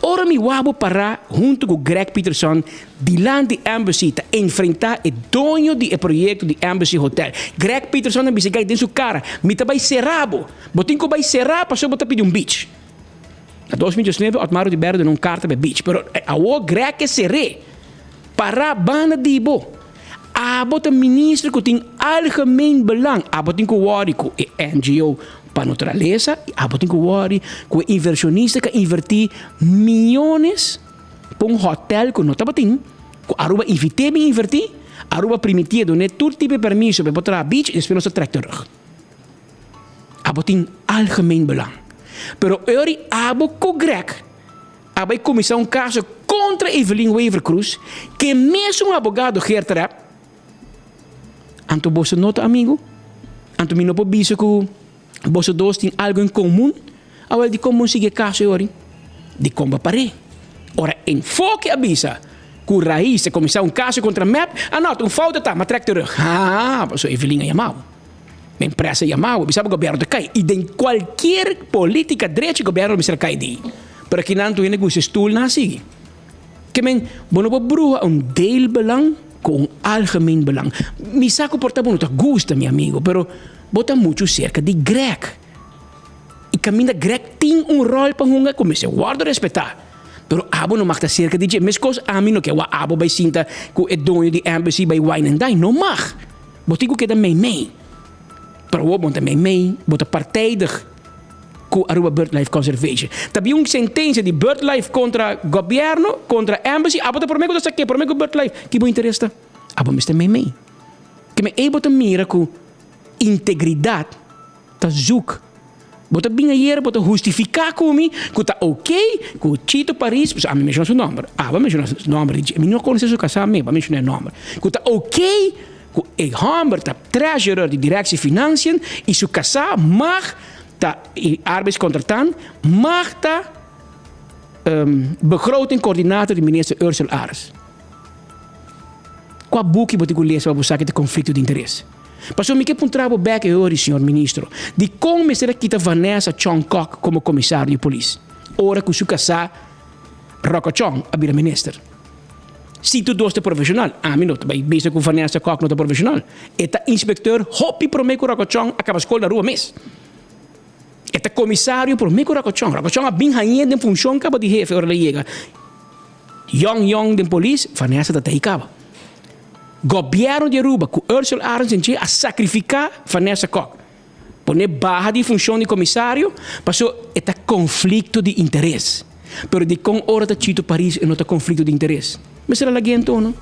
Ora mi wak bo pará huntu ku Greg Peterson dilanti Embassy ta enfrentá e doño di e proyekto di Embassy Hotel. Greg Peterson a bisa Guy den su kara, Mi ta bai será bo. Bo tin ku bai será pasobra bo ta pidi un beach. Na 2019 Otmar Oduber duna un karta pa e beach, pero awor Greg ke ser'é. Pará banda di bo. Abo ta minister ku tin algemeen belang. Abo tin ku wòri ku e NGO pa naturalesa i abo tin ku wòri ku e invershonista ku a invertí miyones pa un hòtèl ku no tabatin, ku Aruba invit'é bin invertí, Aruba primitié dun'é tur tipo di permiso pa e por traha beach i despues nos ta trèk terug. Abo tin algemeen belang. Pero e ora di abo ku Greg a bai kuminsá un kaso kontra Evelyn Wever-Croes, ke mesun abogado Geert Rep, anto boso no ta amigu? Anto mi no por bisa ku boso dos tin algu en komun? Awel dikon bo sigui e kaso e ora? Dikon bo a par'é? Ora Enfoke a bisa ku Raiz a kuminsá un kaso kontra mep, a nota un fout a ta, ma trèk terug. Haa, pasobra Evelyn a yama bo. E empresa yama bo, bisa bo gobièrnu ta kai. I den kualkier polítika drechi gobièrnu lo mester a kai di. Pero akinan tur hende gusta e stoel nan a sigui. Ke men, bo no por bruha un deelbelang ku un algemeen belang. Mi sa ku por ta bo no ta gusta, mi amigo, pero bo ta muchu serka di Greg. I kaminda Greg tin un ròl pa hunga ku mester wòrdu respetá. Pero abo no mag ta serka di dje. Meskos ami no ke wak abo bai sinta ku e doño di embassy bai wine and dine. No mag. Bo tin ku keda meimei. Pero awor bo no ta meimei, bo ta partijdig ku Aruba Birdlife Conservation. Ta bin un sentensia di Birdlife kontra gobièrnu, kontra embassy, abo ta promé ku ta sak'é, promé ku Birdlife. Ki bo interes ta? Abo mester meimei. Keme ei bo ta mira ku integridat ta zoek. Bo ta bin ayer bo ta hustifiká ku mi ku ta ok ku Chito Paris, pasobra ami menshoná su nòmber, abo a menshoná su nòmber di dje, mi no konosé su kasá mi, bo a menshoná e nòmber, ku ta ok ku e hòmber ta treasurer di Directie Financiën i su kasá mag ta i arbeidscontractant mag ta begroting coördinator di minister Ursell Arends. Kua buki bo tin ku lesa pa bo sa ki ta konflikto di interes? Pasobra mi ke puntra bo bek e ori, señor ministro, dikon mester a kita Vanessa Chong Kok komo komisario di polis, ora ku su kasá Rocco Chong a bira minister? Si tur dos ta profeshonal, ami no ta bai bisa ku Vanessa Kok no ta profeshonal. E ta inspekteur hopi promé ku Rocco Chong a kaba skol na Aruba mes. E ta komisario promé ku Rocco Chong. Rocco Chong a bin hañ'é den funshon kaba di hefe ora el a yega. Yong yong den polis, Vanessa ta tei kaba. Gobièrnu di Aruba ku Ursel Arends en dje a sakrifiká Vanessa Kok. Pone baha di funshon di komisario paso e ta konflikto di interes. Pero dikon ora ta Chito Paris e no ta konflikto di interes? Mester a lag'é anto no?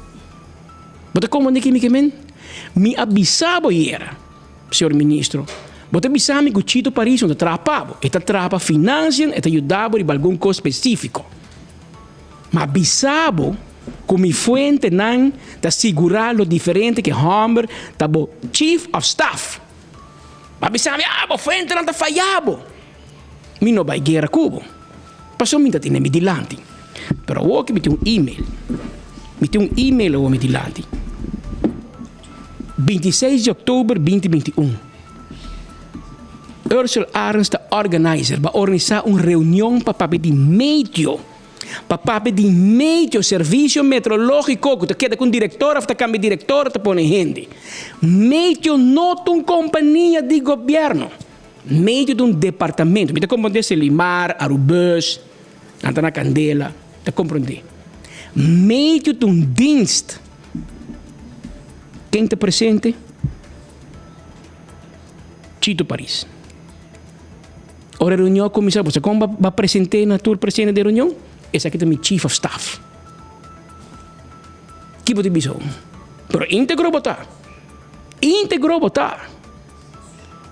Bo ta komprendé ki mi ke men? Mi a bisa bo ayera, señor ministro, bo ta bisa mi ku Chito Paris no ta traha pa bo. E ta traha pa financiën, e ta yuda bo riba algun kos spesífiko. Ma bisa bo ku mi fuentenan ta sigurá lo diferente ku e hòmber ta bo chief of staff. Bo a bisa mi, ah, bo fuentenan ta fayá bo. Mi no bai guera ku bo, pasobra mi ta tene mi dilanti. Pero awor ku mi tin un email, mi tin un email awor mi dilanti, 26 di òktober 2021, Ursel Arends ta organizer, bo a organisá un reunion pa papia di meteo. Pa papia di meteo, servisio meteorológiko ku ta keda ku un direktor òf ta kambia direktor ta pone hende. Meteo no ta un kompania di gobièrnu. Meteo ta un departamento. Mi ta komprondé Selimar, Arubus, nan ta na kandela, ta komprondé. Meteo ta un dienst. Ken ta presente? Chito Paris. Ora e reunion a kuminsá, bo sa kon bo a present'é na tur presente den e reunion? Esaki ta mi chief of staff. Ki bo ta bisa ho? Pero íntegro bo ta. Íntegro bo ta.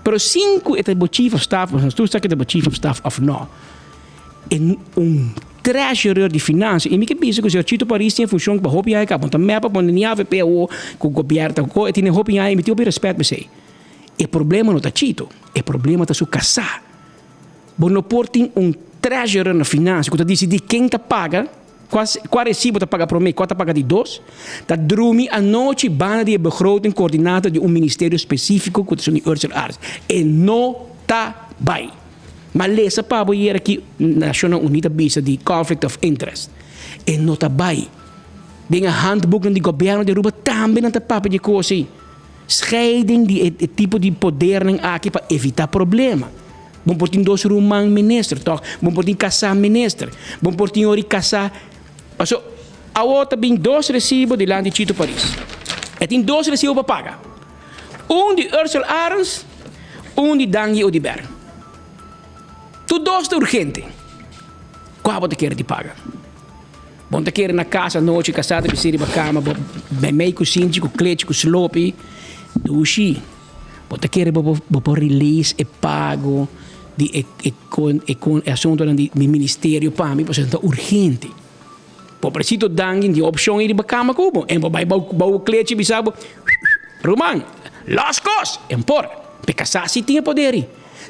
Pero sin ku e ta bo chief of staff, nos tur sa ku e ta bo chief of staff òf nò. E un treasurer di finansia. I mi ke bisa ku señor Chito Paris tin e funshon pa hopi aña kaba. Bo ta mep pone ni avp awor ku gobièrnu ta e tene hopi aña i mi tin hopi rèspèt pa esei. E problema no ta Chito, e problema ta su kasá. Bo no por tin un treasurer na finansia ku ta disidí ken ta paga. Kua kua resibo ta paga promé, kua ta paga di dos. Ta drumi anochi banda di e begroting coördinator di un ministerio spesífiko ku ta esun di Ursel Arts. E no ta bai. Ma lesa pa bo yera ki Nashonnan Uní ta bisa di conflict of interest. E no ta bai. Den e handboeknan di gobièrnu di Aruba tambe nan ta papia di e kos ei. Scheiding di e tipo di podernan aki pa evitá problema. Bo por tin dos ruman minister, tòg? Bo por tin kasá minister. Bo por tin ori kasá. Paso, awor ta bin dos resibo dilanti Chito Paris. E tin dos resibo pa paga. Un di Ursel Arends, un di Dangui Oduber. Tur dos ta urgente. Kua bo ta kere di paga? Bo ta kere na kas anochi, kasá ta bisti riba kama, bo meimei ku sinchi, ku klechi, ku slopi. Dushi. Bo ta kere bo bo por release e pago di e e con e con e asuntonan di mi ministerio pa mi pasobra ta urgente. Pobrecito Dangin tin opcion ei riba cama cu bo en bo bai bou bou klechi bisa bo Ruman, los cos! En por, pe casá si tin e poder ei.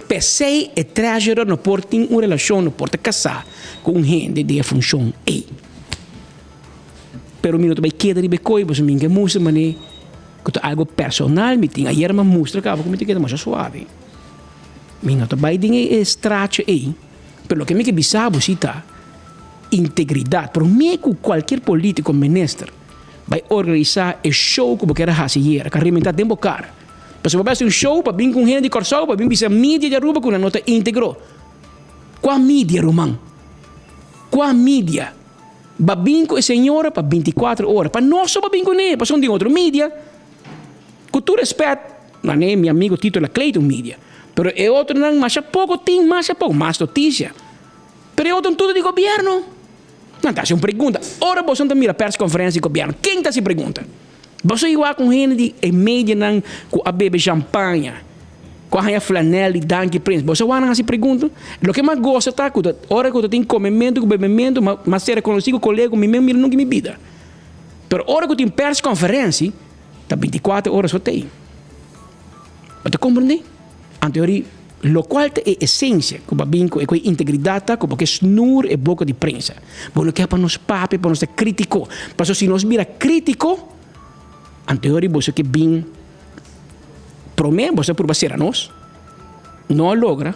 P'esei e treasurer no por tin un relacion, no por ta casá cu un hende den e funcion ei. Pero mi no ta bai keda riba e coy pasobra mi ke mustra manera Ku ta algo personal mi tin. Ayer mi a mustra kaba ku mi ta keda masha suave. Mi no ta bai den e straatje ei. Pero loke mi ke bisa bo si ta integridat. Prome ku kualkier politiko, minister bai organisa e show ku bo kier a hasi ayer, ka rementa den bo kara. Pasobra bo bai hasi un show pa bin ku un hende di Kòrsou pa bin bisa media di Aruba ku nan no ta integro. Kua media ruman? Kua media? Ba bin ku e señora pa bintikuater ora, pa nos so ba bin kuné, pasobra tin otro media. Ku tur respèt, manera mi amigo Tito Laclay ta un media, pero e otronan masha poko tin, masha poko, mas notisia. Pero e otronan tur ta di gobièrnu. Nan ta hasi un pregunta. Ora boso ta mira pèrskonferensia di gobièrnu, ken ta hasi pregunta? Boso igual ku hende di e medianan ku a bebe shampaña, ku a haña flanel di Danki Prins. Boso a wak nan hasi pregunta? Loke mas gosa ta ku ta ora ku ta tin komementu ku bebementu ma ma ser rekonosí ku kolega ku mi men mira nunka mi bida. Pero ora ku tin pèrskonferensi ta binti kuater ora so t'ei. Bo ta komprendé? Anto yori lokual ta e esensia ku bo a bin ku e ku e integridat ta ku bo ke snur e boka di prensa. Bo no ke pa nos papia, pa nos ta kritiko. Pasobra si nos bira kritiko, anto yori boso ke bin promé boso a purba sera nos. No a logra.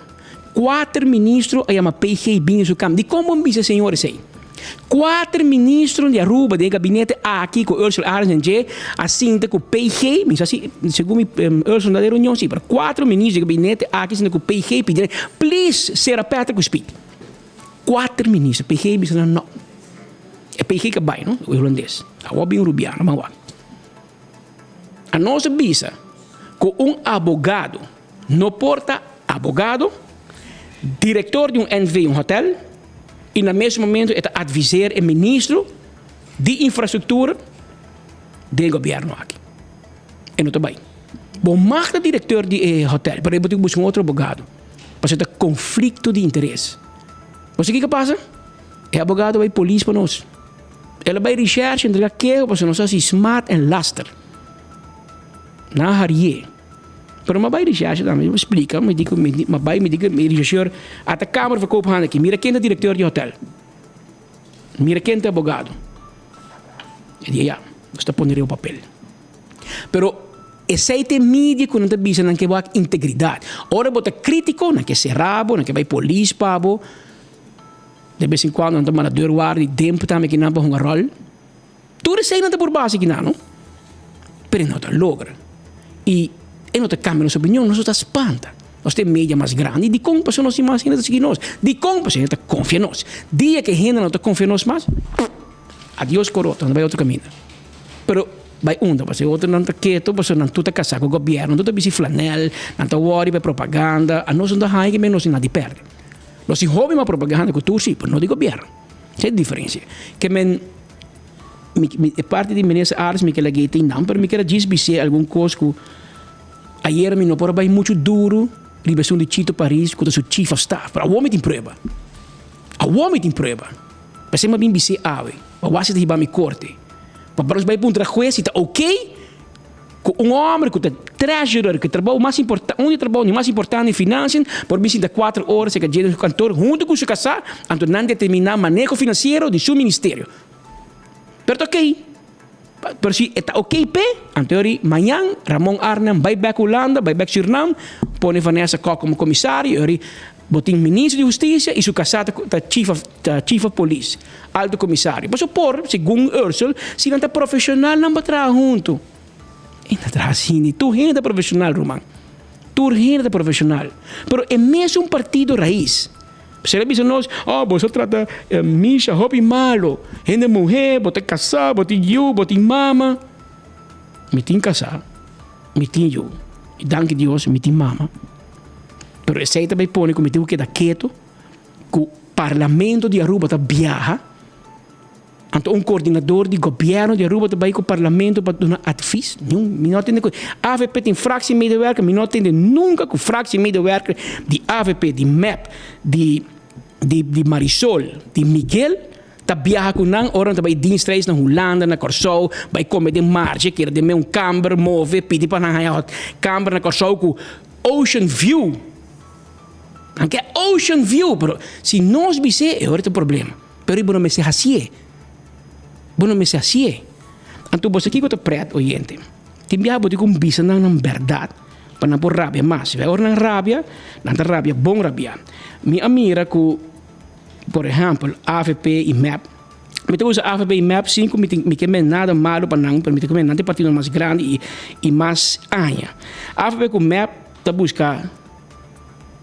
Kuater ministro a yama PG bin den su kam. Dikon bo bisa señor esei? Kuater ministro di Aruba den e gabinete aki ku Ursula Arends en dje a sinta ku PG, mi sa si segun mi Ursula no ta den reunion si, pero kuater ministro di gabinete aki sinta ku PG pidi nan please sera Patrick ku Speed. Kuater ministro, PG bisa nan no. E PG ka bai no, e hulandes. Awor bin rubiano, ban wak. Anos a bisa ku un abogado no por ta abogado, director di un NV, un hotel, y na mes momento e ta adviseer e ministro di infrastructura den e gobierno aki. E no ta bay. Bo mag ta director di e hotel, pero bo tin cu busca un otro abogado, pasobra ta conflicto di interes. Bo sa kico a pasa? E abogado bay polis pa nos. El a bay recherche, entrega keho, pasobra nos a haci smaad en laster. Nan a harié. Pero m'a bai recherche tambe, mi splika, mi di ku mi m'a bai mi di ku mi rechercheur ata Kamer van Koophandel aki, mira ken ta direkteur di hotel, mira ken ta abogado. E di ya, nos ta pone riba papel. Pero esei ta e media ku nan ta bisa nan ke wak integridat. Ora bo ta kritiko nan ke sera bo, nan ke bai polis pa bo, de bes en kuando nan ta manda deurwaarder di demp tambe kinan pa hunga ròl. Tur esei nan ta por base kinan no, pero e no ta logra. I e no ta kambia nos opinion, nos no ta spanta. Nos ta e media mas grandi, dikon pasobra nos tin mas hende ta sigui nos? Dikon pasobra hende ta konfia nos? Dia ku e hende no ta konfia nos mas, adios korota, nos ta bai otro kaminda. Pero bai unda? Pasobra e otronan ta ketu, pasobra nan tur ta kasá ku gobièrnu, nan tur ta bisti flanèl, nan ta wòri pa e propaganda, anos no ta haña ke men nos tin nada di pèrdè. Nos tin hopi mas propaganda ku tur si, pero no di gobièrnu. Esei e diferensia. Ke men mi mi e parti di minister Arends mi ke lag'é tin nan, pero mi kier a djis bis'é algun kos ku ayera mi no por a bai muchu duru riba esun di Chito Paris ku ta su chief of staff, pero awor mi tin prueba. Awor mi tin prueba. P'esei mi a bin bis'é awe, pa wak si ta hiba mi korte. Pa nos bai puntra hues si ta oké. Ku un hòmber ku ta treasurer, ku e trabou mas importa, un di e trabounan mas importante den financiën, por bin sinta kuater ora serka dje den su kantor huntu ku su kasá, anto nan determiná maneho finansiero di su ministerio. Pero ta okey. Pero si e ta okey p'e, anto yori mañan Ramon Arnhem bai bèk Hulanda, bai bèk Surinam, pone Vanessa Kok komo komisario, yori bo tin minister di hustisia i su kasá ta chief of ta chief of police, alto komisario. Pasobra por, segun Ursel, si nan ta profeshonal nan por traha huntu. E ta traha asina, tur hende ta profeshonal ruman, tur hende ta profeshonal, pero e mesun partido rais. Ser a bisa nos, oh, boso trata Misha hopi malo. Hende muhé, bo ta kasá, bo tin yu, bo tin mama. Mi tin kasá, mi tin yu, i danki Dios mi tin mama. Pero esei ta bai pone ku mi tin ku keda ketu, ku Parlamento di Aruba ta biaha. Anto un coordinador di gobierno di Aruba ta bay cu parlamento pa duna advies? Niun, mi no tende cu avp tin fractiemedewerker, mi no tende nunca cu fractiemedewerker di avp, di mep, di di di Marisol, di Miguel ta biaha cu nan ora nan ta bay dienstreis na Hulanda, na Corsou, bay come den marge, keda den me un kamber, move, pidi pa nan haya kamber na Corsou cu ocean view. Nan ke ocean view, pero si nos bis'é e ora ta problema. Pero bo no mester hasié. Bo no mester hasié. Anto bo sa kiko ta prèt, oyente? Tin biaha bo tin ku bisa nan nan bèrdat pa nan por rabia mas. Ora nan rabia, nan ta rabia bon rabiá. Mi a mira ku, por ehèmpel, avp i mep. Mi ta usa avp i mep sin ku mi tin mi ke men nada malu pa nan, pero mi ta ke men nan ta e partidonan mas grandi i mas aña. Avp ku mep ta buska.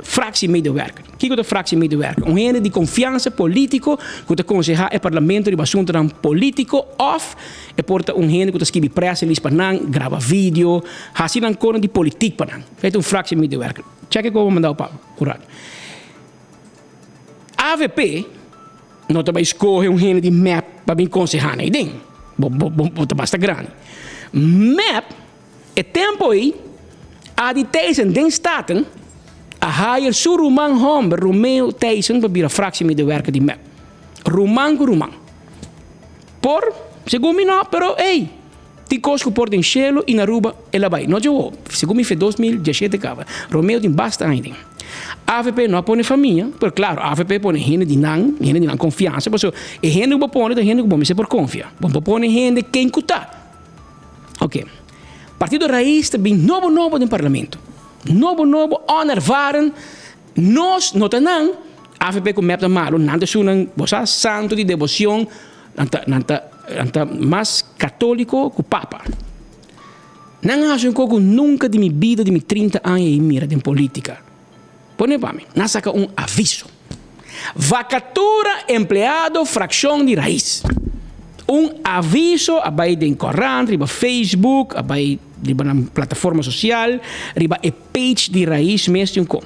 Fractiemedewerker. Kiko ta fractiemedewerker? Un hende di konfiansa polítiko ku ta konsehá e parlamento riba asuntunan polítiko òf e por ta un hende ku ta skibi press release pa nan, graba video, hasi nan kono di politik pa nan. Esei ta un fractiemedewerker. Chèk e koba mandau pa un rato. Avp no ta bai skohe un hende di mep pa bin konsehá nan ei den. Bo bo bo ta basta grandi. Mep. E tempo ei, Adi Thijssen den Staten a hire su ruman homber Romeo Thijssen pa bira fractiemedewerker di mep. Ruman ku ruman. Por, segun mi no, pero ey, tin kos ku por den shelu i na Aruba el a bai. No dje segun mi fe 2017 kaba. Romeo tin basta aña den. Avp no a pone famia, pero klaro avp pone hende di nan, hende di nan konfiansa, pasobra e hende ku bo pone ta hende ku bo mester por konfia. Bo no por pone hende ken ku ta. Ok. Partido Raiz ta bin nobo nobo den parlamento. Nobo nobo, onervaren. Nos no ta nan. Avp ku mep ta malo, nan ta esunnan, bo sa, santo di debocion. Nan ta, nan ta, nan ta mas catolico ku papa. Nan a hasi un kos ku nunka di mi bida, di mi trinta aña ei mira den politica. Pone pa mi. Nan saka un aviso. Vakatura empleado frakshon di Raiz. Un aviso a bai den korant, riba Facebook, a bai riba nan plataforma sosial, riba e page di Raiz mes tin un kon.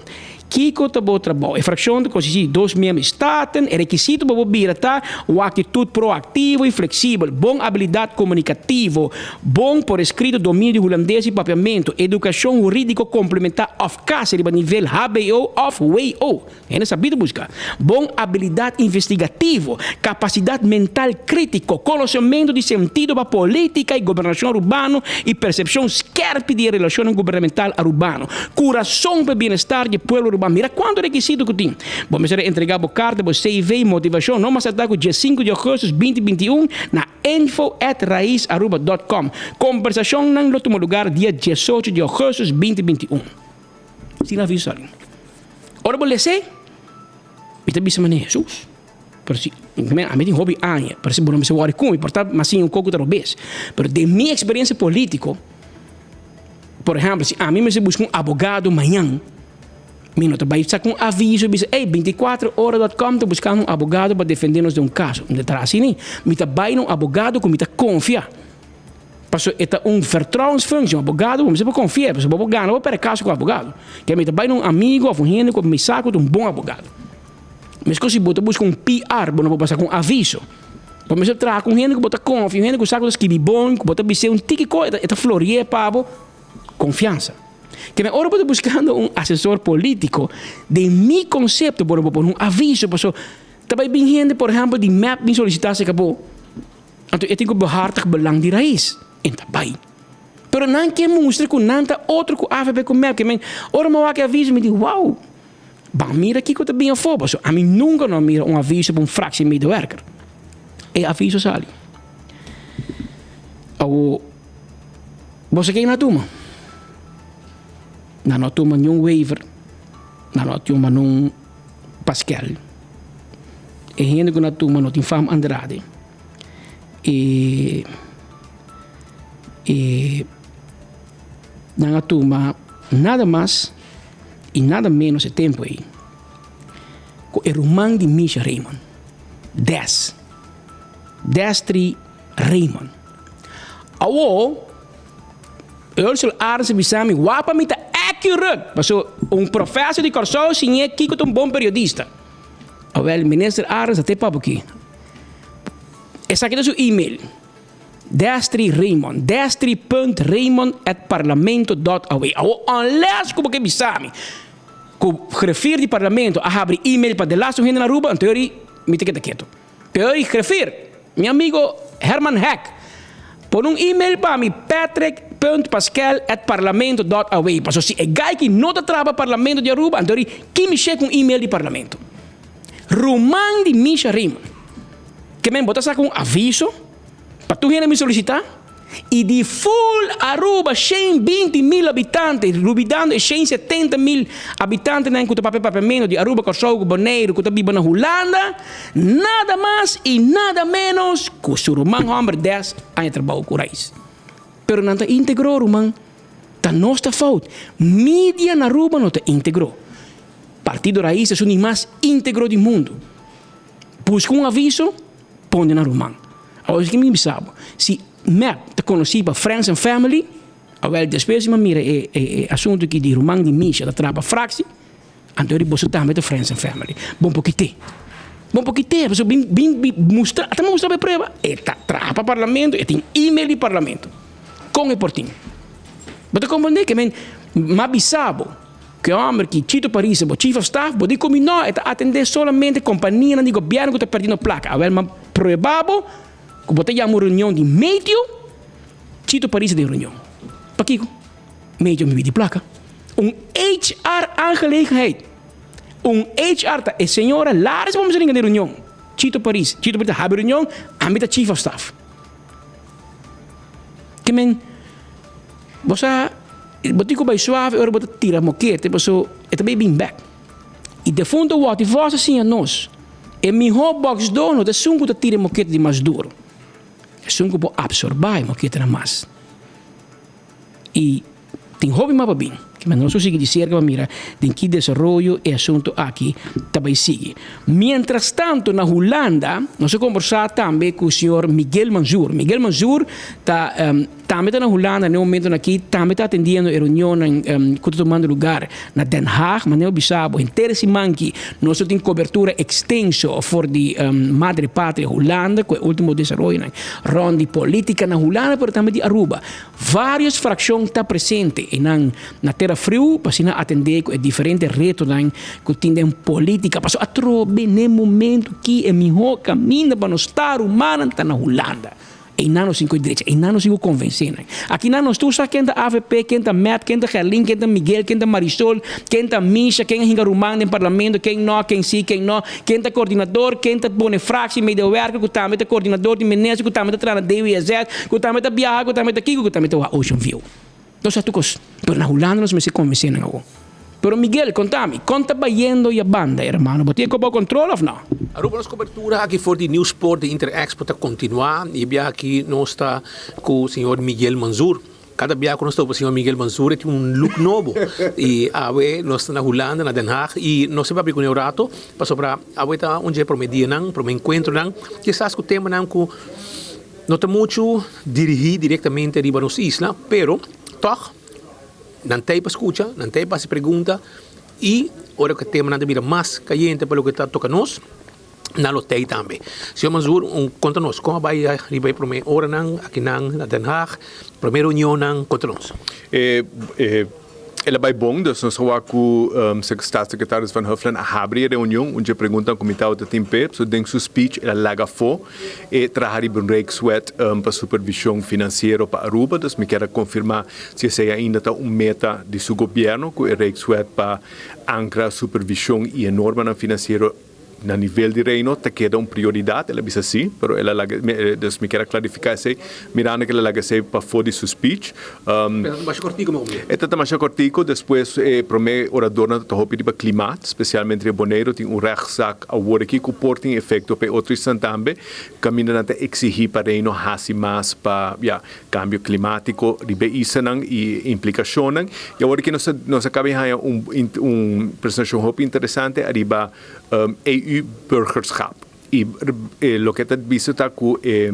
Kiko ta bo trabou? E frakshon ta konsistí di dos miembro di Staten. E rekisito pa bo bira ta un aktitut proaktivo i fleksibel, bon abilidat komunikativo, bon por eskrito dominio di hulandes i papiamentu, edukashon hurídiko komplementá òf kasi riba nivel hbo òf wo. Hende sabido buska bon abilidat investigativo, kapasidat mental krítiko, konosementu di sentido pa polítika i gobernashon arubano i persepshon skèrpi di e relashonnan gubernamental arubano. Kurason pa e bienestar di e pueblo arubano. Mira kuantu rekisito ku tin. Bo mester a entregá bo karta, bo CV, motivashon no mas tarda ku diesinku di ougùstùs binti 21 na info at raizaruba dòt kòm. Kombersashonnan lo tuma lugar dia diesocho di ougùstùs binti 21. Sin aviso sali. Ora bo les'é, mi ta bisa manera Hesus. Pero si, ami tin hopi aña, pero si bo no mester wòri ku mi, por ta mi a siña un kos ku ta robes. Pero den mi eksperensia polítiko, por ehèmpel, si ami mester buska un abogado mañan, mi no ta bai saka un aviso i bisa, ey, bintikuater ora dòt kòm ta buskando un abogado pa defendé nos den un kaso. Mi ta traha asina. Mi ta bai na un abogado ku mi ta konfia. Pasobra e ta un vertrouwensfunctie, un abogado bo mester por confia, pasobra bo por gana bo perde caso cu abogado. Ke mi ta bay na un amigo of un hende cu mi sa cu ta un bon abogado. Mescos si bo ta busca un PR, bo no por pasa cu un aviso. Bo mester traha cu un hende cu bo ta confia, un hende cu sa cu ta skibi bon, cu bo ta bis'é un tiki co, e ta flore'é pa bo. Confiansa. Ke mi ora bo ta buscando un asesor politico, den mi concepto bo no por pone un aviso, pasobra ta bay bin hende por ehempel di mep bin solicita acerca bo. Anto e tin ku behartig belang di rais. En ta bai. Pero nan ke mustra ku nan ta otro ku avp ku mep. Ke men ora mi wak e aviso mi di wow, ban mira kiko ta bin afó. Pasobra ami nunka no a mira un aviso pa un fractiemedewerker. E aviso sali. Awo bo sa ken nan a tuma? Nan no a tuma niun Wever, nan no a tuma niun Paskel. E hende ku nan a tuma no tin fam Andrade. E e nan a tuma nada mas y nada menos e tempo ey cu e ruman di Misha Raymond, Des, Destry Raymond. Awo, Ursel Arends a bisa mi, wapa mi ta accurate, paso un professor di Kòrsou siñ'é kiko ta un bon periodista. Awel, Minister Arends a te papia aki. Esaki ta su email. Destry Raymond, destry punt raymond at parlamento dot aw. Awor unless ku bo ke bisa mi ku griffier di parlamento a habri email pa delaste un hende na Aruba, anto yori mi ta keda keto. Pero yori griffier, mi amigo Herman Heck, pone un email pa mi patrick punt paskel at parlamento dot aw. Pasobra si e guy ki no ta traha pa parlamento di Aruba, anto yori ki mi shek un email di parlamento. Ruman di Misha Raymond. Ke men bo ta saka un aviso pa tur hende mi solisita y di full Aruba 120 mil habitante, lubidando e 170 mil habitantenan ku ta papia papiamento di Aruba, Kòrsou ku Boneiru ku ta biba na Hulanda, nada mas y nada menos ku su ruman hòmber des aña trabou ku Raiz. Pero nan ta integro ruman, ta nos ta fout. Media na Aruba no ta integro. Partido Raiz ta esun di mas integro di mundu. Buska un aviso, pone na ruman. Awor esaki mi bisa bo, si mep ta konosí pa friends and family, awel despues di mi a mira e e asuntu aki di ruman di Misha ta traha pa Fraksi, anto eri boso tambe ta friends and family. Bon por kite. Bon por kite, pasobra bin bin bin mustra, ata mustra bo e prueba, e ta traha pa parlamento, e tin email di parlamento. Kon e por tin? Bo ta komprendé ke men m'a bisa bo. Ku e hòmber ki Chito Parisa bo chief of staff bo di ku mi no e ta atendé solamente kompanianan di gobièrnu ku ta perdiendo plaka. Awèl m'a prueba bo ku bo ta yama un reunion di metio, Chito Parisa den reunion. Pakiko? Metio mi bidi plaka. Un HR aangelegenheid. Un HR ta e señora Laris bo mester ringa den reunion. Chito Paris. Chito Paris ta habi reunion, ami ta chief of staff. Ke men bo sa bo tin ku bai suave ora bo ta tira mokete paso e ta bai bin bek. I defunto Watty Vos a siña nos, e mihó bòksdó no ta esun ku ta tira e mokete di mas duru, esun ku por apsorbá e moketenan mas. I tin hopi mas pa bin. Kimen nos lo sigui di serka pa mira den ki desaroyo e asuntu aki ta bai sigui. Mientrastanto na Hulanda nos a kombersá tambe ku señor Miguel Manzoor. Miguel Manzoor ta tambe ta na Hulanda na e momentonan aki, tambe ta atendiendo e reunionnan ku ta tumando lugar na Den Haag. Manera bo bisa bo henter e siman aki nos lo tin kobertura ekstenso for di Madre Patria Hulanda ku e ultimo desaroyonan rònt di politika na Hulanda pero tambe di Aruba. Varios frakshon ta presente einan na Tera Friu pa asina atendé ku e diferente retonan ku tin den polítika. Pasobra atrobe n'e momentu ki e mihó kaminda pa nos ta rumannan ta na Hulanda. Einan nos tin ku e drecha, einan nos tin ku konvensé nan. Akinan nos tur sa ken ta avp, ken ta mep, ken ta Gerlin, ken ta Miguel, ken ta Marisol, ken ta Misha, ken a hinka ruman den parlamento, ken no, ken si, ken no, ken ta koordinador, ken ta pone fraksie, medewerker ku tambe ta koordinador di minister, ku tambe ta traha na DWZ, ku tambe ta biaha, ku tambe ta kiko, ku tambe ta wak Ocean View. Nos sa tur kos. Pero na Hulanda nos mester konvensé nan awor. Pero Miguel, konta mi, kon ta bayendo ya banda, hermano? Bo tin e kos bou kontrol òf no? Aruba nos kobertura aki for di Nieuwsport di Interexpo ta kontinuá i e biaha aki nos ta ku señor Miguel Manzoor. Kada biaha ku nos topa señor Miguel Manzoor e tin un look nobo i awe nos ta na Hulanda na Den Haag i nos ta papia kuné un rato pasobra awe ta un dje promé dianan, promé enkuentronan kisas ku temanan ku no ta muchu dirigí direktamente riba nos isla pero tòg nan ta ei pa skucha, nan ta ei pa hasi pregunta i ora ku e temanan ta bira mas kayente pa loke ta toka nos nan lo tei tambe. Señor Manzoor, un konta nos, kon a bai riba e promé oranan akinan na Den Haag, promé reunionnan, konta nos. E, e. El a bai bon, dus nos a wak ku Staatssecretaris Van Huffelen a habri e reunion. Un dje preguntanan ku mi tabata tin p'e, so den su speech el a laga afó e traha riba un Rijkswet pa supervision financiero pa Aruba. Dus mi kier a konfirmá si esei ainda ta un meta di su gobièrnu ku e Rijkswet pa ankra supervision i e normanan financiero Na nivel di Reino ta keda un prioridat, el a bisa si, pero el a laga, dus mi kier a klarifiká esei, mirando ku el a laga esei pafó di su speech. Pero ta masha kòrtiku mi hopi. E ta ta masha kòrtiku, despues e promé oradornan ta ta hopi riba klimaat, spesialmente riba Boneiru tin un rèchtzaak awor aki ku por tin efekto pa e otro islan tambe, kaminda nan ta eksigí pa Reino hasi mas pa, ya, Kambio klimátiko riba e islanan i e implikashonnan. I awor aki nos a nos a kaba di haña un un presentashon hopi interesante ariba EU-burgerschap. I loke ta bisa ta ku e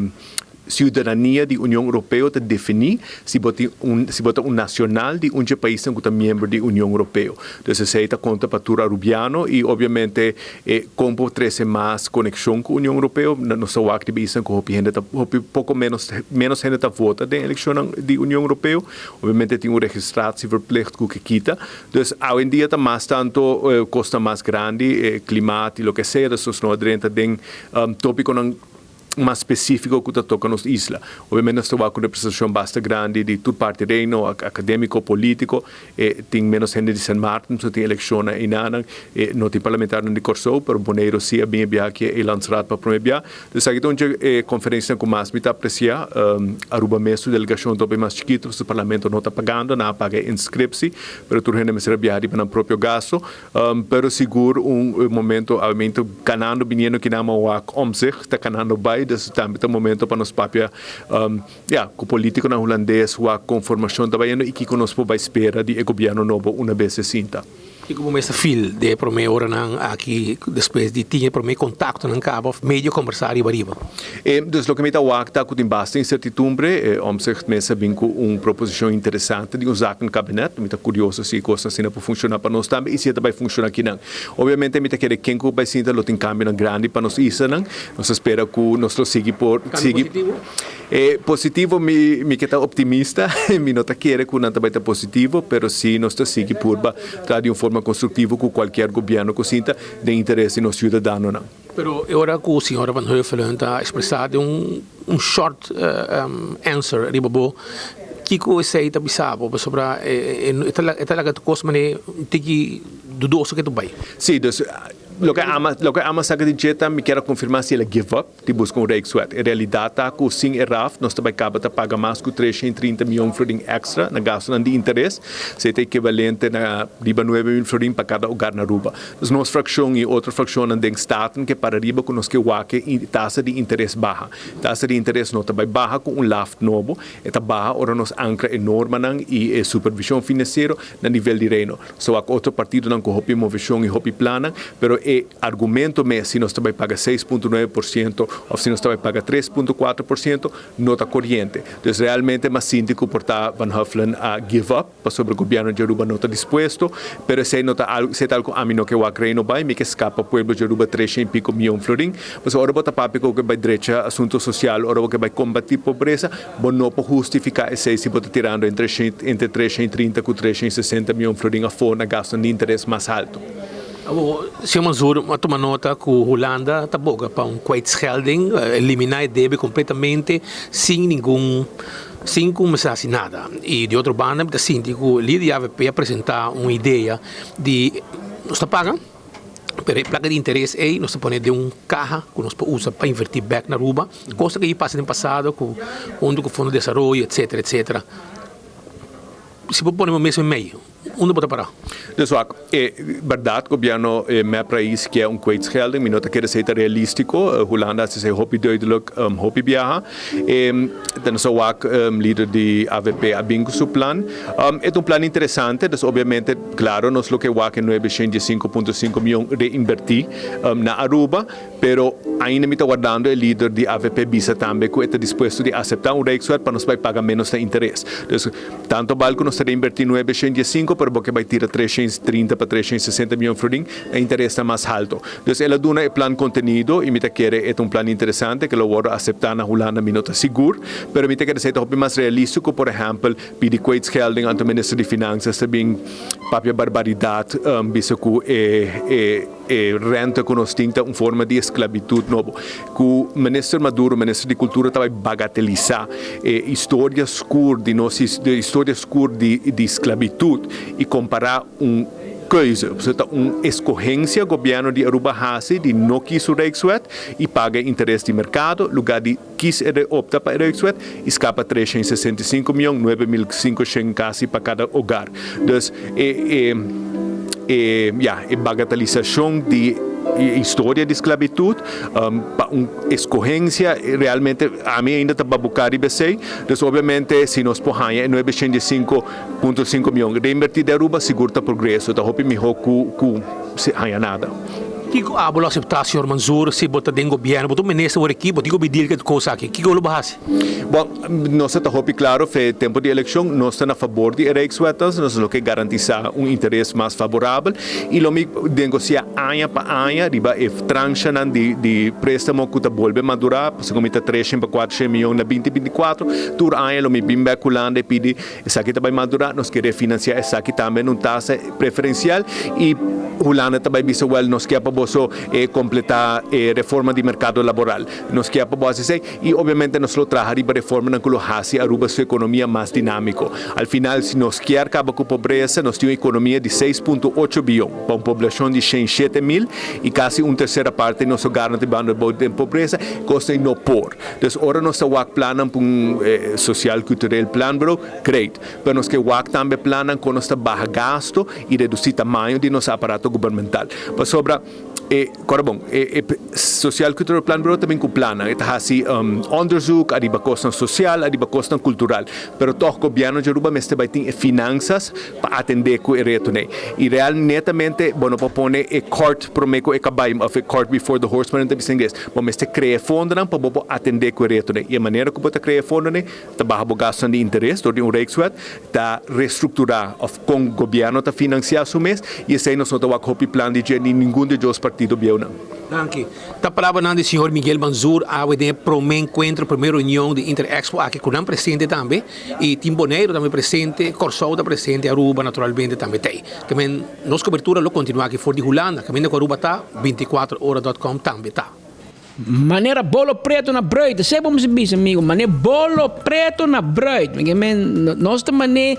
siudadania di Union Europeo ta definí si bo tin un si bo ta un nacional di un dje paisnan ku ta miembro di Union Europeo. Dus esei ta konta pa tur arubiano i obviamente E kon por trese mas konekshon ku Union Europeo? Nos ta wak riba isla ku hopi hende ta hopi poko ménos ménos hende ta vota den elekshonnan di Union Europeo. Obviamente tin un registratieverplicht ku ke kita. Dus awendia ta mas tanto kosnan mas grandi, e klimaat i loke sea, dus nos no a drenta den topikonan mas spesífiko ku ta toka nos isla. Obviamente nos ta wak un representashon basta grandi di tur parti Reino, akadémiko, polítiko. E tin ménos hende di Sint Maarten, so tin elekshonnan einanan. E no tin parlamentarionan di Kòrsou, pero Boneiru sí a bin e biaha aki e Eilandsraad pa promé bia. Dus esaki ta un dje e konferensianan ku mas mi ta apresiá. Aruba mes su delegashon ta hopi mas chikitu, pasobra parlamento no ta pagando, nan a paga e inskripsi, pero tur hende mester a biaha riba nan propio gasto. Pero sigur un momento obviamente canando biniendo kinan a wak Omtzigt ta canando bay dus tambe ta momento pa nos papia ya cu politiconan Hulandes wak con formacion ta bayendo y kico nos por bay spera di e gobierno nobo una bes e sinta. Kico bo mester feel den e prome oranan aki despues di tin e prome contactonan caba of medio combersa riba riba? Dus loke mi ta wak ta cu tin basta incertitumbre. Omtzigt mes a bin cu un proposicion interesante di un zakenkabinet. Mi ta curioso si e cosnan asina por funciona pa nos tambe y si e ta bay funciona akinan. Obviamente mi ta kere ken cu bay sinta lo tin cambionan grandi pa nos islanan. Nos ta spera cu nos lo sigui por Cambio sigui. positivo? Positivo mi mi ke ta optimista. Mi no ta kere cu nan ta bay ta positivo, pero si nos ta sigui purba traha di un forma constructivo cu cualkier gobierno cu sinta den interes di nos ciudadanonan. Pero e ora ku señora Van Heuvelen ta ekspresá den un un short answer riba bo, kiko esei ta bisa bo? Pasobra e e ta laga kos manera un tiki dudoso ke ta bai. Sí, dus loke ama loke ama saka di dje ta mi kier a konfirmá si el a give up di buska un rijkswet. E realidat ta ku sin e raf nos ta bai kaba ta paga mas ku 330 mion florin èkstra na gastunan di interes. Esei ta ekivalente na riba nuebe mil florin pa kada ogar na Aruba. Dus nos frakshon i otro frakshonnan den Staten ke para riba ku nos ke wak e tasa di interes baha. Tasa di interes no ta bai baha ku un laft nobo, e ta baha ora nos ankra e normanan i e supervishon finansiero na nivel di Reino. Nos ta wak otro partidonan ku hopi moveshon i hopi plannan, pero e argumento mes si nos ta bai paga 6.9% òf si nos ta bai paga 3.4% no ta koriente. Dus realmente mas sinti ku por ta Van Huffelen a give up. Pasobra gobierno di Aruba no ta dispuesto, pero esey no ta algo, esey ta algo ami no ke wak Reino bay, mi ke scapa pueblo di Aruba tresha y pico miyon florin. Pasobra ora bo ta papia cu bo ke bay drecha asunto social, ora bo ke bay combati pobreza, bo no por hustifica esey si bo ta tirando entre entre tresha y trinta cu tresha y sesenta miyon florin afo na gastonan di interes mas halto. Awor, señor Mansour a tuma nota cu Hulanda ta boga pa un kwijtschelding, elimina e debe completamente sin ningun. Sin ku mester hasi nada. I di otro banda mi ta sinti ku lider di avp a presentá un idea di nos ta paga, pero e plaka di interes ei nos ta pone den un kaha ku nos por usa pa invertí bèk na Aruba, kosa ku a pasa den pasado ku huntu ku Fondo di Desaroyo etsetera etsetera. Si bo pone bo mes mei. Unda bo ta pará? Dus wak, e bèrdat gobièrnu mep rais kier un kwijtschelding, mi no ta kere esei ta realístiko. Hulanda hasi esei hopi duidelijk hopi biaha. E nos a wak lider di avp a bin ku su plan. E ta un plan interesante, dus obviamente klaro nos lo ke wak e 905.5 mion reinbertí na Aruba. Pero ainda mi ta wardando e lider di avp bisa tambe cu e ta dispuesto di acepta un Rijkswet pa nos bay paga menos na interes. Dus tanto bal cu nos ta reinverti nuebe shen diesinco pero bo ke bay tira tres shen trinta pa tres shen sesenta miyon florin na interesnan mas halto. Dus el a duna e plan contenido y mi ta kere e ta un plan interesante ke lo wordo acepta na Hulanda mi no ta sigur pero mi ta kere esey ta hopi mas realistico por ehempel pidi kwijtschelding anto minister di finanzas ta bin papia barbaridad bisa cu e e e rente cu nos tin ta un forma di esclavitud nobo cu minister Maduro minister di cultura ta bay bagatelisa e historia scur di nos historia scur di di esclavitud y compara un keuze. Pasobra ta un escogencia gobierno di Aruba haci di no kies su Rijkswet y paga e interes di mercado, lugar di kies e opta pa e Rijkswet y scapa 365 miyon, 9500 casi pa cada hogar. Dus e e e ya e bagatalisacion di e historia di sclavitud pa un escogencia realmente ami ainda ta babuca riba esey. Dus obviamente si nos por haya e 905 Punto sinku mion reinvertí den Aruba sigur ta progreso, ta hopi mihó ku ku si haña nada. Kiko abo lo aseptá, señor Manzur, si bo ta den gobièrnu? Bo ta un minister awor aki, bo tin ku bidir ke kos aki. Kiko lo bo hasi? Bon, nos ta hopi klaro fe tempu di elekshon, nos ta na fabor di e Rijkswet, nos lo ke garantisá un interes mas faborabel i lo mi negosiá aña pa aña riba e transhanan di di préstamo ku ta bolbe madurá, pasobra ku mi ta treshen pa kuatershen mion na binti 24, tur aña lo mi bin bèk Hulanda i pidi Esaki ta bai madurá, nos ke refinansiá esaki tambe na un tasa preferensial i Hulanda ta bai bisa wèl nos ke pa boso kompletá e reforma di merkado laboral, nos ke pa bo hasi esei i obviamente nos lo traha riba reformanan ku lo hasi Aruba su ekonomia mas dinámiko. Al final si nos kier kaba ku pobresa nos tin un ekonomia di seis punto ocho bion pa un poblashon di shen shete mil i kasi un tersera parte di nos hogarnan ta bibando den pobresa, kos ei no por. Dus ora nos ta wak plannan pa un social cultureel planbureau, great. Pero nos ke wak tambe plannan kon nos ta baha gasto i redusi tamaño di nos aparato gubernamental. Pasobra e, kòrda bon, e e social cultureel planbureau ta bin ku plannan. E ta hasi onderzoek ariba kosnan social, ariba kosnan kultural. Pero tòg gobièrnu di Aruba mester bai tin e finansas pa atendé ku e retonan. I real netamente bo no por pone e cart promé ku e kabai òf e cart before the horse manera nan ta bisa ingles. Bo mester krea e fondonan pa bo por atendé ku e retonan. I e manera ku bo ta krea e fondonan ta baha bo gastunan di interes dor di un Rijkswet, ta restrukturá òf kon gobièrnu ta finansiá su mes i esei nos no ta wak hopi plan di dje ni ningun di djos partido bieunan. Danki. Ta palabranan di señor Miguel Manzur awe den e promé enkuentro, promé reunion di Inter-Expo aki ku nan presente tambe i tin Boneiru tambe presente, Kòrsou ta presente, Aruba naturalmente tambe ta ei. Te men nos kobertura lo kontinuá aki for di Hulanda, kaminda ku Aruba ta, bintikuater ora dòt kòm tambe ta. Manera bolo preto na bruid. Esei bo mester bisa amigo, mane bolo preto na bruid. Mi ke men nos ta mane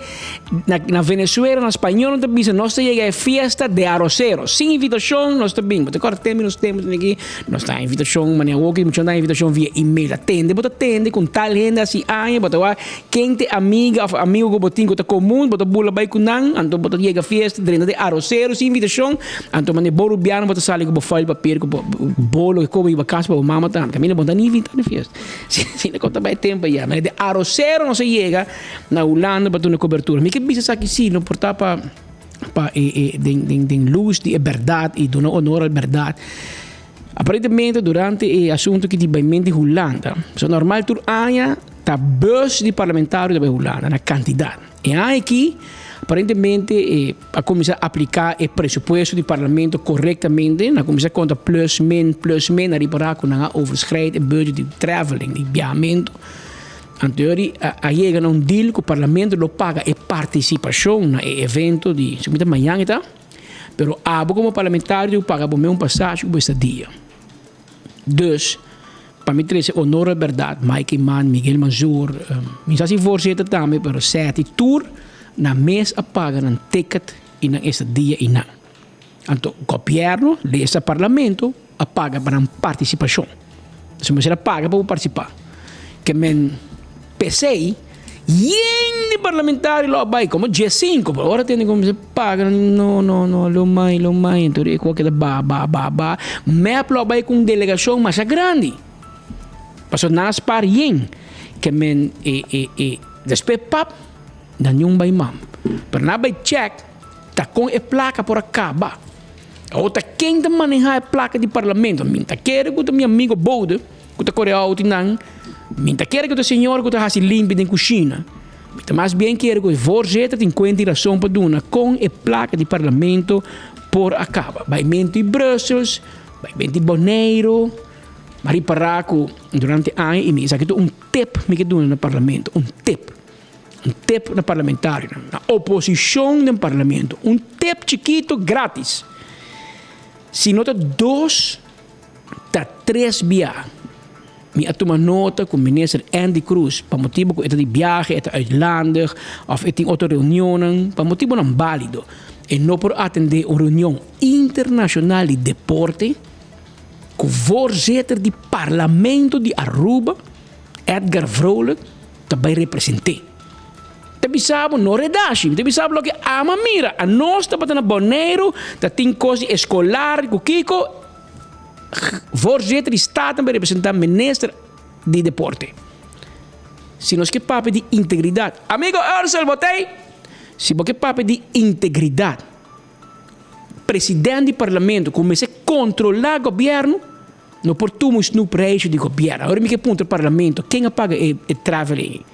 na na Venezuela na spañol nan ta bisa nos ta yega e fiesta de arocero. Sin invitacion nos ta bin. Bo ta kòrda tempu nos tempu tin aki nos ta invitacion mane awoki mucha nan ta invitacion via email. Ta tende bo ta tende ku un tal hende hasi aña bo ta wak ken ta e amiga òf amigo ku bo tin ku ta komun bo ta bula bai ku nan anto bo ta yega fiesta drenta de arocero sin invitacion. Anto mane bo rubiano bo ta sali ku bo foil papier ku bo bolo ke koba hiba kas pa bo mama tambe. Kaminda bo no ta ni invita na fiesta. Asina kon ta bai tempo ya. Mane de arosero nos a yega na Hulanda pa tuna kobertura. Mi ke bisa esaki si no por ta pa pa e e den den den lus di e bèrdat i duna honor al bèrdat. Aparentemente durante e asunto ki di baiment di Hulanda, so normal tur aña ta bus di parlamentario ta bai Hulanda na kantidat. E aña aki aparentemente e a kuminsá apliká e presupuesto di parlamento korektamente, nan a kuminsá konta plus min plus min, nan a ripará ku nan a overschrijd e budget di traveling, di biahamentu. Anto yori a yega na un deal ku parlamento lo paga e partisipashon na e evento di, si mi ta mañan e ta, pero abo komo parlamentario tin ku paga bo mes un pasashi ku bo estadia. Dus, pa mi trese honor al berdad, Mike Eman, Miguel Manzur, mi sa si voorzitter tambe, pero Seti tur nan mes a paga nan ticket y nan estadia y nan. Anto gobierno, lesa parlamento, a paga pa nan participacion. Dus mester a paga pa bo participa. Ke men p'esey yen di parlamentario lo a bay como diescinco, pero ora tende como se paga no no no lo may lo may enton e kos keda ba ba ba ba mep lo a bay cu un delegacion masha grandi pasobra nan a spaar yen ke men e e e despues pap nan niun bay mam pero nan a bay check ta con e placa por a caba. Awor ta ken ta maneha e plaka di parlamento? Mi ta kere ku ta mi amigo Bode ku ta kore auto nan. Mi ta kere ku ta señor ku ta hasi limpi den kushina. Mi ta mas bien kere ku e voorzitter tin kuenta i rason pa duna kon e plaka di parlamento por a kaba. Baimentu i Brussels, baimentu i Boneiru. Mi a ripará ku durante aña i mi esaki ta un tip mi ke duna na parlamento, un tip. Un tip na parlamentarionan, na oposishon den parlamento, un tip chikito gratis. Si no ta dos, ta tres bia. Mi a tuma nota ku minister Andy Croes, pa motibu ku e ta di biahe, e ta uitlandig òf e tin otro reunionnan, pa motibunan bálido, e no por atendé un reunion internashonal di deporte ku voorzitter di parlamento di Aruba, Edgar Vrolijk, ta bai represent'é. Ta bisa bo no redashi, mi ta bisa bo loke ama mira. Anos tabata na Boneiru, ta tin kos di eskolar ku kiko, voorzitter di Staten bai representá minister di deporte. Si nos ke papia di integridat, amigo Ursel bo t'ei? Si bo ke papia di integridat, president di parlamento ku mester kontrolá gobièrnu, No por tuma un snoepreisje di gobierno. Awor mi ke puntra parlamento, ken a paga e e traveling ei?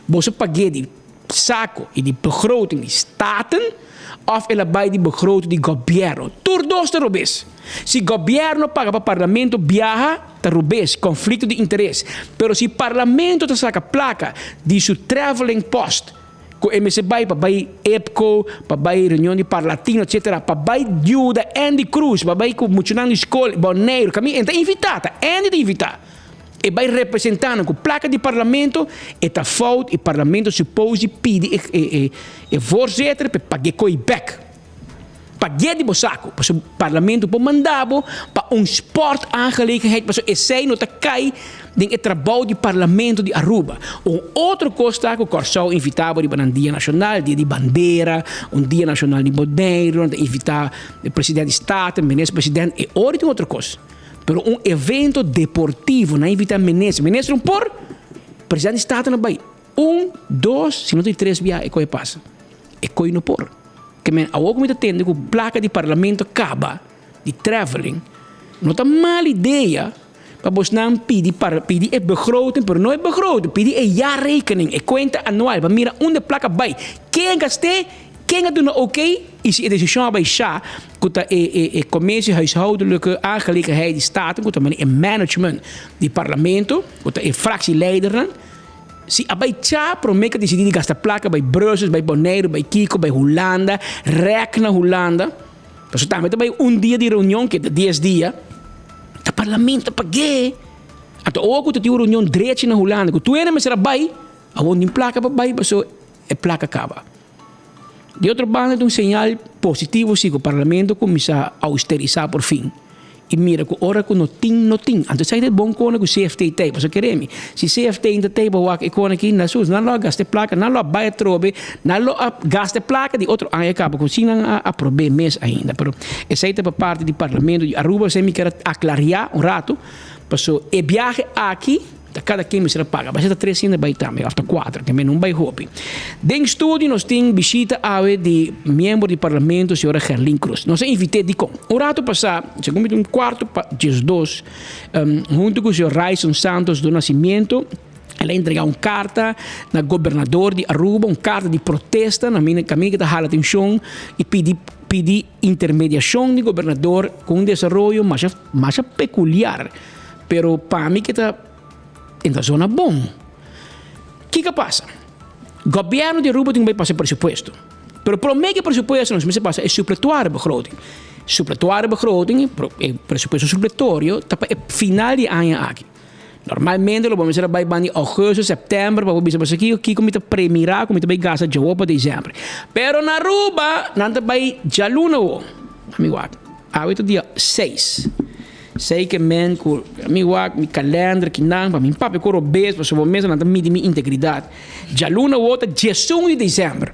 Boso pag'é di saco y di begroting di Staten of el a bai di begroting di gobierno? Tur dos ta robes. Si gobierno paga pa parlamento biaha, ta robes, conflicto di interes. Pero si parlamento ta saca placa di su traveling post, Ku e mester bai pa bai EPCO, pa bai reunion di Parlatino etcetera, pa bai yuda Andy Cruz, pa bai ku muchanan di skol Boneiru, kaminda e ta invitá, ta Andy ta invitá. E bai representá nan ku plaka di parlamento, e ta fout i parlamento suppose di pidi e e e voorzitter pa e pag'é ko'i bèk. Pag'é di bo saku, pasobra parlamento por manda bo pa un sport aangelegenheid, pasobra esei no ta kai den e trabou di parlamento di Aruba. Un otro kos ta ku Kòrsou invitá bo riba nan dia nashonal, dia di bandera, un dia nashonal di Boneiru, nan ta invitá e president di Staten, minister president, e ora tin otro kos. Pero un evento deportivo, nan invitá minister, minister no por, president di Staten a bai un, dos, si no tin tres bia e kos a pasa. E koi no por. Ke men awor ku mi ta tende ku plaka di parlamento kaba di traveling, no ta mal idea pa bosnan pidi par pidi e begroting, pero no e begroting, pidi e jaarrekening, e kuenta anual pa mira unda e plaka bai, ken a gast'é, ken a duna oké i si e desishon a bai sha ku ta e e e commissie huishoudelijke aangelegenheid di Staten ku ta mane e management di parlamento ku ta e fractieleidernan. Si a bai cha prome ka disidí di gasta plaka bai Brussels, bai Boneiru, bai kiko, bai Hulanda, rèk na Hulanda. Pasobra tambe ta bai un dia di reunion ke ta dies dia. Ta parlamento ta pag'é. Anto ora ku ta tin un reunion drechi na Hulanda ku tur hende mester a bai, awor no tin plaka pa bai pasobra e plaka kaba. Di otro banda ta un señal positivo si ku parlamento kuminsá austerisá por fin i mira ku ora ku no tin no tin. Anto esaki ta e bon kona ku CFT ta ei. Pasobra kere mi, si CFT no ta tei pa wak e kona aki na sus, nan lo a gasta e plaka, nan lo a bai atrobe, nan lo a gasta e plaka di otro aña kaba ku sin nan a aprob'é mes ainda. Pero esei ta pa parti di parlamento di Aruba. Esei mi kier a aklariá un rato pasobra e biahe aki. Ta kada ken mester a paga. Base ta tres hende bai tambe, òf ta kuater, ke men no bai hopi. Den studio nos tin bishita awe di miembro di parlamento señora Gerlin Croes. Nos a invit'é dikon? Un rato pasá, segun mi ta un kuarto pa diesdos, huntu ku señor Ryson Santos do Nascimento, el a entregá un karta na gobernador di Aruba, un karta di protesta na kaminda ke ta hala atenshon i pidi pidi intermediashon di gobernador ku un desaroyo masha masha pekuliar. Pero pa mi ke ta den ta zona bon. Kiko a pasa? Gobièrnu di Aruba tin ku bai pasa e presupuesto. Pero promé ku e presupuesto nos mester pasa e supletoire begroting. Supletoire begroting, e presupuesto supletorio, ta pa e final di e aña aki. Normalmente lo bo mester a bai banda di augustus, sèptèmber pa bo bisa pasobra kiko kiko mi ta premirá ku mi ta bai gasta djawo pa desèmber. Pero na Aruba nan ta bai djaluna awo. Mi wak, awe ta dia seis. Sei ke men ku mi wak mi kalender kinan pa mi papia ku robes pasobra bo mes nan ta midi mi integridat. Djaluna awor ta diesun di desèmber.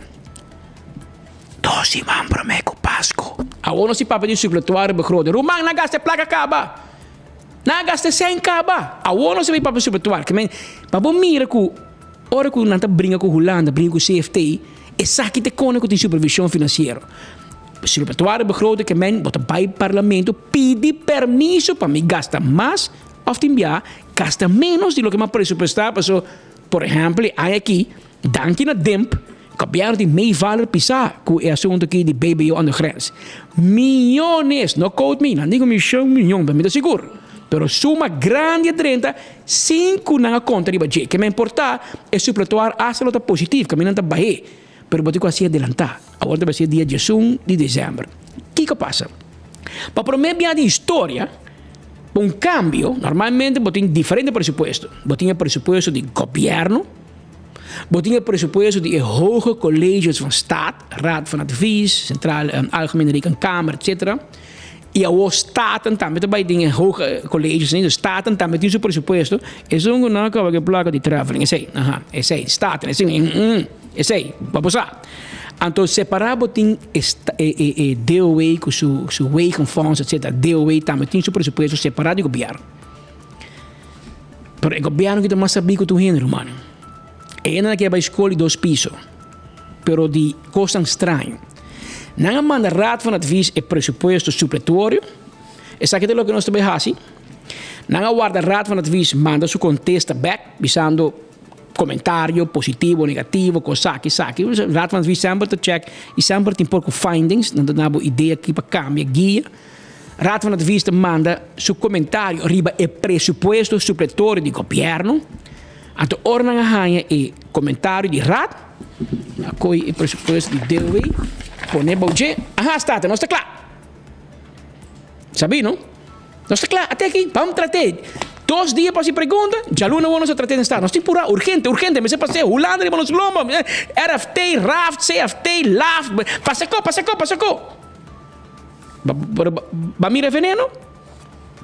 Dos siman promé ku Pasku. Awor nos tin papia di supletuario begroting. Ruman, nan gasta e plaka kaba. Nan a gasta e sèn kaba. Awor nos ta bin papia supletuario. Ke men pa bo mira ku ora ku nan ta bringa ku Hulanda, bringa ku CFT, esaki ta e kone ku tin supervishon finansiero. Suppletoire begroting ke men bo ta bai parlamento pidi permiso pa mi gasta mas of tin bia gasta menos di loke mi a presupuesta paso por ehempel e aña aki danki na Dimp gobierno tin meevaller pisa ku e asunto aki di BBO aan de grens. Miyones, no quote me, nan dico mi shon miyon pero mi ta sigur, pero suma grandi a drenta sin ku nan a konta riba dje. Ke men por ta e suppletoire hasta lo ta positief, kaminda nan ta bah'é. Pero bo tin ku hasi adelantá. Awor ta bai ser dia diesun di desèmber. Kiko pasa? Pa promé bia di historia, pa un kambio, normalmente bo tin diferente presupuesto. Bo tin e presupuesto di gobièrnu, bo tin e presupuesto di e Hoge Colleges van Staat, Raad van Advies, Centrale Algemene Rekenkamer, etcetera. I awor Staten tambe ta bai den e Hoge Colleges, dus Staten tambe tin su presupuesto. Esun ku no a kaba ku e plaka di traveling, esei, aha, esei, Staten, esei, mm, esei, bo por sa. Anto separá bo tin e e e DOW ku su su wegenfonds etcetera, DOW tambe tin su presupuesto separá di gobièrnu. Pero e gobièrnu ki ta mas sabí ku tur hende, rumannan. E hendenan ke bai skol di dos piso. pero di kosnan straño. Nan a manda Raad van Advies e presupuesto supletorio. Esaki ta loke nos ta bai hasi. Nan a warda Raad van Advies manda su kontesta bek, bisando komentario positivo, negativo, kos aki, esaki. Raad van Advies semper ta check i semper tin por ku findings, nan ta duna bo idea ki pa kambia, guia. Raad van Advies ta manda su komentario riba e presupuesto supletorio di gobièrnu. Anto ora nan a haña e komentario di Raad, nan a kohe e presupuesto di DOW, pone bou dje, Aha, Staten, nos ta kla! Sabí, no? Nos ta kla, ate aki, bam trat'é. Dos dia pa hasi pregunta, djaluna awor nos a trat'é den Staten. Nos tin purá, urgente, urgente, mester pas'é, Hulanda riba nos lomba, RFT, RAFT, CFT, LAFT, pasa ko, pasa ko, pasa ko. Ba mira e veneno?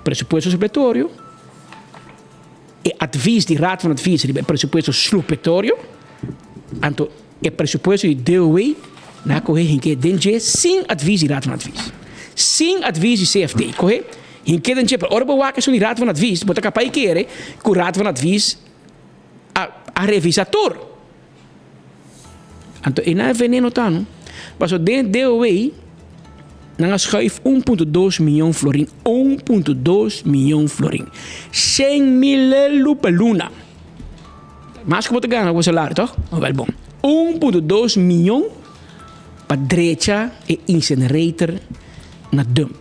Presupuesto supletorio. E advies di Raad van Advies riba e presupuesto supletorio, anto e presupuesto di DOW nan a kohe hink'é den dje sin advies di Raad van Advies. Sin advies di CFT. Kohe hink'é den dje, pero ora bo wak esun di Raad van Advies bo ta kapá di kere ku Raad van Advies a a revisa tur. Anto e nan e veneno ta no. Paso den DOW nan a schuif 1.2 miyon florin. 1.2 miyon florin. 100 mil lelu pa luna. Mas ku bo ta gana ku bo salario toch? Wel bon. 1.2 miyon pa drecha e incinerator na dump.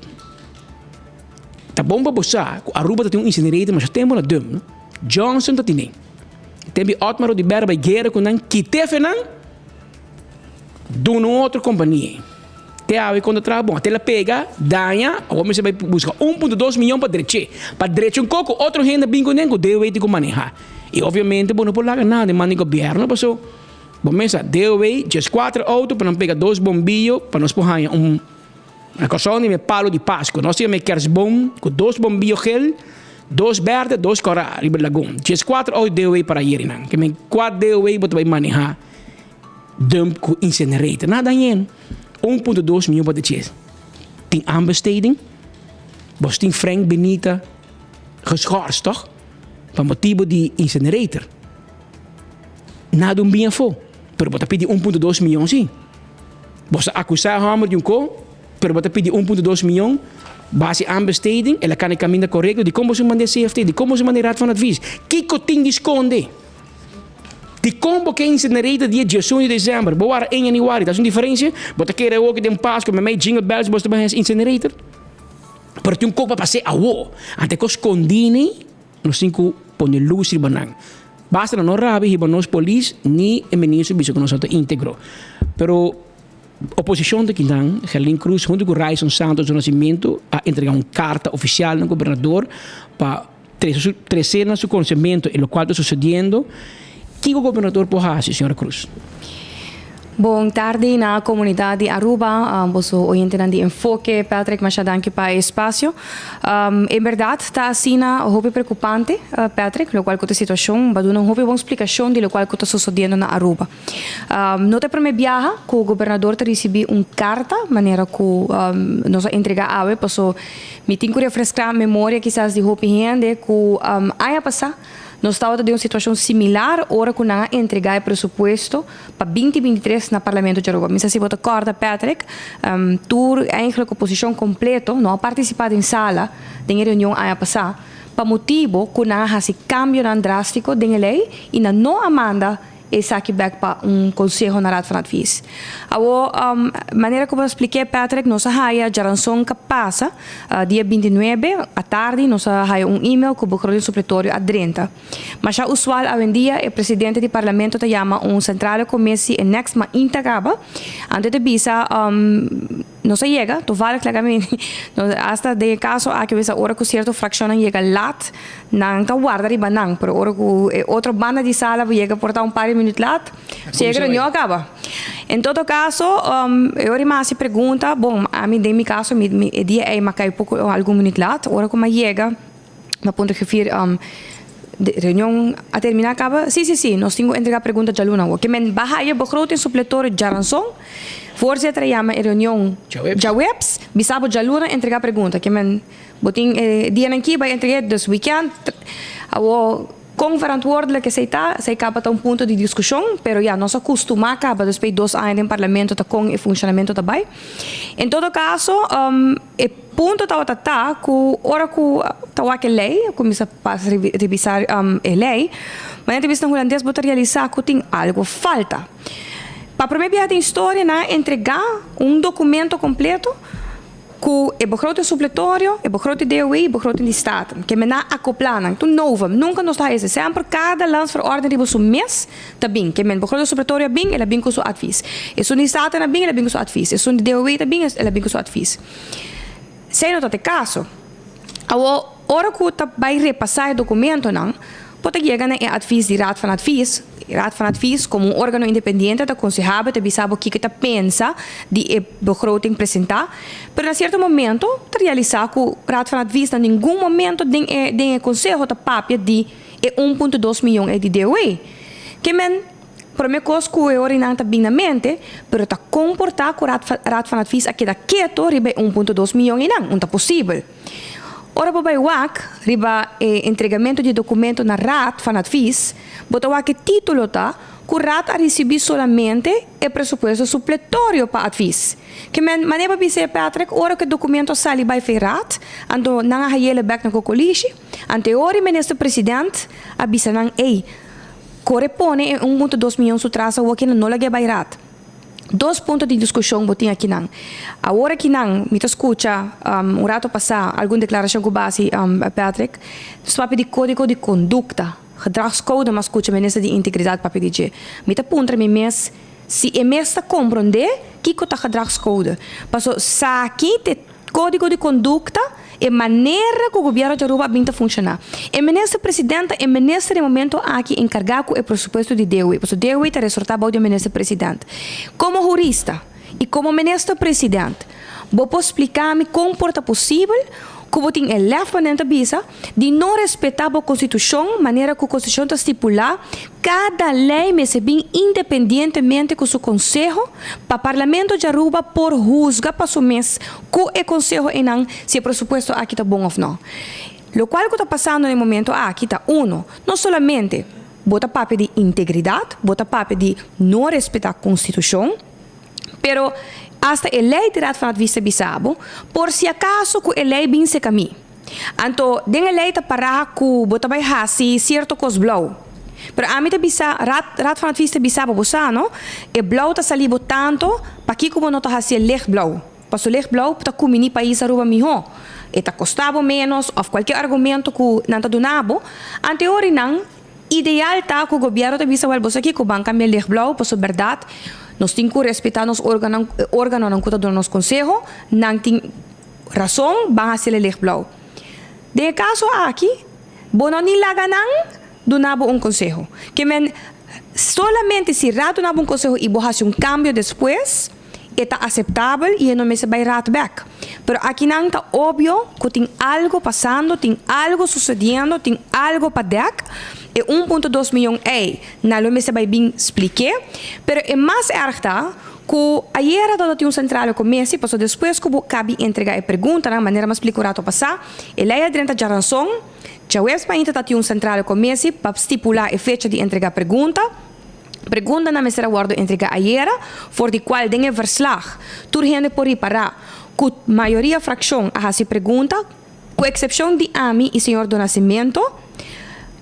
Ta bon pa bo sa ku Aruba ta tin un incinerator masha tempu na dump no. Johnson ta tine. Tempi Otmar Oduber bai guera ku nan kite fe nan duna un otro kompania. Te awe kon ta traha bon. Te la pega, daña, awor mester bai buska 1.2 miyon pa dreche. Pa drecha un koko otro hende bin kunen ku DOW tin ku maneha. I obviamente bo no por laga nada den man di gobièrnu paso bo mester DOW 14 outo pa nan pega dos bombiyo pa nos por haña un Na Kòrsou nan yama e palu di Pasku. Nos ta yama e kersboom ku dos bombiyo gel, dos bèrdè, dos kòrá riba lagun. Djes kuater outo DOW para yeri nan. Ke men kua DOW bo ta bai manehá dump ku incinerator? Nada yen. 1.2 miyon pa djes. Tin aanbesteding? Bos tin Frank Benita geschorst toch? Pa motibu di incinerator. Nada un bin afó. Pero bo ta pidi 1.2 miyon si. Bo sa akusá e hòmber di un ko, pero bo ta pidi 1.2 mion, base aanbesteding, el a kana e kaminda korekto, dikon bo su mand'é CFT, dikon bo su mand'é Raad van Advies? Kiko tin di skonde? Dikon bo ke incinerator dia 11 di desèmber, bo wara 1 yanüari, ta haci un diferensia? Bo ta kere awo ki den Pasku meimei jingle bells bo ta bai hasi incinerator? Pero tin un kos pa pas'é awo, ante kos skondí nei. Nos tin ku pone lus riba nan. Basta nan no rabia hiba nos polis ni e minister bisa ku nos no ta integro. Pero oposishon ta kinan, Gerlin Cruz huntu ku Ryson Santos do Nascimento a entrega un karta ofisial na gobernador pa trese su trese na su konosementu e lokual ta susediendo. Kiko gobernador por hasi, señora Cruz? Bon tardi na comunidad di Aruba, boso oyentenan di Enfoke. Patrick, masha danki pa e espacio. En berdad ta asina hopi preocupante, Patrick, locual cu ta situacion. Bo a duna un hopi bon splicacion di locual cu ta sosodiendo na Aruba. No ta e prome biaha cu gobernador ta ricibi un carta manera cu nos a entrega awe, paso mi tin cu refresca memoria kisas di hopi hende cu aña pasa. Nos tabata den un situacion similar ora cu nan a entrega e presupuesto pa binti 23 na Parlamento di Aruba. Mi sa si bo ta corda, Patrick, tur eigenlijk oposicion completo no a participa den sala den e reunion aña pasa pa motibo cu nan a haci cambionan drastico den e ley y nan no a manda esaki bek pa un conseho na Raad van Advies. Awo, manera cu bo a spliké, Patrick, nos a haya djaranson ca pasa, dia 29 atardi, nos a haya un email cu begroting supletorio a drenta. Masha usual awendia e presidente di Parlamento ta yama un centrale commissie e next mainta caba, anto e ta bisa, Nos a yega, toevallig laga mi, nos hasta den e caso aki bisa ora cu cierto fraccionnan yega laat, nan ta warda riba nan, pero ora cu e otro banda di sala yega por ta un par di minuut laat, si e reunion a caba. En todo caso, e ora mi a haci pregunta, bon, ami den mi caso, mi, mi, e dia ey mi a cay poco, algun minuut laat, ora cu mi a yega, mi a puntra griffier, de reunion a termina caba? Si, si, si, nos tin cu entrega pregunta djaluna awor. Ke men baha e begroting supletorio djaranson, voorzitter a yama e reunion djaweps, bisa bo djaluna entrega pregunta. Ke men bo tin e dianan aki bai entrega dus weekend. Awor con verantwoordelijk esey ta, esey caba ta un punto di discusion, pero ya nos a custuma caba despues di dos aña den parlamento ta con e funcionamento ta bai. En todo caso, e Punto tabata ta ku ora ku ta wak e lei, a kuminsá pas revisá e lei, manera ta bisa na hulandes bo ta realisá ku tin algu falta. Pa promé biaha den historia nan a entregá un dokumento kompleto ku e begroting supletorio, e begroting DOW i e begroting di Staten. Ke men a akoplá nan. Ta un novum. Nunka nos ta hasi esei. Semper kada landsverordening riba su mes ta bin. Ke men begroting supletorio a bin, el a bin ku su advis. Esun di Staten a bin, el a bin ku su advis. Esun di DOW ta bin, el a bin ku su advis. Esei no ta te kaso. Awor, ora ku ta bai repasá e dokumentonan, bo ta yega na e advis di Raad van Advies. Raad van Advies, komo un órgano independiente, ta konsehá bo, ta bisa bo kiko e ta pensa di e begroting presentá. Pero na sierto momento ta realisá ku Raad van Advies na ningun momento den e den e konseho ta papia di e 1.2 mion ei di DOE. Ke men Prome kos ku e orinan ta bin na mente, pero ta komportá ku Raad van Advies a keda keto riba e 1.2 miyon einan, un ta posibel. Ora bo bai wak riba e entregamentu di e dokumento na Raad van Advies, bo ta wak e título ta ku Raad a risibí solamente e presupuesto supletorio pa advies. Ke men manera pa bisa e Patrick, ora ku e dokumento a sali bai fei Raad, anto nan a hay'el bèk na Kokolishi, anto e ora e minister president a bisa nan, ey, Kore pone e 1.2 miyon su tras awor kinan no lag'é bai rat. Dos punto di diskushon bo tin akinan. Awor akinan mi ta skucha un rato pasá algun deklarashon ku basi Patrick nos papia di kódigo di kondukta, gedragscode m'a skucha minister di integridat papia di dje. Mi ta puntra mi mes si e mes ta komprondé kiko ta gedragscode. Paso saki te Código di conducta, e manera cu gobierno di Aruba a bin ta funciona. E minister president ta e minister den momento aki encarga cu e presupuesto di DOW, pasobra DOW ta resorta bao di e minister president. Como hurista y como minister president, bo por splica mi con por ta posibel cu bo tin e lef pa nan ta bisa di no respeta bo constitucion manera cu constitucion ta stipula cada ley mester bin independientemente cu su conseho pa Parlamento di Aruba por huzga pa su mes cu e conseho eynan si e presupuesto aki ta bon of no. Locual cu ta pasando na e momento aki ta uno, no solamente bo ta papia di integridad, bo ta papia di no respeta constitucion, pero hasta e ley di Raad van Advies ta bisa bo, por si acaso cu e ley bin seca mi. Anto den e ley ta para cu bo ta bay haci cierto cos blauw. Pero ami ta bisa, Raad, Raad van Advies ta bisa bo, bo sa no, e blauw ta sali bo tanto, pakico bo no ta haci e licht blauw? Paso licht blauw ta cumini pais Aruba miho. E ta costa bo menos of cualkier argumento cu nan ta duna bo. Ante ori nan, ideal ta cu gobierno ta bisa, wel bo sa kico, ban cambia licht blauw, paso berdad nos tin cu respeta nos organonan, organonan cu ta duna nos conseho, nan tin. Rason, ban hasi el e lichtblauw. Den e kaso aki, bo no ni laga nan duna bo un konseho. Ke men, solamente si Raad duna bo un konseho i bo hasi un kambio despues, e ta aseptabel i e no mester bai Raad bèk. Pero akinan ta obvio ku tin algo pasando, tin algo susediendo, tin algo pa dèk. E 1.2 miyon ei, nan lo mester bai bin splik'é. Pero e mas erg ta. Ku ayera tabata tin un sentrale komesi, pasobra despues ku bo kabi entregá e preguntanan, manera mi a splika un rato pasá, e lei a drenta djaranson, djaweps mainta ta tin un sentrale komesi pa stipulá e fecha di entregá pregunta. Preguntanan mester a wòrdu entregá ayera, for di kual den e verslag tur hende por ripará ku mayoria frakshon a hasi pregunta, ku eksepshon di ami i señor Donacimento.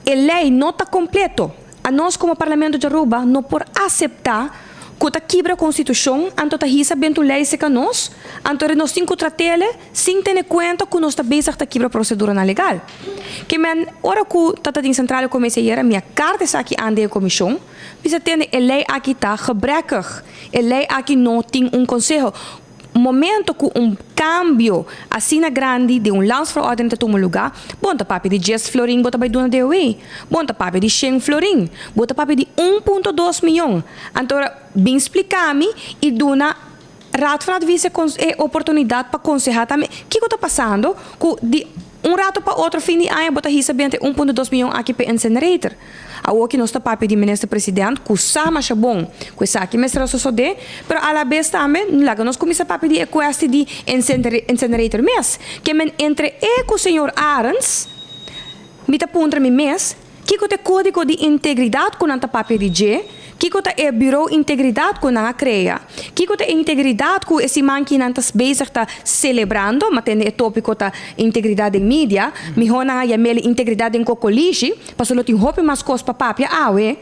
E lei no ta kompleto. Anos komo Parlamento di Aruba no por aseptá ku ta kibra konstitushon anto ta hisa bentu lei seka nos, anto ri nos tin ku trat'ele sin tene kuenta ku nos ta bezig ta kibra proseduranan legal. Ke men ora ku ta ta den Sentrale Komisi ayera mi a karta esaki an den e komishon, bisa tende e lei aki ta gebrekkig, e lei aki no tin un konseho. Momento ku un kambio asina grandi den un landsverordening ta tuma lugá, bo no ta papia di djes florin bo ta bai duna DOW, bo no ta papia di shen florin, bo ta papia di un punto dos miyon. Anto ora bin splika mi i duna Raad van Advies e oportunidat pa konsehá tambe kiko ta pasando ku di un rato pa otro fin di aña bo ta hisa bente un punto dos miyon aki p'e incinerator. Awoki nos ta papia di Minister President ku sa masha bon ku esaki mester a sosodé, pero alabes tambe laga nos kuminsá papia di e kuesti di incinerator mes. Ke men entre e ku señor Arends, mi ta puntra mi mes, kiko ta e kódigo di integridat ku nan ta papia di dje? Kiko ta e Bureau Integridat ku nan a krea? Kiko ta e integridat ku e siman ki nan ta bezig ta selebrando? Ma tende e topiko ta integridat den media, mihó nan a yam'el integridat den kokolishi. Pasobra lo tin hopi mas kos pa papia awe,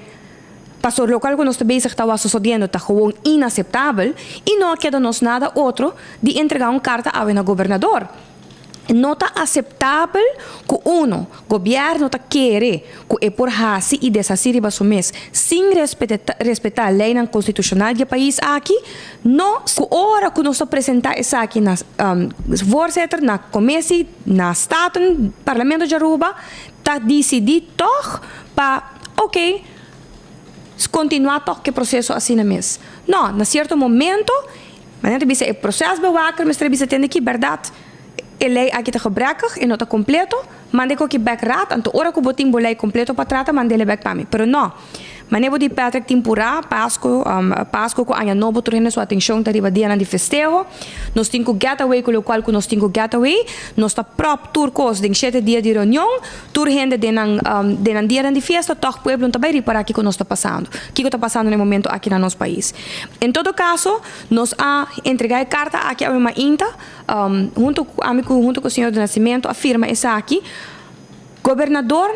pasobra lokual ku nos ta bezig ta wak sosodiendo ta gewoon inaseptabel i no a keda nos nada otro di entregá un karta awe na gobernador. No ta aseptabel ku uno, gobièrnu ta kere ku e por hasi i deshasí riba su mes sin respetá leinan konstitushonal di e pais aki. No ku ora ku nos ta presentá esaki na voorzitter, na komesi, na Staten, Parlamento di Aruba, Ta disidí tòg pa ok kontinuá tòg ku e proseso asina mes. No, na sierto momento, manera ta bisa e prosesbewaker mester a bisa tende ki bèrdat e lei aki ta gebrekkig, e no ta kompleto, manda e koki bèk raad, anto ora ku bo tin bo lei kompleto pa trata mand'el e bèk pa mi. Pero no. Manera bo di Patrick tin purá, Pasku, Pasku ku Aña Nobo tur hende su atenshon ta riba dianan di festeho. Nos tin ku get away ku lokual ku nos tin ku get away. Nos ta pròp tur kos den shete dia di reunion. Tur hende den nan den nan dianan di fiesta tòg pueblo no ta bai ripará kiko nos ta pasando, kiko ta pasando na e momento aki na nos pais. En todo kaso nos a entregá e karta aki awe mainta huntu ku ami ku huntu ku señor Donacimento a firma esaki. Gobernador.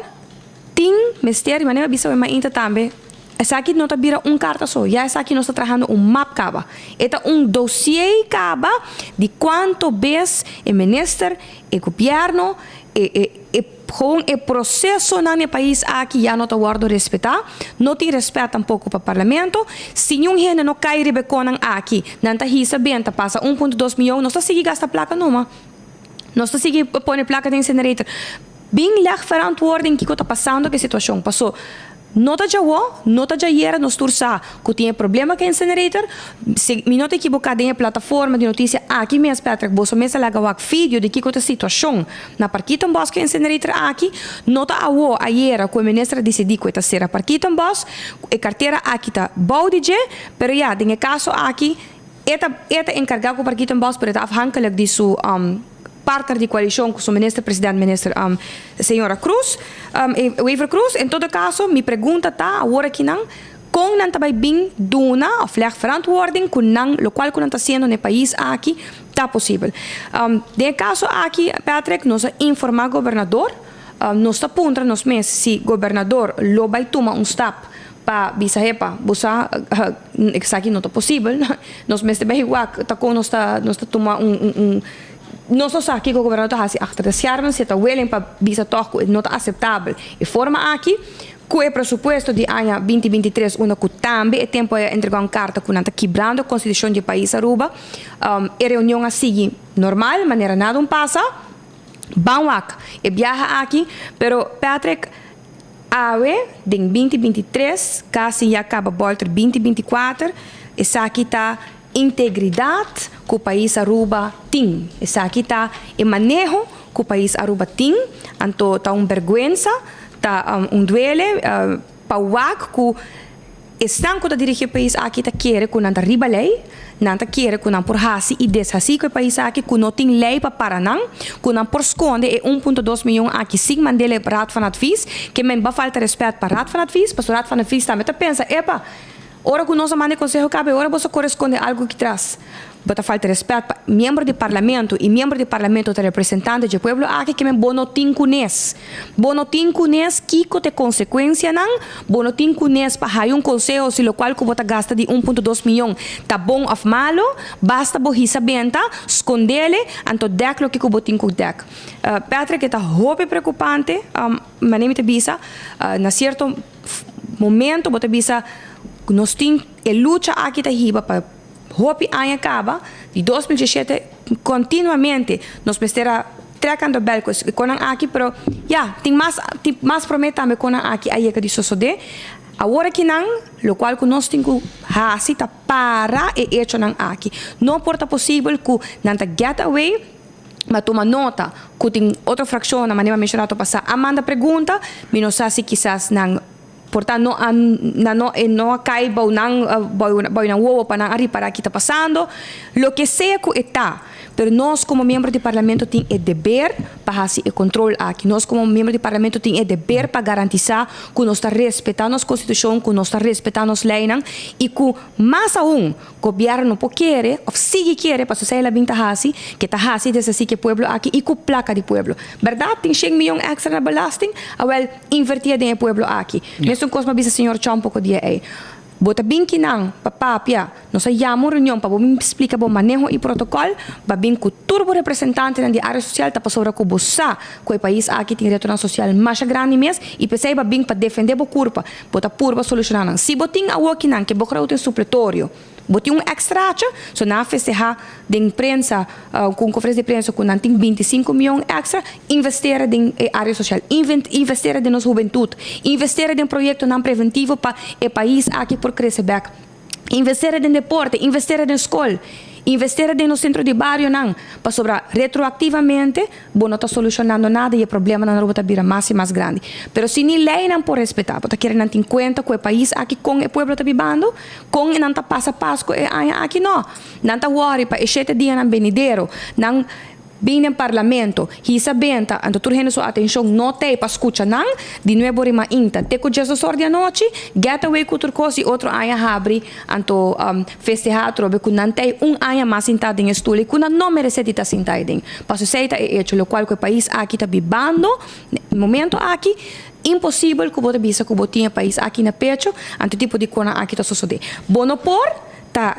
Tin mester di manera bisa we mainta tambe, esaki no ta bira un karta so, ya esaki nos ta trahando un map kaba. E ta un dossier kaba di kuanto bes e minister, e gobierno, e e e gewoon e procesonan di e pais aki ya no ta wordo respeta. No tin respet tampoco pa parlamento. Si niun hende no kai riba e konan aki, nan ta hisa benta pasa un punto dos miyon, nos ta sigui gasta plaka numa. Nos ta sigui pone plaka den incinerator. Bin leg verantwoording kiko ta pasando ku e situashon. Paso no ta djawo, no ta djayera nos tur sa ku tin e problema ku e incinerator. Si mi no ta ekiboká den e plataforma di notisia aki mes Patrick boso mes a laga wak video di kiko ta situashon na Parkietenbos ku e incinerator aki. No ta awo, ayera ku e minister a disidí ku e ta sera Parkietenbos. E kartera aki ta bou di dje, pero ya den e kaso aki e ta e ta enkargá ku Parkietenbos pero e ta afhankelijk di su partner di coalicion cu su minister president minister señora Cruz Wever Cruz en todo caso mi pregunta ta awor aki nan con nan ta bay bin duna of leg verantwoording cu nan locual cu nan ta haciendo na e pais aki ta posibel den e caso aki Patrick nos a informa gobernador nos ta puntra nos mes si gobernador lo bay tuma un stap Pa bisa hepa, bo sa esaki no ta posibel, nos mester bay wak ta kon nos ta nos ta tuma un un un nos no sa kiko gobernador ta hasi achter de schermen, si e ta willing pa bisa tog ku e no ta aseptabel e forma aki, ku e presupuesto di aña binti binti tres unda ku tambe e tempo ei a entrega un karta ku nan ta kibrando e konstitushon di e pais Aruba, e reunion a sigui normal manera nada un pasa, ban wak e biaha aki, pero Patrick. Awe, den binti binti tres, kasi ya kaba bolter binti binti kuater, esaki ta integridat ku pais Aruba tin. Esaki ta e maneho ku pais Aruba tin, anto ta un berguensa, ta un duele pa wak ku. Esnan ku ta dirigí e pais aki ta kere ku nan ta riba lei, nan ta kere ku nan por hasi i deshasí ku e pais aki, ku no tin lei pa para nan, ku nan por skonde e un punto dos miyon aki sin mand'el e Raad van Advies, ke men ba falta rèspèt pa Raad van Advies, pasobra Raad van Advies tambe ta pensa, epa, ora ku nos a manda e konseho kaba e ora boso kore skonde algu aki tras. Bo ta falta respet pa miembro di parlamento y miembro di parlamento ta representante dje pueblo aki ke men bo no tin kunes. Bo no tin kunes kiko ta e consecuencianan, bo no tin kunes pa haya un conseho si locual ku bo ta gasta di un punto dos miyon ta bon of malo, basta bo hisa benta, scondele, anto dek loke ku bo tin ku dek. Patrick e ta hopi preocupante, mane mi ta bisa, na cierto momento bo ta bisa nos tin e lucha aki ta hiba pa. Hopi aña kaba, di 2017 kontinuamente nos mester a trek aan de bel ku e konan aki, pero ya, tin mas tin mas promé tambe konan aki a yega di sosodé. Awor akinan, lokual ku nos tin ku hasi ta para e echonan aki. No por ta posibel ku nan ta get away, ma tuma nota ku tin otro frakshonnan, manera mi a menshoná to pasá, a manda pregunta, mi no sa si kisas nan. Por ta no a nan no e no a kai bou nan bou bou nan wowo pa nan a ripará ki ta pasando. Loke sea ku e ta, pero nos komo miembro di parlamento tin e deber pa hasi e kontrol aki. Nos komo miembro di parlamento tin e deber pa garantisá ku nos ta respetá nos konstitushon, ku nos ta respetá nos leinan i ku mas aun gobièrnu no por kere òf sigui kere pasobra esei el a bin ta hasi, ke ta hasi desasí ku e pueblo aki i ku plaka di pueblo. Bèrdat tin shen miyon èkstra na belasting? Awèl. Invertia den e pueblo aki. Mesun kos m'a bisa señor Chong poko dia ei. Bo ta bin kinan pa papia, nos a yama un reunion pa bo bin splika bo maneho i protokòl, ba bin ku tur bo representantenan di área sosial ta pasobra ku bo sa ku e pais aki tin retonan sosial masha grandi mes i p'esei ba bin pa defendé bo kurpa, bo ta purba solushoná nan. Si bo tin awor kinan ke bo grou tin supletorio. Bo tin un extraatje, so nan a festeha den prensa, cu un conferencia di prensa cu nan tin 25 miyon extra, investera den e area social, investera den nos hubentud, investera den proyectonan preventivo pa e pais aki por crece bek, investera den deporte, investera den scol, investera den nos centro di barionan, pasobra retroactivamente Bo no ta solucionando nada y e problemanan Aruba ta bira mas y mas grandi. Pero si ni leynan por respeta, bo ta kere nan tin cuenta cu e pais aki con e pueblo ta bibando? Con nan ta pasa Pasco e aña aki? No. Nan ta worry pa e shete dianan benidero. Nan bin den parlamento, hisa benta, anto tur hende su atencion no t'ey pa scucha nan, di nuebo rima inta te cu djesdos or di anochi, get away cu tur cos y otro aña habri Anto festehá atrobe ku nan ta e un aña mas sintá den e stul i ku nan no meresé di ta sintá ei den. Paso esei ta e echo lokual ku e pais aki ta bibando na e momento aki. Imposibel ku bo ta bisa ku bo tin e pais aki na pecho, anto e tipo di konan aki ta sosodé. Bo no por ta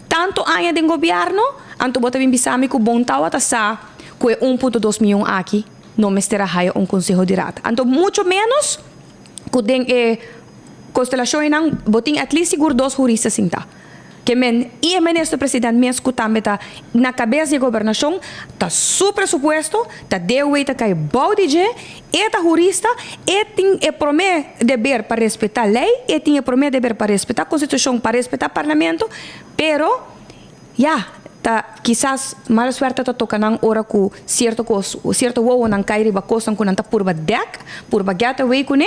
tantu aña den gobièrnu, anto bo ta bin bisa mi ku bon tawata sa ku e un punto dos mion aki no mester a haya un konseho di raad. Anto mucho ménos ku den e konstelashonnan bo tin at least sigur dos hurista sintá. Ke men i e minister president mes ku tambe ta na kabes di e gobernashon ta su presupuesto, ta DOW ta kai bou di dje, e ta hurista, e tin e promé deber pa respetá lei, e tin e promé deber pa respetá konstitushon, pa respetá parlamento, pero Ya, ta kisas mala suerte ta toca nan ora cu cierto cos, cierto wowonan cay riba cosnan cu nan ta purba dek, purba get away cune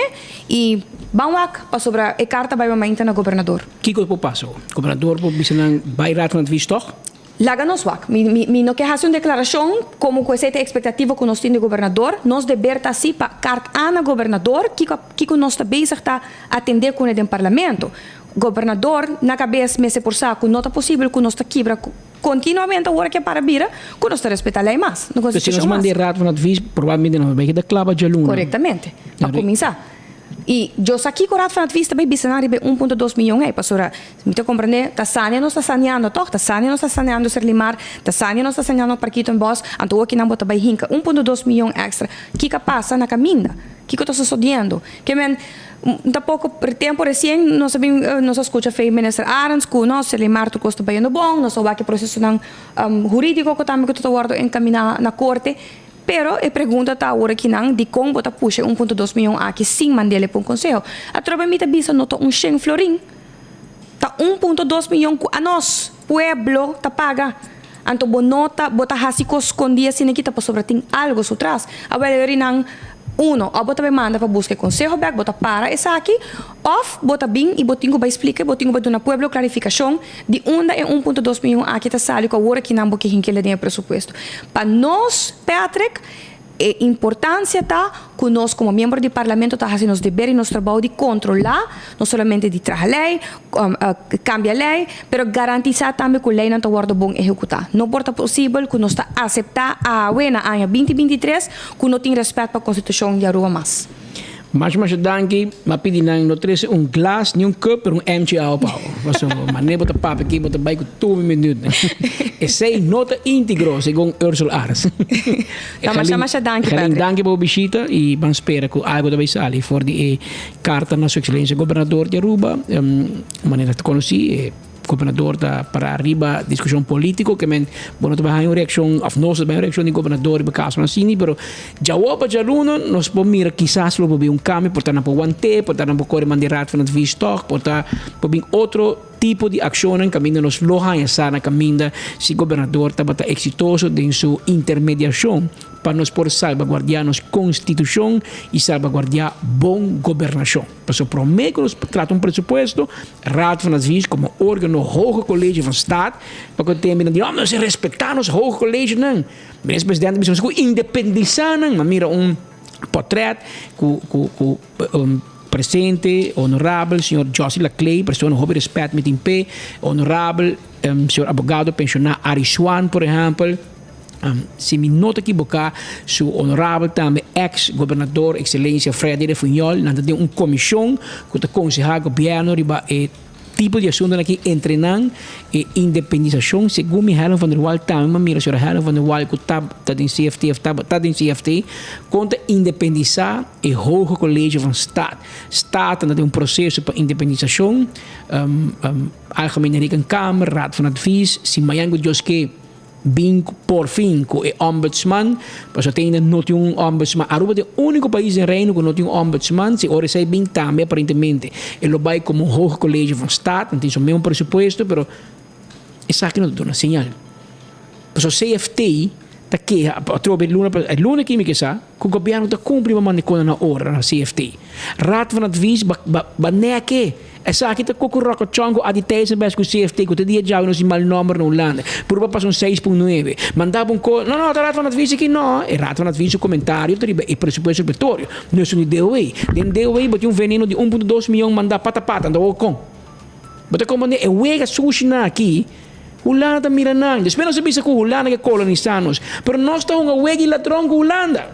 y ban wak pasobra e carta bay mamainta na gobernador. Kico por pasa? Gobernador por bisa nan bay Raad van Advies toch? Laga nos wak. Mi, mi, mi no ke haci un declaracion como cu esey ta e expectativa cu nos tin di gobernador. Nos deber ta haci pa cart a na gobernador kico, kico nos ta bezig ta atende cune den parlamento. Gobernador na kabes mester por sa ku no ta posibel ku nos ta kibra kontinuamente awor ke para bira ku nos ta respetá lei mas, no Pero si nos konstitushon mas. manda e Raad van Advies probablemente nos bai keda klaba djaluna. Korektamente. Pa kuminsá. I yo sa kiko Raad van Advies ta bai bisa nan riba e un punto dos miyon ei, pasobra mi ta komprendé ta sania nos ta saniando tòg, ta sania nos ta saniando Serlimar, ta sania nos ta saniando Parkietenbos, anto awor kinan bo ta bai hinka un punto dos miyon èkstra. Kiko a pasa na kaminda? Kiko ta sosodiendo? Ke men Tampoco tempo recien nos a bin nos a scucha fey minister Arends cu no Serlimar tur cos ta bayendo bon, nos a wak e procesonan huridico cu tambe cu ta wordo encamina na corte, pero e pregunta ta awor akinan dicon bo ta pusha e un punto dos miyon aki sin mandele pa un conseho. Atrobe mi ta bisa no ta un shen florin, ta un punto dos miyon cu anos, pueblo, ta paga. Anto bo no ta bo ta haci cos scondi asina kita pasobra tin algo su tras. Awel nan. Uno, òf bo ta bai manda pa buska e konseho bèk, bo ta para esaki, òf bo ta bin i bo tin ku bai splika i bo tin ku bai duna pueblo klarifikashon di unda e un punto dos miyon aki ta sali ku awor aki nan bo ke hink'el den e presupuesto. Pa nos, Patrick, e importansia ta ku nos komo miembro di parlamento ta hasi nos deber i nos trabou di kontrolá, no solamente di traha lei, kambia lei, pero garantisá tambe ku leinan ta wòrdu bon ehekutá. No por ta posibel ku nos ta aseptá awe na aña binti 23 ku no tin rèspèt pa konstitushon di Aruba mas. Masha masha danki, m'a pidi nan no trese un glas ni un cup pero un emchi awa pa bo. Pasobra manera bo ta papia aki bo ta bai ku tur mi minutnan. Esei no ta integro segun Ursula Arends. Ta masha masha danki Patrick. Patrick. Danki pa bo bishita i ban spera ku algo ta bai sali for di e karta na su Excelencia Gobernador di Aruba. Manera ta konosí e gobernador ta para riba diskushon polítiko ke men bo no ta bai haña un reakshon òf nos no ta bai haña un reakshon di gobernador riba kasonan asina pero djawo pa djaluna nos por mira kisas lo por bin un kambio por ta nan por want'é por ta nan por kore man di Raad van Advies tòg por ta por bin otro tipo di akshonnan kaminda nos lo haña sa na kaminda si gobernador tabata eksitoso den su intermediashon pa nos por salbaguardiá nos konstitushon i salbaguardiá bon gobernashon. Pasobra promé ku nos trata un presupuesto, Raad van Advies komo órgano Hoge College van Staat pa ku tembe nan di oh nos respetá nos Hoge Collegenan. Minister Presidente a bisa nos ku independisá nan. Mi a mira un pòtrèt ku ku ku Presente, Honorabel señor Jossy Laclay, persona hopi respet mi tin p'e, Honorabel señor abogado pensioná Arie Swan, por ehempel, si mi no ta ekiboká, su Honorabel tambe ex gobernador Excelencia Freddy Refunjol, nan ta den un komishon ku ta konsehá gobièrnu riba e Tipo di asuntonan aki entre nan e independisashon, segun mi Helen van der Wal tambe m'a mira señora Helen van der Wal ku ta ta den CFT of tabata den CFT, kon ta independisá e Hoge College van Staat. Staten ta den un proseso pa independisashon, Algemene Rekenkamer, Raad van Advies, si mañan ku Dios ke, Bin por fin cu e ombudsman, pasobra te ainda no tin un ombudsman. Aruba ta e unico pais den Reino cu no tin un ombudsman, si ora esey bin tambe aparentemente e lo bay como un Hoge College van Staat, nan tin su mesun presupuesto, pero esaki no ta duna señal. Pasobra CFT ta keha, atrobe luna e luna aki mi ke sa cu gobierno ta cumpli pa manda e cona na ora na CFT. Raad van Advies ba ba ba neke. Esaki ta koku rokochon ku Adi Thijssen bes ku CFT ku te dia djawe nos tin mal nomber na Hulanda. Purba pasa un seis pun nuebe. Manda bo un ko, no no ta Raad van Advies aki no. E Raad van Advies su komentario ta riba e presupuesto preparatorio. No esun di DOW. Den DOW bo tin un veneno di un punto dos miyon manda pata pata anto awor kon? Bo ta komprende e wega sushinan aki Hulanda ta mira nan. Despues nos a bisa ku Hulanda ke kolonisa nos. Pero nos ta hunga wega i ladron ku Hulanda.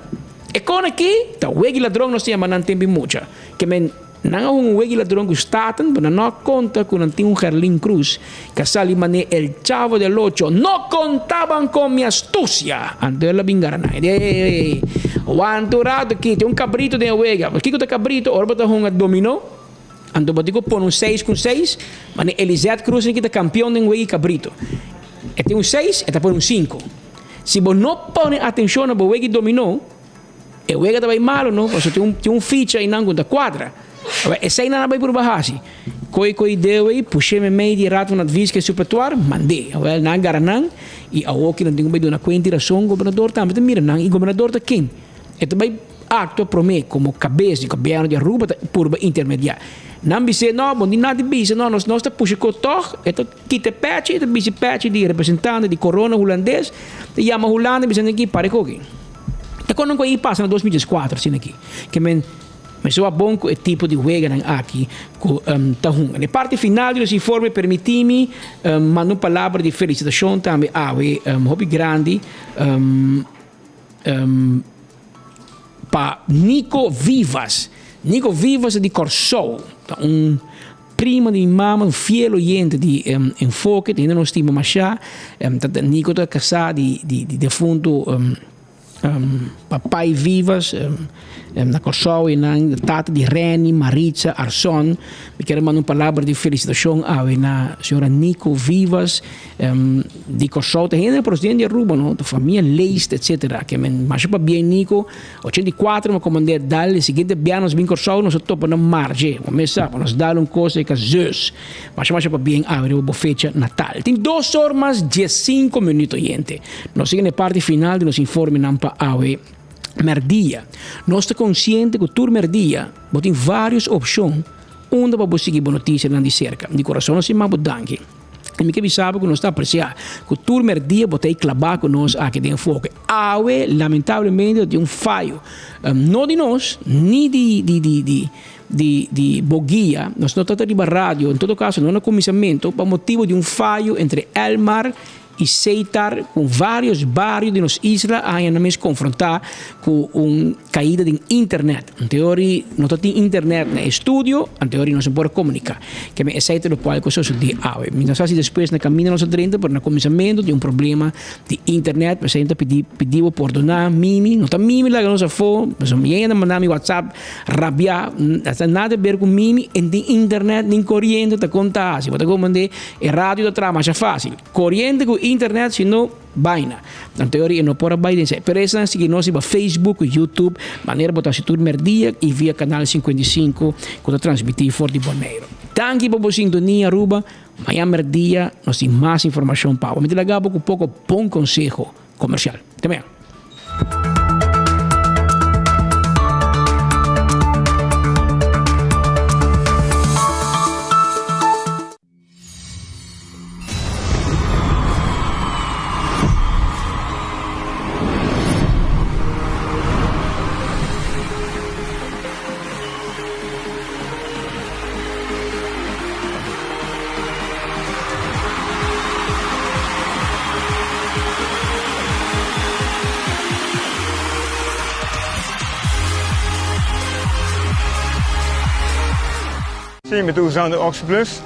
E kon aki ta wega i ladron nos ta yama nan tempu i mucha. Ke men. Nan a hunga un wegi ladron ku Staten, pero nan no a konta ku nan tin un Gerlin Cruz ku a sali manera El Chavo del Ocho, No contaban con mi astucia! Anto el a bin gara nan. E di, Ey, ey, ey, wanta un rato aki, tin un cabrito den e wega. Kiko ta cabrito? Ora bo ta hunga dominó, anto bo tin ku pone un seis ku un seis, manera Elizeth Cruz aki ta campeon den wegi cabrito. E tin un seis, e ta pone un cinco. Si bo no pone atencion na bo wegi dominó, E wega ta bai malo no, pasobra tin un tin un ficha einan ku ta kuadra. Awor esei nan a bai purba hasi. Koi koi deu ei, push'é meimei di Raad van Advies ku e supletuar, mand'é. Awel nan a gara nan i awor ki nan tin ku bai duna kuenta i rason, gobernador tambe ta mira nan i gobernador ta ken? E ta bai aktua promé komo kabes di gobièrnu di Aruba ta purba intermediá. Nan bis'é, no, bo no tin nada di bisa, no, nos nos ta pusha kos tòg, e ta kita e pèchi, e ta bisti pèchi di representante di korona hulandes, ta yama Hulanda i bisa nan aki, para e koki. Ta kon ku a pasa na 2014 asina aki. Ke men mester wak bon ku e tipo di weganan aki ku ta hunga. Na e parti final di nos informe permití mi manda un palabra di felisitashon tambe awe hopi grandi pa Nico Vivas. Nico Vivas ta di Kòrsou. Ta un Prima di mi mama, un fiel oyente di Enfoke, ta hende nos stima masha. Nico ta casá di defunto Papai Vivas na Kòrsou i nan tata di Renny, Maritza, Arson. Mi kier a manda un palabra di felisitashon awe na señora Nico Vivas. Di Kòrsou ta hende procedente di Aruba no, ta famia Leest etcetera. Ke men masha pabien Nico. 84 mi a komand'é dal e siguiente bia nos bin Kòrsou nos a topa na Marge. Bo mes sa, nos dal un kos e ka zus. Masha masha pabien awe riba bo fecha natal. Tin dos or mas diesinko minuut oyente. Nos sigui na e parti final di nos informenan pa awe. Mèrdia. Nos ta konsiente ku tur mèrdia bo tin vários opshon unda pa bo sigui bo notisianan di serka. Di kurason nos stima bo danki. I mi ke bisa bo ku nos ta apresiá ku tur mèrdia bo ta ei klabá ku nos aki den Enfoke. Awe lamentablemente ta tin un fayo, no di nos ni di di di di di di bo guia, nos no ta ta riba radio, en todo kaso no na kuminsamentu pa motibu di un fayo entre Elmar i Seitar ku vários bario di nos isla a haña nan mes konfrontá ku un kaida den internet. Anteori no ta tin internet na e studio, anteori nos no por a komuniká. Keme esei ta lokual ku a sosodé awe. Mi no sa si despues na kaminda nos a drenta, pero na kuminsamentu tin un problema di internet, p'esei mi ta pidi pidi bo pordoná Mimi. No ta Mimi laga nos afó, pasobra mi yenda manda mi whatsapp rabiá, ta nada ber ku Mimi, en tin internet nin koriente ta konta hasi. Bo ta komprendé e radio ta traha masha fásil. Koriente ku internet si no baina. Nan teoria e no por a bai den esei. Pero esnan sigui nos riba Facebook ku YouTube manera bo ta hasi tur merdia i via kanal 55 ku ta transmití for di Boneiru. Danki pa bo sintonia Aruba. Mañan merdia nos tin mas informashon pa bo. Mi ta laga bo ku poko bon konseho komersial. Te mañan. Sí, mi ta usando Oxyplus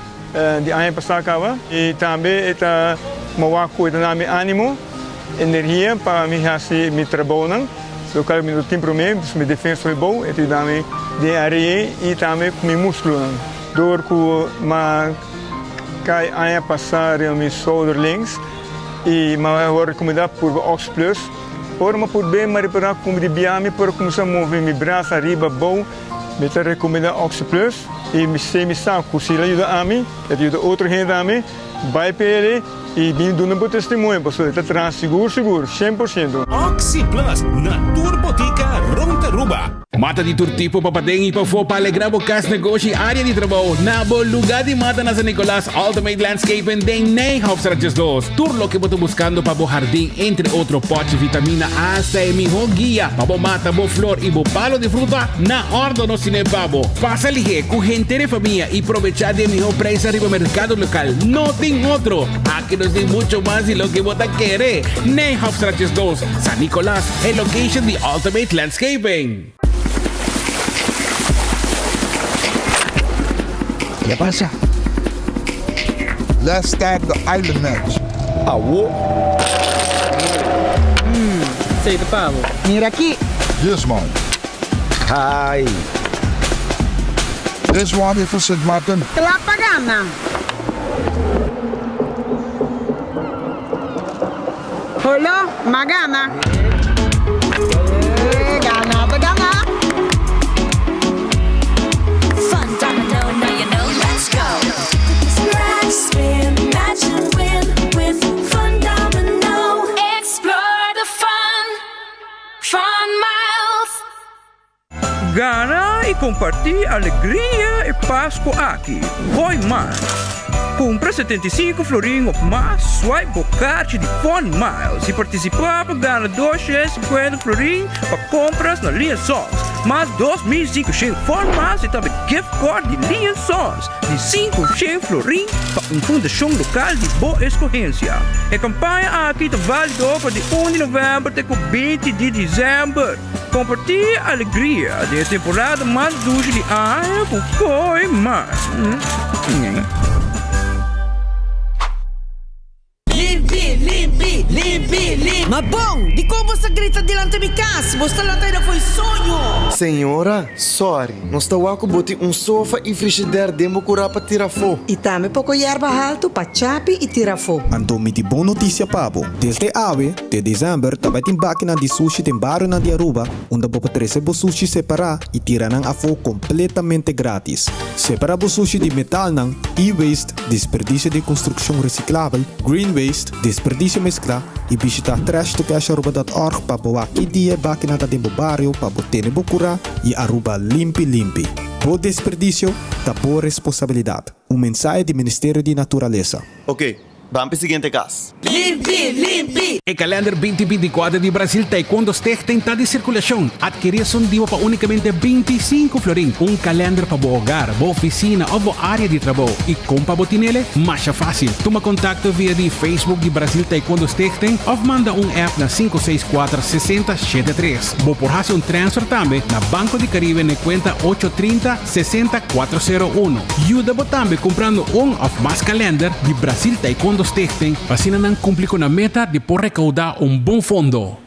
di aña pasá kaba i tambe e ta mowa ku e ta na mi ánimo, energia pa mi hasi mi trabounan, lokal mi no tin promé, mi defensa hopi bou, e ta yuda mi den e área ei i tambe ku mi múskulonan. Dor ku m'a kai aña pasá riba mi shoulder links i m'a wòrdu rekomendá purba Oxyplus, ora m'a purb'é m'a ripará ku mi di biaha mi por a kuminsá move mi brasa ariba abou. Mi ta rekomendá Oxyplus i mi sé mi sa ku si el a yuda ami, e ta yuda otro hende tambe. Bai pa el i bin duna bo testimonio pasobra e ta traha sigur sigur, 100%. Oxyplus na tur botica rond Aruba. Mata di tur tipo pa paden y pafó pa alegra bo cas, negoshi y area di trabou. Na bo luga di mata na San Nicolas, Ultimate Landscaping den Nijhofstraat 12. Tur loke bo ta buscando pa bo hardin, entre otro pochi, vitamina, hasta e miho guia pa bo mata bo flor y bo palo di fruta, na ordo nos tine pa bo. Pasa lihe cu henter e famia y probecha di e miho prijs riba mercado local. No tin otro! Aki nos tin mucho mas di loke bo ta kere. Nijhofstraat 12, San Nicolas, e location di Ultimate Landscaping. Ke pasa? Let's start the island match. Awo. Mm, esei ta pa bo. Mira aki. This one. Hai. This one is for Sint Maarten. Kla pa gana. Holo, m'a gana. Gana ta gana. Fun domino, now you know, let's go. Scratch, spin, match and win with Fun Domino. Explore the fun, Fun Miles. Gana i kompartí alegria e Pasku aki. Hoi mas! Kumpra 75 florin of mas, swipe bo karchi di Fun Miles i partisipá pa gana 250 florin pa kompras na Lee Sons, mas 2500 Fun Miles i tambe gift card di Lee Sons di 500 florin pa un fundashon lokal di bo eskohensia. E kampaña aki ta válido for di un di novèmber te ku 20 di desèmber. Compartí alegria den e temporada mas dushi di aña ku Koi Man. Limpi, limpi, limpi, limpi. Ma bon, dikon bo sa grita dilanti mi kas? Bo sta lanta aida fo'i soño. Señora, sorry, nos ta wak ku bo tin un sofa i frishider den bo kurá pa tira afó. I tambe poko yerba haltu pa chapi i tira afó. Anto mi tin bon notisia pa bo. Desde awe, Te december ta bai tin bakinan di sushi den barionan di Aruba unda bo por trece bo sushi separa y tira nan afo completamente gratis. Separa bo sushi di metalnan, e-waste, desperdicio di construccion reciclabel, green waste, desperdicio mezcla. I bishita trashtocasharuba.org pa bo wak ki dia e bakinan ta den bo bario pa bo tene bo kura i Aruba limpi limpi. Bo desperdicio ta bo responsabilidad. Un mensahe di Ministerio di Naturalesa. Ok, ban p'e siguiente cas. Limpi, limpi! E kalender binti bintikuater di Brasil Taekwondo Stichting ta di sirkulashon. Adkerí esun dibo pa únikamente 25 florin. Un kalender pa bo hogar, bo ofisina òf bo área di trabou. I kon pa bo tinele? Masha fásil. Tuma kontakto via di Facebook di Brasil Taekwondo Stichting òf manda un app na sinku seis kuater sesenta shete tres. Bo por hasi un transfer tambe na Banco di Caribe na e kuenta ocho trinta sesenta kuater sero uno. Yuda bo tambe kumprando un òf mas kalender di Brasil Taekwondo Stichting pa asina nan kumpli ku nan meta di por rekoudá un bon fondo.